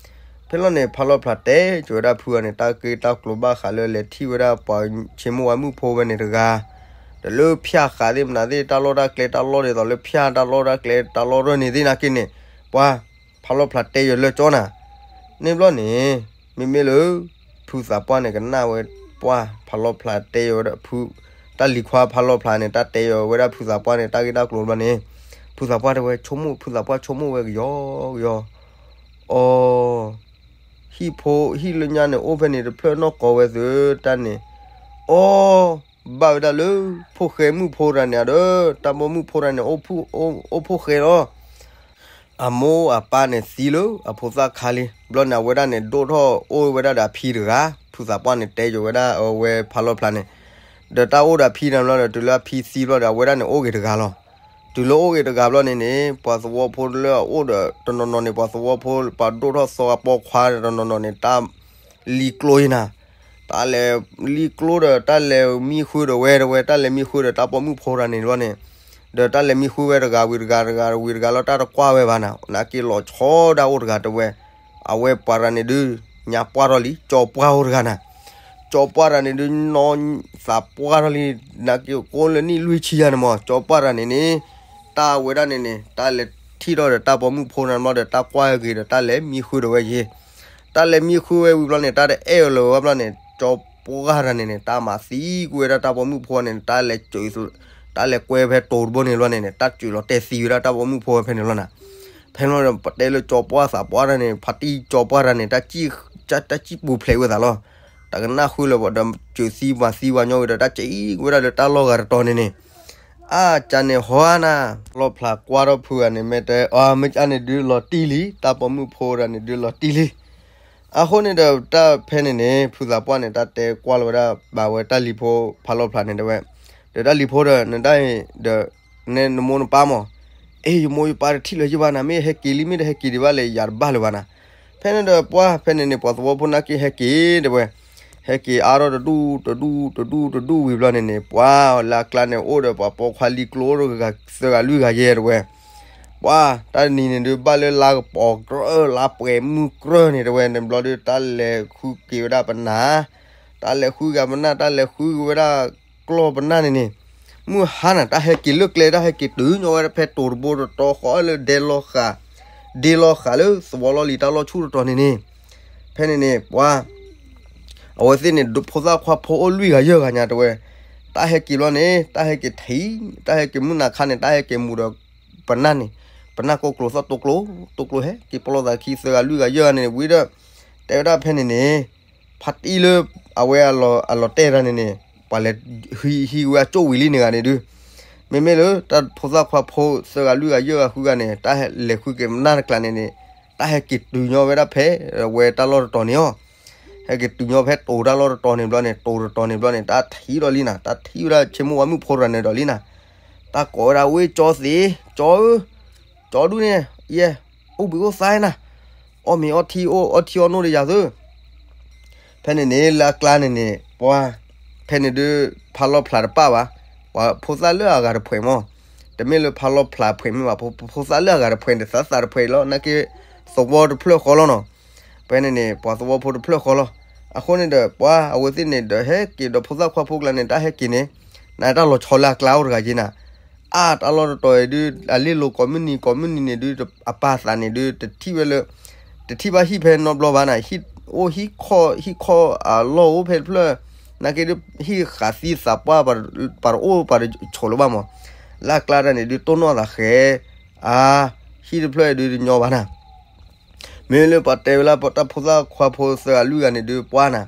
ဖဲလီၤန့ၣ် ဖးလီၤဖျးတဲကၠီၤဝဲဒၣ်ဖုအန့ၣ် တၢ်ဂ့ၢ်တၢ်ကျိၤဘၣ်ဃးလၢလဲၤထံၣ်ဝဲဒၣ်ပှၤဆ့မိၢ်ဝါမုၣ်ဖိဝဲန့ၣ်တဂၤ, ဒီးလၢဖၠၣ်ဃးသ့ၣ်မနုၤသ့ၣ် တၢ်လီၢ်တၢ်ကျဲ တၢ်လီၢ်ဒ်သိးလၢဖၠၣ်တၢ်လီၢ်တၢ်ကျဲ တၢ်လီၢ်ရၢၢ်န့ၣ်သ့ၣ်နာ်က့န့ၣ်, ပှၤ ဖးလီၤဖျးတဲယၤလၢကၠီနၤ, န့ၣ်ဘျီန့ၣ် မ့မ့ၢ်လၢ ဖုသးပှၢ်န့ၣ်ကနၣ်ဝဲ, ပှၤ ဖးလီၤဖျးတဲယၤဝဲဒၣ်ဖု, တၢ်လံၤခွါဖးလီၤဖျးန့ၣ် တၢ်တဲယၤဝဲဒၣ်ဖုသးပှၢ်န့ၣ် တၢ်ဂ့ၢ်တၢ်ကျိၤဘျီန့ၣ်, ဖုသးပှၢ်တဲဝဲဆိကမိၣ် ဖုသးပှၢ်ဆိကမိၣ်ဝဲကယီကယီ, အီ ဟံၣ်ဖိ ဟံၣ်လၢညါန့ၣ် အိၣ်ဖဲန့ၣ်တဖျၢၣ်နီၢ်ကီးဝဲသုတၢ်န့ၣ်, အီ ဘၣ်ဝဲဒၣ်လၢ ဖိၣ်ဃဲမုၣ်ဖိတဂၤန့ၣ်ဒီး တၢ်ပိာ်မုၣ်ဖိတဂၤန့ၣ် အိၣ်ဖိၣ်ဃဲလီၤ. အမိၢ်အပၢ်န့ၣ်သံလၢအဖိသၣ်ခါလံ, ဘျီန့ၣ် အဝဲဒၣ်န့ၣ် ဒိၣ်ထီၣ်အိၣ်ဝဲဒၣ်ဒီးအဖံတဂၤ, ဖုသးပှၢ်န့ၣ်တဲယၤဝဲဒၣ်အဝဲဖးလီၤဖျးန့ၣ်, ဒီးတၢ်အိၣ်ဒီးအဖံန့ၣ်ဘျီဒီး တုၤလၢအဖံသံဘျီဒီး အဝဲဒၣ်န့ၣ်အိၣ်ဂ့ၤတဂၤလီၤ. တုၤလၢအိၣ်ဂ့ၤတဂၤဘျီန့ၣ်န့ၣ် ပှၤသဝီဖိလၢအအိၣ်ဒီးတနီၤနီၤန့ၣ် ပှၤသဝီဖိ ပှၤဒိၣ်ထီၣ်သီအပိာ်ခွါတနီၤနီၤန့ၣ် တၢ်လံၤကျိအံၤနၤ, တၢ်လဲၤလံၤကျိဒီး တၢ်လဲၤမံဃုာ်ဒီးဝဲတဝဲ တၢ်လဲၤမံဃုာ်ဒီးတၢ်ပိာ်မုၣ်ဖိတဂၤန့ၣ်ဘျီန့ၣ်, ဒီးတၢ်လဲၤမံဃုာ်ဝဲတဂၤဝံၤတဂၤ တဂၤဝံၤတဂၤလီၤ တၢ်တကွၢ်ဝဲဘၣ်နၤ, နာ်က့လီၤဆီဒၣ်အိၣ်တဂၤတဝဲ, အဝဲပှၤတဂၤန့ၣ်ဒုး ညါပှၢ်ထီၣ်လံ ကၠီပှၢ်အိၣ်တဂၤနၤ, ကၠီပှၢ်တဂၤန့ၣ်ဒုး နီၢ်သးပှၢ်ထီၣ်လံ, နာ်က့ကိးလၢနံၣ်လွံၢ်ဆံယါန့ၣ်မး ကၠီပှၢ်တဂၤန့ၣ်န့ၣ်, တၢ်ဝဲဒၣ်န့ၣ်န့ၣ် တၢ်လဲၤထံၣ်ထီၣ်ဒီးတၢ်ပိာ်မုၣ်ဖိန့ၣ်ဘျီဒီး တၢ်ကွၢ်ဂ့ၤဒီးတၢ်လဲၤမံဃုာ်ဒီးဝဲယ့ၤ တၢ်လဲၤမံဃုဝဲဝံၤဘျီန့ၣ် တၢ်တအဲၣ်လၢၤဝဲဘျီန့ၣ် ကၠီပှၢ်တဂၤန့ၣ်န့ၣ် တၢ်မၤသံကွံာ်ဝဲဒၣ်တၢ်ပိာ်မုၣ်ဖိန့ၣ် တၢ်လဲၤစၢၤ တၢ်လဲၤကွဲဖဲတိၤတဘိန့ၣ်ဘျီန့ၣ်န့ၣ် တၢ်စၢၤလီၤတဲာ်သံဝဲဒၣ်တၢ်ပိာ်မုၣ်ဖိဝဲဖဲန့ၣ်လီၤနၤ. ဖဲန့ၣ်လီၤဒီး ပတဲလၢကၠီပှၢ်သးပှၢ်တဂၤန့ၣ် ဖါတံၢ်ကၠီပှၢ်တဂၤန့ၣ် တၢ်စံၣ်ပူၤဖျဲးဝဲသးလီၤ. တကနၣ်ဃုလၢၤဘၣ်ဒီး စၢၤသံမၤသံဝဲညီဝဲဒီး တၢ်စံၣ်ကွံာ်ဝဲဒၣ်လၢတၢ်လီၢ်ဂၤတတီၤန့ၣ်န့ၣ် အါကၢန့ၣ်ဟီဧါနၤ, လီၣ်ဖျါကွၢ်ထီၣ်ဖုဂၤန့ၣ် မ့ၢ်တဲ အမ့ၢ်ကၢန့ၣ်ဒုးလီၤတံၢ်လံ, တၢ်ပိာ်မုၣ်ဖိတဂၤန့ၣ်ဒုးလီၤတံၢ်လံ. အဃိန့ၣ်ဒီးတၢ်ဖဲန့ၣ်န့ၣ် ဖုသးပှၢ်န့ၣ် တၢ်တဲကွၢ်လီၤဝဲဒၣ်ဘၣ်ဝဲတၢ်လံၤဖိဖးလီၣ်ဖျါန့ၣ်တဲဝဲ, ဒီးတၢ်လံၤဖိဒီး နဒၣ်အံၤဒီး နဲနမိၢ်နပၢ်မး, အ့ ယမိၢ်ယပၢ်တထံၣ်လၢၤယဘၣ်နၤ, မ့ၢ်ဟဲက့ၤလံ မ့ၢ်တဟဲက့ၤဒံးဘၣ်လဲၣ် ယၤတဘၣ်လၢၤဘၣ်နၤ. ဖဲန့ၣ်ဒီးပှၢ် ဖဲန့ၣ်န့ၣ် ပှၤသဝီဖိနာ်က့ဟဲက့ၤတဲဝဲ, ဟဲက့ၤအါထီၣ်တဒူၣ်တဒူၣ်တဒူၣ်တဒူၣ်ဝံၤဘျီန့ၣ်န့ၣ် ပှၢ်လၢအကျါန့ၣ် အိၣ်ဒီးပှၤပိာ်ခွါလံၤကျိအိၣ်ဒီးသၢဂၤလွံၢ်ဂၤယဲၢ်တဲဝဲ ပှၢ် တၢ်နံၤန့ၣ်ဒုး ဘၣ်လၢလါကပီၤကြၢး လါပှဲၤမုၢ်ကြၢးန့ၣ်တဲဝဲန့ၣ်ဘျီဒီး တၢ်လဲၤဃုက့ၤဝဲဒၣ်ပနၢ်, တၢ်လဲၤဃုက့ၤပနၢ် တၢ်လဲၤဃုက့ၤဝဲဒၣ်ကျီၢ်ပနၢ်န့ၣ်န့ၣ်, မုၢ်ဟါနၤ တၢ်ဟဲက့ၤလၢကျဲ တၢ်ဟဲက့ၤတုၤညီဝဲဒၣ်ဖဲတိၤတဘိတတီၤဃီလၢဒဲလီၤဃာ်, ဒဲလီၤဃာ်လၢသဝီလီၢ်လံၤတၢ်လီၢ်ဆူၣ်တတီၤန့ၣ်န့ၣ်, ဖဲန့ၣ်န့ၣ် ပှၢ် အဝဲသ့ၣ်န့ၣ် ဒိးဖိသၣ်ခွါဖိအိၣ်လွံၢ်ဂၤယဲၢ်ဂၤညါတဲဝဲ, တၢ်ဟဲက့ၤဘျီန့ၣ် တၢ်ဟဲက့ၤထံၣ် တၢ်ဟဲက့ၤမုၢ်နၤခါန့ၣ် တၢ်ဟဲက့ၤမူၤဒီး ပနၢ်န့ၣ်, ပနၢ်ကိၢ်ကျိၤသီၣ်တိကျိၤ, တိကျိၤဟဲက့ၤပလီၢ်သးခံသၢဂၤလွံၢ်ဂၤယဲၢ်ဂၤန့ၣ် ဝံၤဒီး တဲဝဲဒၣ်ဖဲန့ၣ်န့ၣ်, ဖါတံၢ်လၢ အဝဲအလီၤတဲာ်တၢ်န့ၣ်န့ၣ် ပှၤလဲၤဟံးဝဲအကၠိၣ်ဝံၤလံန့ၣ်ဂၤန့ၣ်ဒုး, မ့မ့ၢ်လၢတၢ်ဖိသၣ်ခွါဖိသၢဂၤလွံၢ်ဂၤယဲၢ်ဂၤဃုဂၤန့ၣ် တၢ်လဲၤဃုက့ၤပနၢ်တကျါန့ၣ်န့ၣ်, တၢ်ဟဲက့ၤတုၤညီဝဲဒၣ်ဖဲ အဝဲတၢ်လီၢ်တတီၤန့ၣ်အီၤ ဟဲက့ၤတုၤညီဖဲတိၤတၢ်လီၢ်တတီၤန့ၣ်ဘျီန့ၣ် တိၤတတီၤန့ၣ်ဘျီန့ၣ် တၢ်ထံၣ်ဒီးလံနၤ, တၢ်ထံၣ်ဝဲဒၣ်ဆ့မိၢ်ဝါမုၣ်ဖိတဂၤန့ၣ်ဒီးလံနၤ, တၢ်ကိးဝဲဒၣ်ဝဲ ကၠီသ့, ကၠီဧၢ, ကၠီဒူၣ်န့ၣ် ယဲ, အိၣ်ဘှံးအိၣ်သါနၤ, အီၣ်မ့ၤအီထံ အီထံအီနိၣ်ဒီးယၤသု ဖဲန့ၣ်န့ၣ် လၢအကျါန့ၣ်န့ၣ် ပှၤ ဖဲန့ၣ်ဒုး ဖးလီၤဖျးတပၣ်ဘၣ်, ပှၤဖိသၣ်လၢအဂၤတဖှဲးမး, တမ့ၢ်လၢဖးလီၤဖျးဖှဲးမ့ၢ်ဘၣ်, ဖိသၣ်လၢအဂၤတဖှဲးန့ၣ် သးသးတဖှဲးလီၤ, နာ်က့ သဝီတဖျၢၣ်ဃီလီၤနီၤ, ဖဲန့ၣ်န့ၣ် ပှၤသဝီဖိတဖျၢၣ်ဃီလီၤ, အဃိန့ၣ်ဒီး ပှၤအဝဲသ့ၣ်န့ၣ်ဒီး ဟဲက့ၤဒီးဖိသၣ်ခွါဖိကျါန့ၣ် တၢ်ဟဲက့ၤန့ၣ်, နတၢ်လီၤဆီလၢအကျါအိၣ်တဂၤက့ၤနၤ အါတၢ်လီၢ်တတီၤအံၤဒုး အလ့ၣ်လိၤကိးမုၢ်နံၤကိးမုၢ်နံၤန့ၣ်ဒုး အပၢ်သးန့ၣ်ဒုး တထံၣ်ဝဲလၢ တထံၣ်ဘၣ်ဟံၣ်ဖဲနီတဘျီဘၣ်နၤ, အိၣ်ဟံၣ်ခီၣ် ဟံၣ်ခီၣ်အလီၢ်အိၣ်ဖဲတဖျၢၣ်, နာ်က့ဒုး ဟံၣ်ဃာ်သံသးပှၢ် ပှၤတအိၣ်ပှၤတဆိးလၢၤဘၣ်မး, လၢအကျါတၢ်န့ၣ်ဒုး တိၢ်နီၣ်သးဃဲၤ, အါ, ဟံၣ်တဖျၢၣ်အံၤဒုးတညီဘၣ်နၤ မ့မ့ၢ်လၢပှၤတဲဝဲလၢ တၢ်ဖိသၣ်ခွါဖိသၢဂၤလွံၢ်ဂၤန့ၣ်ဒုး ပှၢ်နၤ,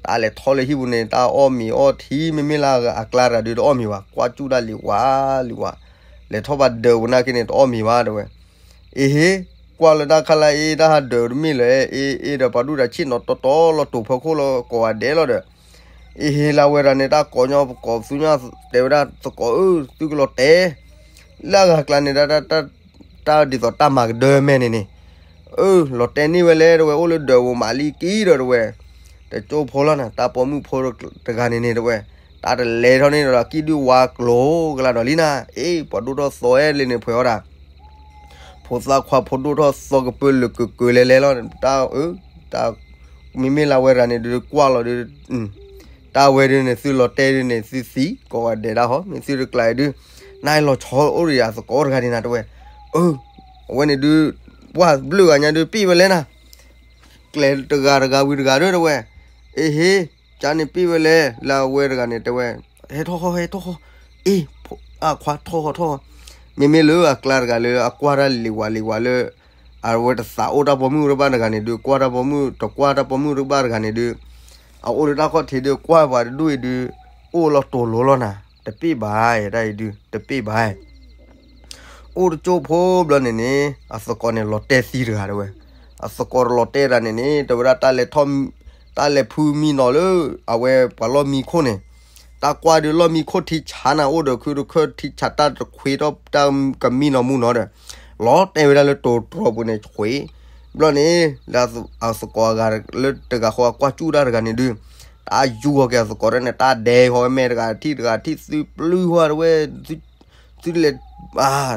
တၢ်လဲၤထီၣ်လၢဟံၣ်ပူၤန့ၣ် တၢ်အီၣ်မ့ၤအီထံ မ့မ့ၢ်လၢအကျါတဂၤဒုး တအီၣ်မ့ၤဘၣ်, ကွၢ်စူၣ်ဒၣ်လံၤဝါလံၤဝါ, လဲၤထီၣ်ဘၣ်ဒၢးပူၤနာ်က့န့ၣ် တအီၣ်မ့ၤဘၣ်တဲဝဲ, အ့ဟ့, ကွၢ်လၢတၢ်ခါလၢအ့ တၢ်ဟးဒၢးတမ့ၢ်လၢၤ, အ့ အ့ဒီးပှၤဒိၣ်တၢ်ဆ့ၣ်နီၤတီတီလီၤတိာ်ဖီခိၣ်လီၤ ကိးဂၤဒဲးလီၤဒီး, အ့ဟ့ လၢအဝဲတဂၤန့ၣ် တၢ်ကိးညီကိးသူညီ တဲဝဲဒၣ်သကိးဧၢ သုကလီၤတဲာ် လၢအဂၤကျါန့ၣ် တၢ်ဒ်သိးတၢ်မၤကဒၢမဲာ်န့ၣ်န့ၣ်, အၢ လီၤတဲာ်န့ၢ်ဝဲလဲၣ်တဲဝဲ အိၣ်လၢဒၢးပူၤမးလံက့ၤဒီးတဲဝဲ, တကၠိဖိလီၤနၤ တၢ်ပိာ်မုၣ်ဖိတဂၤန့ၣ်န့ၣ်တဲဝဲ, တၢ်တလဲၤထီၣ်န့ၣ်ဒီး ကံၣ်ဒုၣ်ဝါကျိၤကလါဒီးလံနၤ, အ့ ပှၤဒိၣ်ထီၣ်သီအဲၣ်လံန့ၣ် ဖှဲးအီၣ်တၢ် ဖိသၣ်ခွါဖိဒိၣ်ထီၣ်သီကပၢလၢကကၢၤလဲၤလဲၤလီၤ, တၢ်အၢ, တၢ်, မ့မ့ၢ်လၢအဝဲတဂၤန့ၣ်ဒုး ကွၢ်လီၤဒုး, တၢ်ဝဲဒုးန့ၣ် သုလီၤတဲာ်ဒုးန့ၣ် သုသံကိးဂၤဒဲးဒၣ်ဟီ, မ့ၢ်သုတကျါအံၤဒုး, နလီၤဆီအိၣ်ဒီးယၤသကိးတဂၤဒ်နၤတဲဝဲ, အၢ, အဝဲန့ၣ်ဒုး, ပှၢ်ဘျုးဂၤညါဒုး ပ့ၢ်ဝဲလဲၣ်နၤ ကျဲတဂၤတဂၤဝံၤတဂၤဒီးတဲဝဲ, အ့ဟ့, ကန့ၣ်ပ့ၢ်ဝဲလဲၣ် လၢအဝဲတဂၤန့ၣ်တဲဝဲ, ဟဲထီၣ်ဃီ ဟဲထီၣ်ဃီ, အ့, အခွါထီၣ်ဃီထီၣ်ဃီ, မ့မ့ၢ်လၢအကျါတဂၤလၢအကွၢ်တၢ်လံၤဝါလံၤဝါလၢ အဝဲတသးအိၣ်တၢ်ပိာ်မုၣ်တဘၣ်တဂၤန့ၣ်ဒုး ကွၢ်တၢ်ပိာ်မုၣ် တကွၢ်တၢ်ပိာ်မုၣ်တဘၣ်တဂၤန့ၣ်ဒုး, အအိၣ်လၢတၢ်ခီၣ်ထံးဒုး ကွၢ်ပှၤတဒူၣ်အံၤဒုး, အိၣ်လီၤတိၤလိၤလီၤနၤ, တပ့ၢ်ဘၣ်, တၢ်အံၤဒုး တပ့ၢ်ဘၣ် အိၣ်တကၠိဖိဘျီန့ၣ်န့ၣ် အသကိးန့ၣ်လီၤတဲာ်သံတဂၤတဲဝဲ, အသကိးတလီၤတဲာ်တဂၤန့ၣ်န့ၣ် တဲဝဲဒၣ်တၢ်လဲၤထီၣ်, တၢ်လဲၤဖုမံနီၤလၢ အဝဲပှၤလီၢ်မံခိၣ်န့ၣ်, တၢ်ကွၢ်ဒုးလီၢ်မံခိၣ်ထံဆးနၤ အိၣ်ဒီးခုတခၢၣ်ထံဆးတၢ်တခွ့ထီၣ်တၢ်ကမံနီၤမူနီၤဒီး, လီၤတဲာ်ဝဲဒၣ်လၢတိၤတြီၤပူၤန့ၣ် ဆွ့, ဘျီန့ၣ် လၢအသကိးအဂၤလၢတဂၤဃီအကွၢ်စူၣ်တၢ်တဂၤန့ၣ်ဒုး, တၢ်ယူၤဃီၤက့ၤအသကိးတၢ်န့ၣ် တၢ်ဒဲးဃီၤဝဲမဲာ်တဂၤထံၣ်တဂၤထံၣ် သုပျုၢ်ဃီၤတဲဝဲ, သုလဲၤ,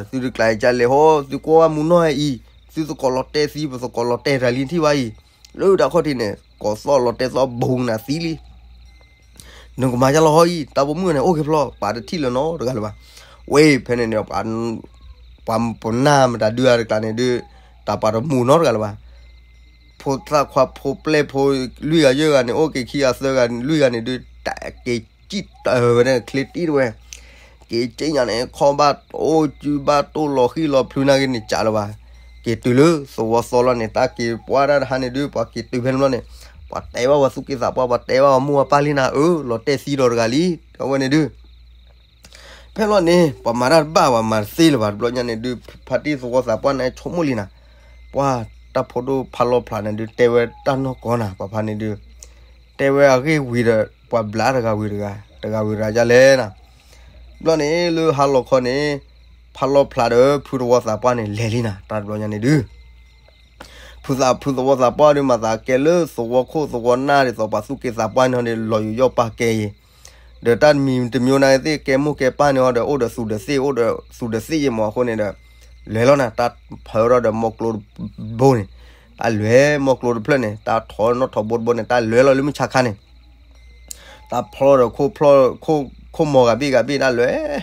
သုတကျးအံၤကလဲၤဟီ သုကွၢ်ဝဲမူနီၢ်အံၤ, သုသကိးလီၤတဲာ်သံ ပသကိးလီၤတဲာ်တၢ်လံထံၣ်ဘၣ်အံၤ, လၢတၢ်ခီၣ်ထံးန့ၣ် ကိးသီၣ်လီၤတဲာ်သီၣ်ဘိနၤသံလံ နကမၤယါလီၤဟီအံၤ တၢ်ပိာ်မုၣ်န့ၣ် အိၣ်က့ၤဖျီ ပာ်တထံၣ်လၢၤနီတဂၤလၢၤဘၣ်. ဝဲဖဲန့ၣ်န့ၣ် ပှၤပနၢ်မတၤဒုးအါတကျါန့ၣ်ဒုး တၢ်ပာ်တမုာ်နီတဂၤလၢၤဘၣ်. ဖိသၣ်ခွါဖိပျဲၢ်ဖိလွံၢ်ဂၤယဲၢ်ဂၤန့ၣ် အိၣ်က့ၤခံဂၤသၢဂၤလွံၢ်ဂၤန့ၣ်ဒုး တၢ်က့ၤစံၣ်တၢၤဝဲဒၣ်ချ့တံၢ်တဝဲ, က့ၤစံၣ်ညါန့ၣ် ခီၣ်ဘၣ်အိၣ်စုဘၣ်တိၢ်လီၤဃံၣ်လီၤဖျုးနာ်က့န့ၣ် ကးလၢၤဘၣ်, က့ၤတုၤလၢသဝီသီလီၤန့ၣ် တၢ်က့ၤပှၢ်တၢ်တဟါန့ၣ်ဒုး ပှၤက့ၤတုၤဖဲန့ၣ်ဘျီန့ၣ်, ပှၤတဲဘၣ်ပှၤသူၣ်က့သးပှၢ် ပှၤတဲဘၣ်ပှၤမိၢ်ပှၤပၢ်လံနၤ အၢ လီၤတဲာ်သံဒီးတဂၤလံ အဝဲန့ၣ်ဒုး ဖဲလီၤန့ၣ် ပှၤမၤတၢ်တဘၣ် ပှၤမၤတသ့လၢၤဘၣ် တဘျီညါန့ၣ်ဒုး ဖါတံၢ်သဝီသးပှၢ်န့ၣ် ဆိကမိၣ်လံနၤ, ပှၢ်တၢ်ဖိဒိၣ်ဖးလီၤဖျးန့ၣ်ဒုး တဲဝဲတၢ်နီၢ်ကီၢ်နၤ ပှၤဖါန့ၣ်ဒုး တဲဝဲအဂ့ၢ်ဝံၤဒီး ပှၤဘျးတဂၤဝံၤတဂၤ တဂၤဝံၤတဂၤဒ်လဲၣ်နၤ, ဘျီန့ၣ်လၢဟါလီၤခီန့ၣ် ဖးလီၤဖျးဒီးဖုသဝီသးပှၢ်န့ၣ် လဲၤလံနၤ တၢ်တဘျီညါန့ၣ်ဒုး ဖုသးဖုသဝီသးပှၢ်ဒုး မၤသးကဲလၢသဝီခိၣ်သဝီနၢ်ဒ်သိး ပှၤသူၣ်က့သးပှၢ်န့ၣ်ဒီး လီၤယူးယီၣ်ပာ်ကဲအံၤ, ဒီးတၢ်တမံၤတမံၤနာ်သ့ၣ် ကဲမိၢ်ကဲပၢ်န့ၣ်ဟီဒီး အိၣ်ဒီးသူးဒီးသ့ၣ် အိၣ်ဒီးသူးဒီးသ့ၣ်ယဲၢ်မးအဃိန့ၣ်ဒီး လဲၤလီၤနၤ တၢ်ဖၢထီၣ်ဒီးမီကျိတဘိန့ၣ်, တၢ်လဲၤမီကျိတဖျၢၣ်န့ၣ် တၢ်ထီၣ်နီၣ်ထီၣ်ဘိတဘိန့ၣ် တၢ်လဲၤလီၤလၢမုၢ်ဆါခါန့ၣ် တၢ်ဖျီဒီးခိၣ်ဖျီ ခိၣ် ခိၣ်မီၤဂၤဘ့ၣ်ဂၤဘ့ၣ် တၢ်လဲၤ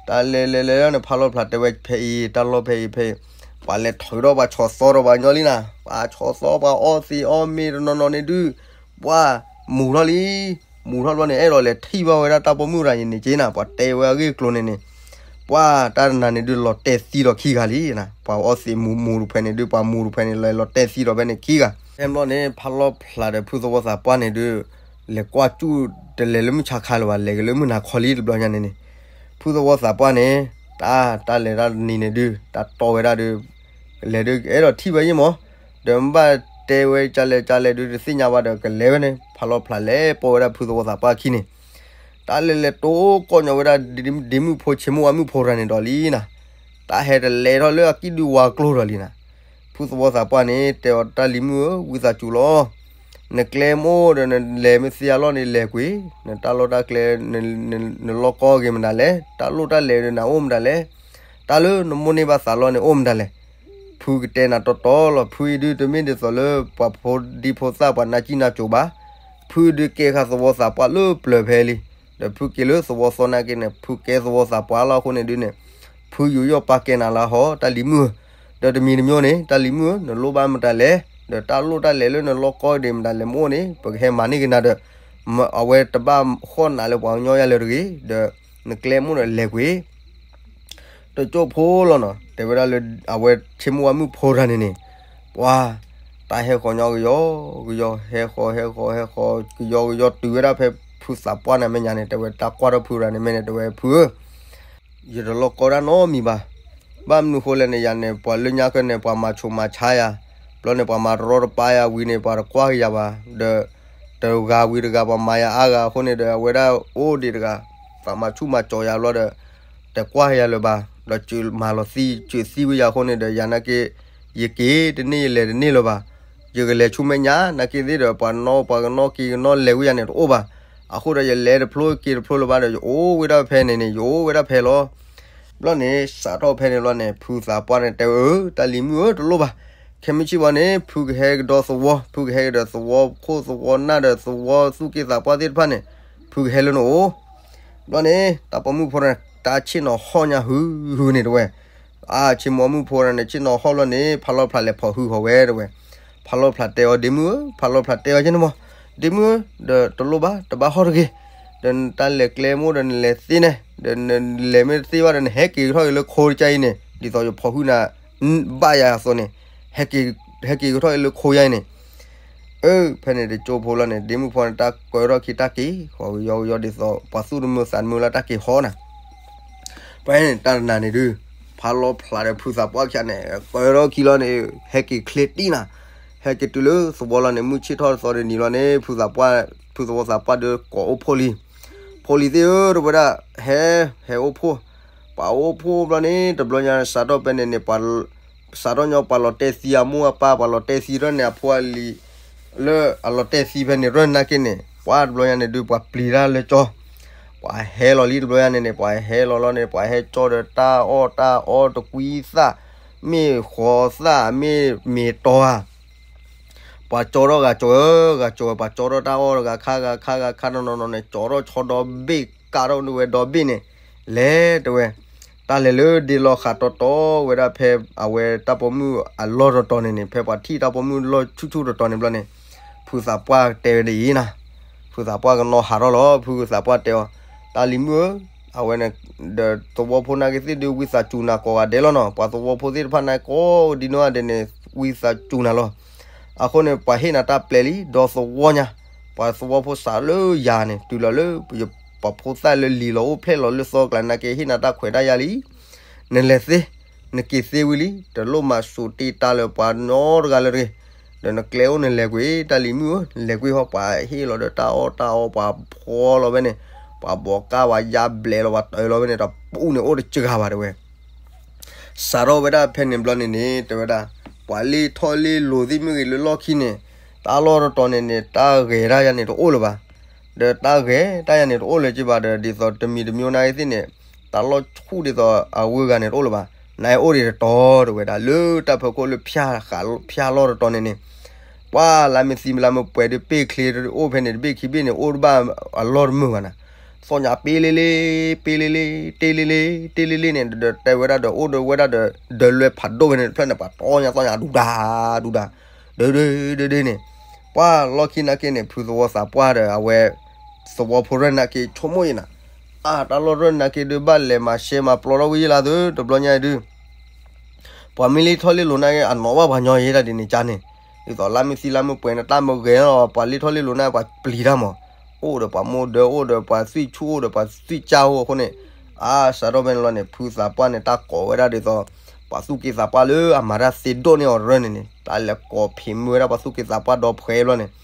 တၢ်လဲၤလဲၤလဲၤလီၤန့ၣ် ဖးလီၤဖျးတဲဝဲဖဲအံၤ တၢ်လီၢ်ဖဲအံၤဖဲအံၤ, ပှၤလဲၤထီၣ်ဒီးပှၤဆီၣ်သီဒီးပှၤညီလံနၤ, ပှၤဆီၣ်သီပှၤအီသံးအီမ့ၤတနီၤနီၤန့ၣ်ဒုး, ပှၢ်မူၤထီၣ်လံ, မူၤထီၣ်ဘျီန့ၣ် အဲၣ်ဒိးလဲၤထံၣ်ဘၣ်ဝဲဒၣ်တၢ်ပိာ်မုၣ်ရၤယံၤန့ၣ်က့နၤ, ပှၤတဲဝဲအဂ့ၢ်အကျိၤန့ၣ်န့ၣ်, ပှၢ်တၢ်တနၤန့ၣ်ဒုး လီၤတဲာ်သံဒီးခံဂၤလံနၤ, ပှၤအီသံးမူၤမူၤတဖဲန့ၣ်ဒုး ပှၤမူၤတဖဲန့ၣ် လဲၤလီၤတဲာ်သံဒီးဖဲန့ၣ်ခံဂၤ, ဖဲဘျီန့ၣ် ဖးလီၤဖျးဒီးဖုသဝီသးပှၢ်န့ၣ်ဒုး လဲၤကွၢ်ကၠူၣ်တလဲၤလၢမုၢ်ဆါခါလၢၤဘၣ် လဲၤက့ၤလၢမုၢ်နၤခီလံတဘျီညါန့ၣ်န့ၣ်, ဖုသဝီသးပှၢ်န့ၣ် တၢ် တၢ်လဲၤတၢ်နံၤန့ၣ်ဒုး တၢ်တီဝဲဒၣ်ဒုး, ကလဲၤဒုး ကအဲၣ်ဒိးထံၣ်ဝဲယဲၢ်မး, ဒီးမ့ၢ်ဘၣ်တဲဝဲကလဲၣ်ကလဲၣ်ဒုး တသ့ၣ်ညါဘၣ်ဒီး ကလဲၤဝဲန့ၣ် ဖးလီၤဖျးလဲၤပိာ်ဝဲဒၣ်ဖုသဝီသးပှၢ်အခံန့ၣ်, တၢ်လဲၤလဲၤတိကိးညီဝဲဒၣ် ဒ့မုၣ်ဖိဆ့မိၣ်ဝါမုၣ်ဖိတဂၤန့ၣ်ဒီးလံနၤ, တၢ်ဟဲတလဲၤထီၣ်လၢအကံၣ်ဒုးဝါကျိၤဒီးလံနၤ, ဖုသဝီသးပှၢ်န့ၣ် တဲအီၤတၢ်လံၤမုၣ်ဧၢ ဝံသးစူၤလီၤ, နကျဲမ့ၢ်အိၣ်ဒီးနလဲၤမ့ၢ်သ့အလီၢ်န့ၣ် လဲၤကွံာ်, နတၢ်လီၢ်တၢ်ကျဲ နလီၢ်ကီၢ်ဂ့ၤမတၤလဲၣ်, တၢ်လိၣ်တၢ်လဲၤဒီးနအိၣ်မတၤလဲၣ်, တၢ်လၢနမိၢ်န့ၢ်ဘၣ်သးလီၢ်န့ၣ်အိၣ်မတၤလဲၣ်, ဖုကတဲနၤတီတီလီၤ, ဖုအံၤဒုးတမ့ၢ်ဒ်သိးလၢပှၤဖိဒံဖိသၣ်ပှၤနါကံၣ်နါကိၤဘၣ်, ဖုဒုးကဲဃာ်သဝီသးပှၢ်လၢပျၢၤဖဲလံ, ဒီးဖုက့ၤလၢသဝီသီနာ်က့န့ၣ် ဖုကဲသဝီသးပှၢ်လီၤအဃိန့ၣ်ဒုးန့ၣ်, ဖုယူးယီၣ်ပာ်ကဲနၤလၢဟီ တၢ်လံၤမုၣ်ဧၢ, ဒီးတမံၤတမံၤန့ၣ် တၢ်လံၤမုၣ်ဧၢ နလိၣ်ဘၣ်မတၤလဲၣ်, ဒီးတၢ်လိၣ်တၢ်လဲၤလၢနလီၢ်ကီၢ်ဒံးမတၤလဲၣ်မ့ၢ်အိၣ်န့ၣ် ပကဟဲမၤန့ၢ်က့ၤနၤဒီး, အဝဲတဘၣ်ဃီၣ်နၤလၢပှၤကညီယၤလၢၤတဂ့ၤ, ဒီးနကျဲမ့ၢ်အိၣ်ဒီးလဲၤကွံာ် တကၠိၢ်ဖိလီၤနီၤ, တဲဝဲဒၣ်လၢ အဝဲဆ့မိၣ်ဝါမုၣ်ဖိတဂၤန့ၣ်န့ၣ်, ပှၤ တၢ်ဟဲဃီၤညီကယီကယီ ဟဲဃီၤဟဲဃီၤဟဲဃီၤ ကယီကယီတုၤဝဲဒၣ်ဖဲဖုသးပှၢ်န့ၣ်မဲာ်ညါန့ၣ် တဲဝဲတၢ်ကွၢ်ထီၣ်ဖုတဂၤန့ၣ်မဲာ်န့ၣ် တဲဝဲဖုဧၢ ယတလီၢ်ကီၢ်ဒၣ်နီတမံၤဘၣ်. ဘၣ်မနုၤဃိလဲၣ်န့ၣ် ယၤန့ၣ် ပှၤလၢညါကဲန့ၣ် ပှၤမၤဆူးမၤဆါယၤ, ဘျီန့ၣ် ပှၤမၤတရီတပါယၤဝံၤန့ၣ် ပှၤတကွၢ်က့ၤယၤဘၣ်, ဒီး တဂၤဝံၤတဂၤ ပှၤမၤယၤအါဂၤအဃိန့ၣ်ဒီး အဝဲဒၣ်အိၣ်ဒံးတဂၤ, ပှၤမၤဆူးမၤကၠီယၤဘျီဒီး တကွၢ်က့ၤယၤလၢၤဘၣ်, ဒီးစၢၤမၤလီၤသံ စၢၤသံဝဲယၤအဃိန့ၣ်ဒီး ယၤနာ်က့ ယက့ၤတန့ၢ် ယလဲၤတန့ၢ်လၢၤဘၣ်. ယကလဲၤဆူမဲာ်ညါ နာ်က့သ့ၣ်ဒီး ပှၤနီၣ်ပှၤကနီၣ်က့ၤကနီၣ်လဲၤဝဲယၤန့ၣ်တအိၣ်ဘၣ်. အဃိဒီးယလဲၤတဖျိက့ၤတဖျိလၢၤဘၣ်ဒီး ယအိၣ်ဝဲဒၣ်ဖဲန့ၣ်န့ၣ် ယအိၣ်ဝဲဒၣ်ဖဲလီၤ. ဘျီန့ၣ် စးထီၣ်ဖဲန့ၣ်လီၤန့ၣ် ဖုသးပှၢ်န့ၣ်တဲဝဲ အၢ တၢ်လံၤမုၣ်ဧၢ တလိၣ်ဘၣ်. ခဲမုၢ်ဆ့ၣ်ဘီန့ၣ် ဖုကဟဲကဒီးသဝီ, ဖုကဟဲကဒီးသဝီခိၣ်သဝီနၢ်ဒီးသဝီသူၣ်က့သးပှၢ်သ့ၣ်တဖၣ်န့ၣ် ဖုကဟဲလၢနအိၣ်. ဘျီန့ၣ် တၢ်ပိာ်မုၣ်ဖိန့ၣ် တၢ်ဆ့ၣ်နီၤဟီၣ်ညါဟုဟုန့ၣ်တဝဲ, အါ ဆ့မိၣ်မုၣ်ဖိန့ၣ် ဆ့ၣ်နီၤဟီၣ်လီၤန့ၣ် ဖးလီၤဖျးလဲၤဖီၣ်ဟုဃီၤဝဲတဝဲ. ဖးလီၤဖျးတဲအီၤ ဒ့မုၣ်ဧၢ, ဖးလီၤဖျးတဲအီၤကဲန့ၣ်မး, ဒ့မုၣ်ဧၢ, ဒီးတလိၣ်ဘၣ် တဘၣ်ဟီၣ်တဂ့ၤ, ဒီးနတၢ်လဲၤကျဲမ့ၢ်ဒီးနလဲၤသ့န့ၣ်, ဒီးနလဲၤမ့ၢ်တသ့ဘၣ်ဒီး နဟဲက့ၤကထီၣ်က့ၤလၢခိတကါအံၤန့ၣ် ဒ်သိးယဖီၣ်ဟုနၤ ဘၣ်ယၤအသိးန့ၣ်, ဟဲက့ၤကထီၣ်က့ၤလၢခိယါအံၤန့ၣ်. အၢ ဖဲန့ၣ်တကၠိဖိလီၤန့ၣ် ဒ့မုၣ်ဖိန့ၣ် တၢ်ကၢထီၣ်ခံတၢ်က့ၤဃီၤကယီကယီဒ်သိး ပှၤသူၣ်တမုာ်သးတမုာ်လၢတၢ်က့ၤဟီၣ်နၤ ဖဲန့ၣ် တၢ်တနၤန့ၣ်ဒုး ဖးလီၤဖျးဒီးဖုသးပှၢ်ခံဂၤန့ၣ် ကၢထီၣ်ခံလီၤန့ၣ် ဟဲက့ၤချ့တံၢ်နၤ, ဟဲက့ၤတုၤလၢသဝီလီၤန့ၣ် မုၢ်ဆ့ၣ်ထီၣ်သီတနံၤလီၤန့ၣ် ဖုသးပှၢ် ဖုသဝီသးပှၢ်ဒီးကိးအိၣ်ဖှိၣ်လံ. ဖှိၣ်လံသ့ၣ်ဧၢ တဝဲဒၣ် ဟဲ ဟဲအိၣ်ဖှိၣ်, ပှၤအိၣ်ဖှိၣ်ဘျီန့ၣ် တဘျီညါစးထီၣ်ဖဲန့ၣ်န့ၣ် ပှၤ စးထီၣ်ညီပှၤလီၤတဲာ်သံအမိၢ်အပၢ် ပှၤလီၤတဲာ်သံထီၣ်န့ၣ် အဖိအလံၤ လၢအလီၤတဲာ်သံဖဲန့ၣ် ရၢၢ်နာ်က့န့ၣ် ပှၤတဘျီညါန့ၣ်ဒုး ပှၤပျံၤတၢ်လၢကၠီ, ပှၤဟဲလီၤလံတဘျီညါန့ၣ်န့ၣ် ပှၤဟဲလီၤလီၤန့ၣ် ပှၤဟဲကၠီဒီးတၢ်အီၣ်တၢ်အီတကွံသၣ်, မ့ၢ်ဃီသၣ် မ့ၢ်မ့ၢ်တီဧါ ပှၤကၠီထီၣ်ဂၤကၠီဧၢ ဂၤကၠီဝဲ ပှၤကၠီထီၣ်တၢ်အီၣ်တဂၤခါဂၤခါဂၤခါနီၢ်နီၢ်နီၢ်န့ၣ် ကၠီထီၣ်ဆီဒီဘ့ၣ်ကးထီၣ်န့ၢ်ဝဲဒီဘ့ၣ်န့ၣ် လဲၤတဝဲ, တၢ်လဲၤလၢဒ့လီၤဃးတီတီဝဲဒၣ်ဖဲအဝဲတၢ်ပိာ်မုၣ်အလီၢ်တီတီန့ၣ်န့ၣ် ဖဲပှၤထံၣ်တၢ်ပိာ်မုၣ်လီၢ်ဆူၣ်ဆူၣ်တီတီန့ၣ်ဘျီန့ၣ်, ဖုသးပှၢ်တဲဝဲဒ်အံၤနၤ, ဖုသးပှၢ်ကနီၤဟးထီၣ်လီၤ ဖုသးပှၢ်တဲအီၤ, တၢ်လံၤမုၣ်ဧၢ, အဝဲန့ၣ် ဒီးသဝီဖိနာ်က့သ့ၣ်ဒုးဝံသးစူၤနၤကိးဂၤဒဲးလီၤနီၤ, ပှၤသဝီဖိသ့ၣ်တဖၣ်နာ်က့ကိးဒ်နီၢ်ဂၤဒဲးန့ၣ် ဝံသးစူၤနၤလီၤ. အဃိန့ၣ် ပှၤဟ့ၣ်နၤတၢ်ပျဲလံ ဒီသဝီညါ, ပှၤသဝီဖိစးလၢယၤန့ၣ် တုၤလီၤလၢ ပှၤဖိသၣ်လၢလံၤလီၤအိၣ်ဖျဲၣ်လီၤလၢသီကျါနာ်က့ ဟ့ၣ်နၤတၢ်ခွဲးတၢ်ယာ်လံ နလဲၤသ့, နက့ၤသ့ဝံၤလံ တလိၣ်မၤစူးတ့ၢ်တၢ်လၢပှၤနီတဂၤလၢတဂ့ၤ, ဒီးနကျဲအိၣ်နလဲၤကွံာ် တၢ်လံၤမုၣ်ဧၢ, နလဲၤကွံာ်ဟီ ပှၤဟ့ၣ်လီၤဒီးတၢ်အီၣ်တၢ်အီ ပှၤဖှီလီၤဝဲန့ၣ်, ပှၤဘိးကၢ်ဝဲယါဘျဲးလီၤ ပှၤတၢၤလီၤဝဲန့ၣ် တပူၤန့ၣ်အိၣ်တစှၤဘၣ်တဲဝဲ စးထီၣ်ဝဲဒၣ်ဖဲန့ၣ်ဘျီန့ၣ်န့ၣ် တဲဝဲဒၣ်, ပှၤလ့ထီၣ်လ့လိၤသ့ၣ်မ့ၢ်ဂ့ၤလၢလီၢ်ခံန့ၣ်, တၢ်လီၢ်တတီၤန့ၣ်န့ၣ် တၢ်ဂဲၤတၢ်ယၤန့ၣ်တအိၣ်လၢၤဘၣ်. ဒီးတၢ်ဂဲၤတၢ်ယၤန့ၣ်တအိၣ်လၢၤက့ဘၣ်ဒီး ဒ်သိးတမံၤတမံၤနာ်က့သ့ၣ်န့ၣ်, တၢ်လီၢ်ဆူၣ်ဒ်သိးအဝဲဂၤန့ၣ်တအိၣ်လၢၤဘၣ်. နအံၤအိၣ်ဒံးတတီၤတဲဝဲဒၣ် လၢတၢ်ဖီခိၣ်လၢဖၠၣ်ဃးဖၠၣ်လီၢ်တတီၤန့ၣ်န့ၣ် ပှၤလါမ့ၢ်သံမ့ၢ်လါမ့ၢ်ပှဲၤဒုး ပ့ၢ်ချ့အိၣ်ဖဲန့ၣ် တဘ့ၣ်ခံဘ့ၣ်န့ၣ် အိၣ်တဘၣ်အလီၢ်တမုာ်ဘၣ်နၤ, သီၣ်ညါပ့လ့လ့, ပ့လ့လ့, တ့လ့လ့, တ့လ့လ့န့ၣ် ဒီးတဲဝဲဒၣ်ဒီး အိၣ်ဒီးဝဲဒၣ်ဒီး ဒီးလွဲဖးဒိၣ်ဖဲန့ၣ်တဖျၢၣ်န့ၣ် ပှၤတီညါသီၣ်ညါဒူဒၤ, ဒူဒၤ, ဒုဒုဒုဒုန့ၣ်, ပှၤလီၢ်ခံနာ်က့န့ၣ် ဖုသဝီသးပှၢ်ဒီးအဝဲ သဝီဖိရဲၣ်နာ်က့ဆိကမိၣ်အံၤနၤ, အါ တၢ်လီၢ်ရဲၣ်နာ်က့ဒုးဘၣ်လဲၤမၤရှဲမၤပျီထီၣ်ဝံၤယ့လါသု တဘျီညါအံၤဒုး ပှၤမ့ၢ်လ့ထီၣ်လ့လိၤနာ်က့ အနီၣ်ဘၣ်ပှၤညီယဲဒၣ်ဒ်န့ၣ်ကါန့ၣ်, ဒ်သိးလါမ့ၢ်သံလါမ့ၢ်ပှဲၤန့ၣ် တၢ်မ့ၢ်ဂဲၤလီၤ ပှၤလ့ထီၣ်လ့လိၤနာ်က့ ပှၤပျံၤတၢ်မး, အိၣ်ဒီးပှၤမိၢ်ဒၢ အိၣ်ဒီးပှၤသွံၣ်ဆူၣ် အိၣ်ဒီးပှၤသွံၣ်ကၢ်အိၣ်အဃိန့ၣ်, အါ စးထီၣ်ဖဲန့ၣ်လီၤန့ၣ် ဖုသးပှၢ်န့ၣ် တၢ်ကိးဝဲဒၣ်ဒ်သိး ပှၤသူၣ်က့သးပှၢ်လၢအမၤတၢ်သ့ဒိၣ်န့ၢ်အီၤတရၢၢ်န့ၣ်န့ၣ် တၢ်လဲၤကိးဖံးမုၢ်ဝဲဒၣ်ပှၤသူၣ်က့သးပှၢ်ဒီဖှဲဘျီန့ၣ်,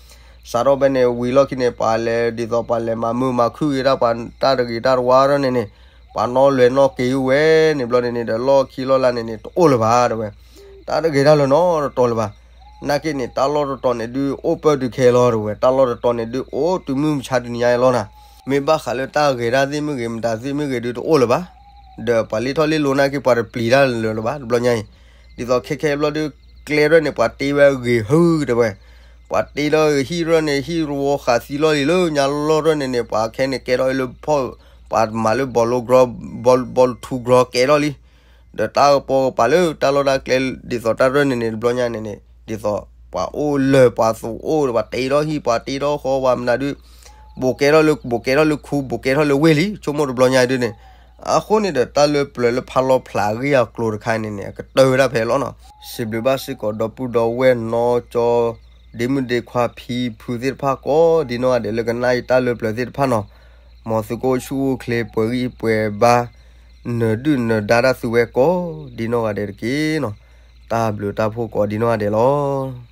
စးထီၣ်ဖဲန့ၣ်ဝံၤလီၢ်ခံန့ၣ် ပှၤလဲၤဒ်သိးပှၤလဲၤမၤမုာ်မၤခုၣ်ဂ့ၤဒၣ်ပှၤတၢ်တဂ့ၤတၢ်တဝါတရၢၢ်န့ၣ်န့ၣ်, ပှၤနီၣ်လွဲၤနီၣ်က့ၤဝဲန့ၣ်ဘျီန့ၣ်န့ၣ်ဒီး လီၢ်ခံလီၢ်လါန့ၣ်န့ၣ် တအိၣ်လၢၤဘၣ်တဲဝဲ, တၢ်တဂ့ၤတၢ်လၢၤနီတတီၤလၢၤဘၣ်. နာ်က့န့ၣ် တၢ်လီၢ်တတီၤန့ၣ်ဒုးအိၣ်ပၢၢ်တုၤခဲလီၤတဲဝဲ, တၢ်လီၢ်တတီၤန့ၣ်ဒုးအိၣ်တုၤမုၢ်မဆါတနံၤညါအံၤလီၤနၤ, မ့ၢ်ဘၣ်ဃးလၢတၢ်ဂဲၤတၢ်သ့ၣ်မ့ၢ်ဂ့ၤ မတၤသ့ၣ်မ့ၢ်ဂ့ၤဒုးတအိၣ်လၢၤဘၣ်. ဒီးပှၤလ့ထီၣ်လ့လိၤနာ်က့ ပှၤတပျံၤတၢ်လၢၤလၢၤဘၣ် တဘျီညါအံၤ, ဒ်သိးခဲခဲဘျီဒုး ကျဲတရၢၢ်န့ၣ် ပှၤတ့ဝဲအဂ့ၤဟုတဲဝဲ, ပှၤတ့ထီၣ်ဟံၣ်တရၢၢ်န့ၣ် ဟံၣ်တဝီဃာ်သံလီၢ်လံၤလၢညါလီၢ်တရၢၢ်န့ၣ်န့ၣ် ပှၤခဲန့ၣ်ကဲထီၣ်လၢဖီၣ်, ပှၤမၤလၢဘီလိကရီ, ဘီထူကရီကဲထီၣ်လံ ဒီးတၢ်ကပီၤကပၤလၢတၢ်လီၢ်တၢ်ကျဲ ဒ်သိးတၢ်တရၢၢ်န့ၣ်န့ၣ် တဘျီညါန့ၣ်န့ၣ် ဒ်သိး ပှၤအိၣ်လၢၤပှၤသူအိၣ်ဒီး ပှၤတ့ထီၣ်ဟံၣ် ပှၤတ့ထီၣ်ဃီ ပှၤမနုၤဒုး ဘူးကဲထီၣ်လၢ ဘူးကဲထီၣ်လၢခူ ဘူးကဲထီၣ်လၢဝ့ၢ်လံ ဆိကမိၣ်တဘျီညါဒုးန့ၣ်, အဃိန့ၣ်ဒီး တၢ်လၢပျၢၤလၢဖးလီၤဖျးအဂ့ၢ်အကျိၤတခါန့ၣ်န့ၣ် အကတၢၢ်ဝဲဒၣ်ဖဲလီၤနီၤ. စံးဘျုးဘၣ်စ့ၢ်ကီးဒီပုၢ်ဒီဝဲၢ်နီၢ်ကၠီ ဒ့မုၣ်ဒ့ခွါဖံဖုသ့ၣ်တဖၣ်ကိးဒ်နီၢ်ဂၤဒဲးလၢကနၣ်ယတၢ်လၢပျၢၤသ့ၣ်တဖၣ်နီၤ, မ်သုကအိၣ်ဆူၣ်အိၣ်ချ့ပှဲၤဂံၢ်ပှဲၤဘါ နၢၤဒုၣ်နၢၤဒါတၢ်သုဝဲကိးဒ်နီၢ်ဂၤဒဲးတက့ၢ်နီၤ. တၢ်ဘျုးတၢ်ဖှိၣ်ကိးဒ်နီၢ်ဂၤဒဲးလီၤ.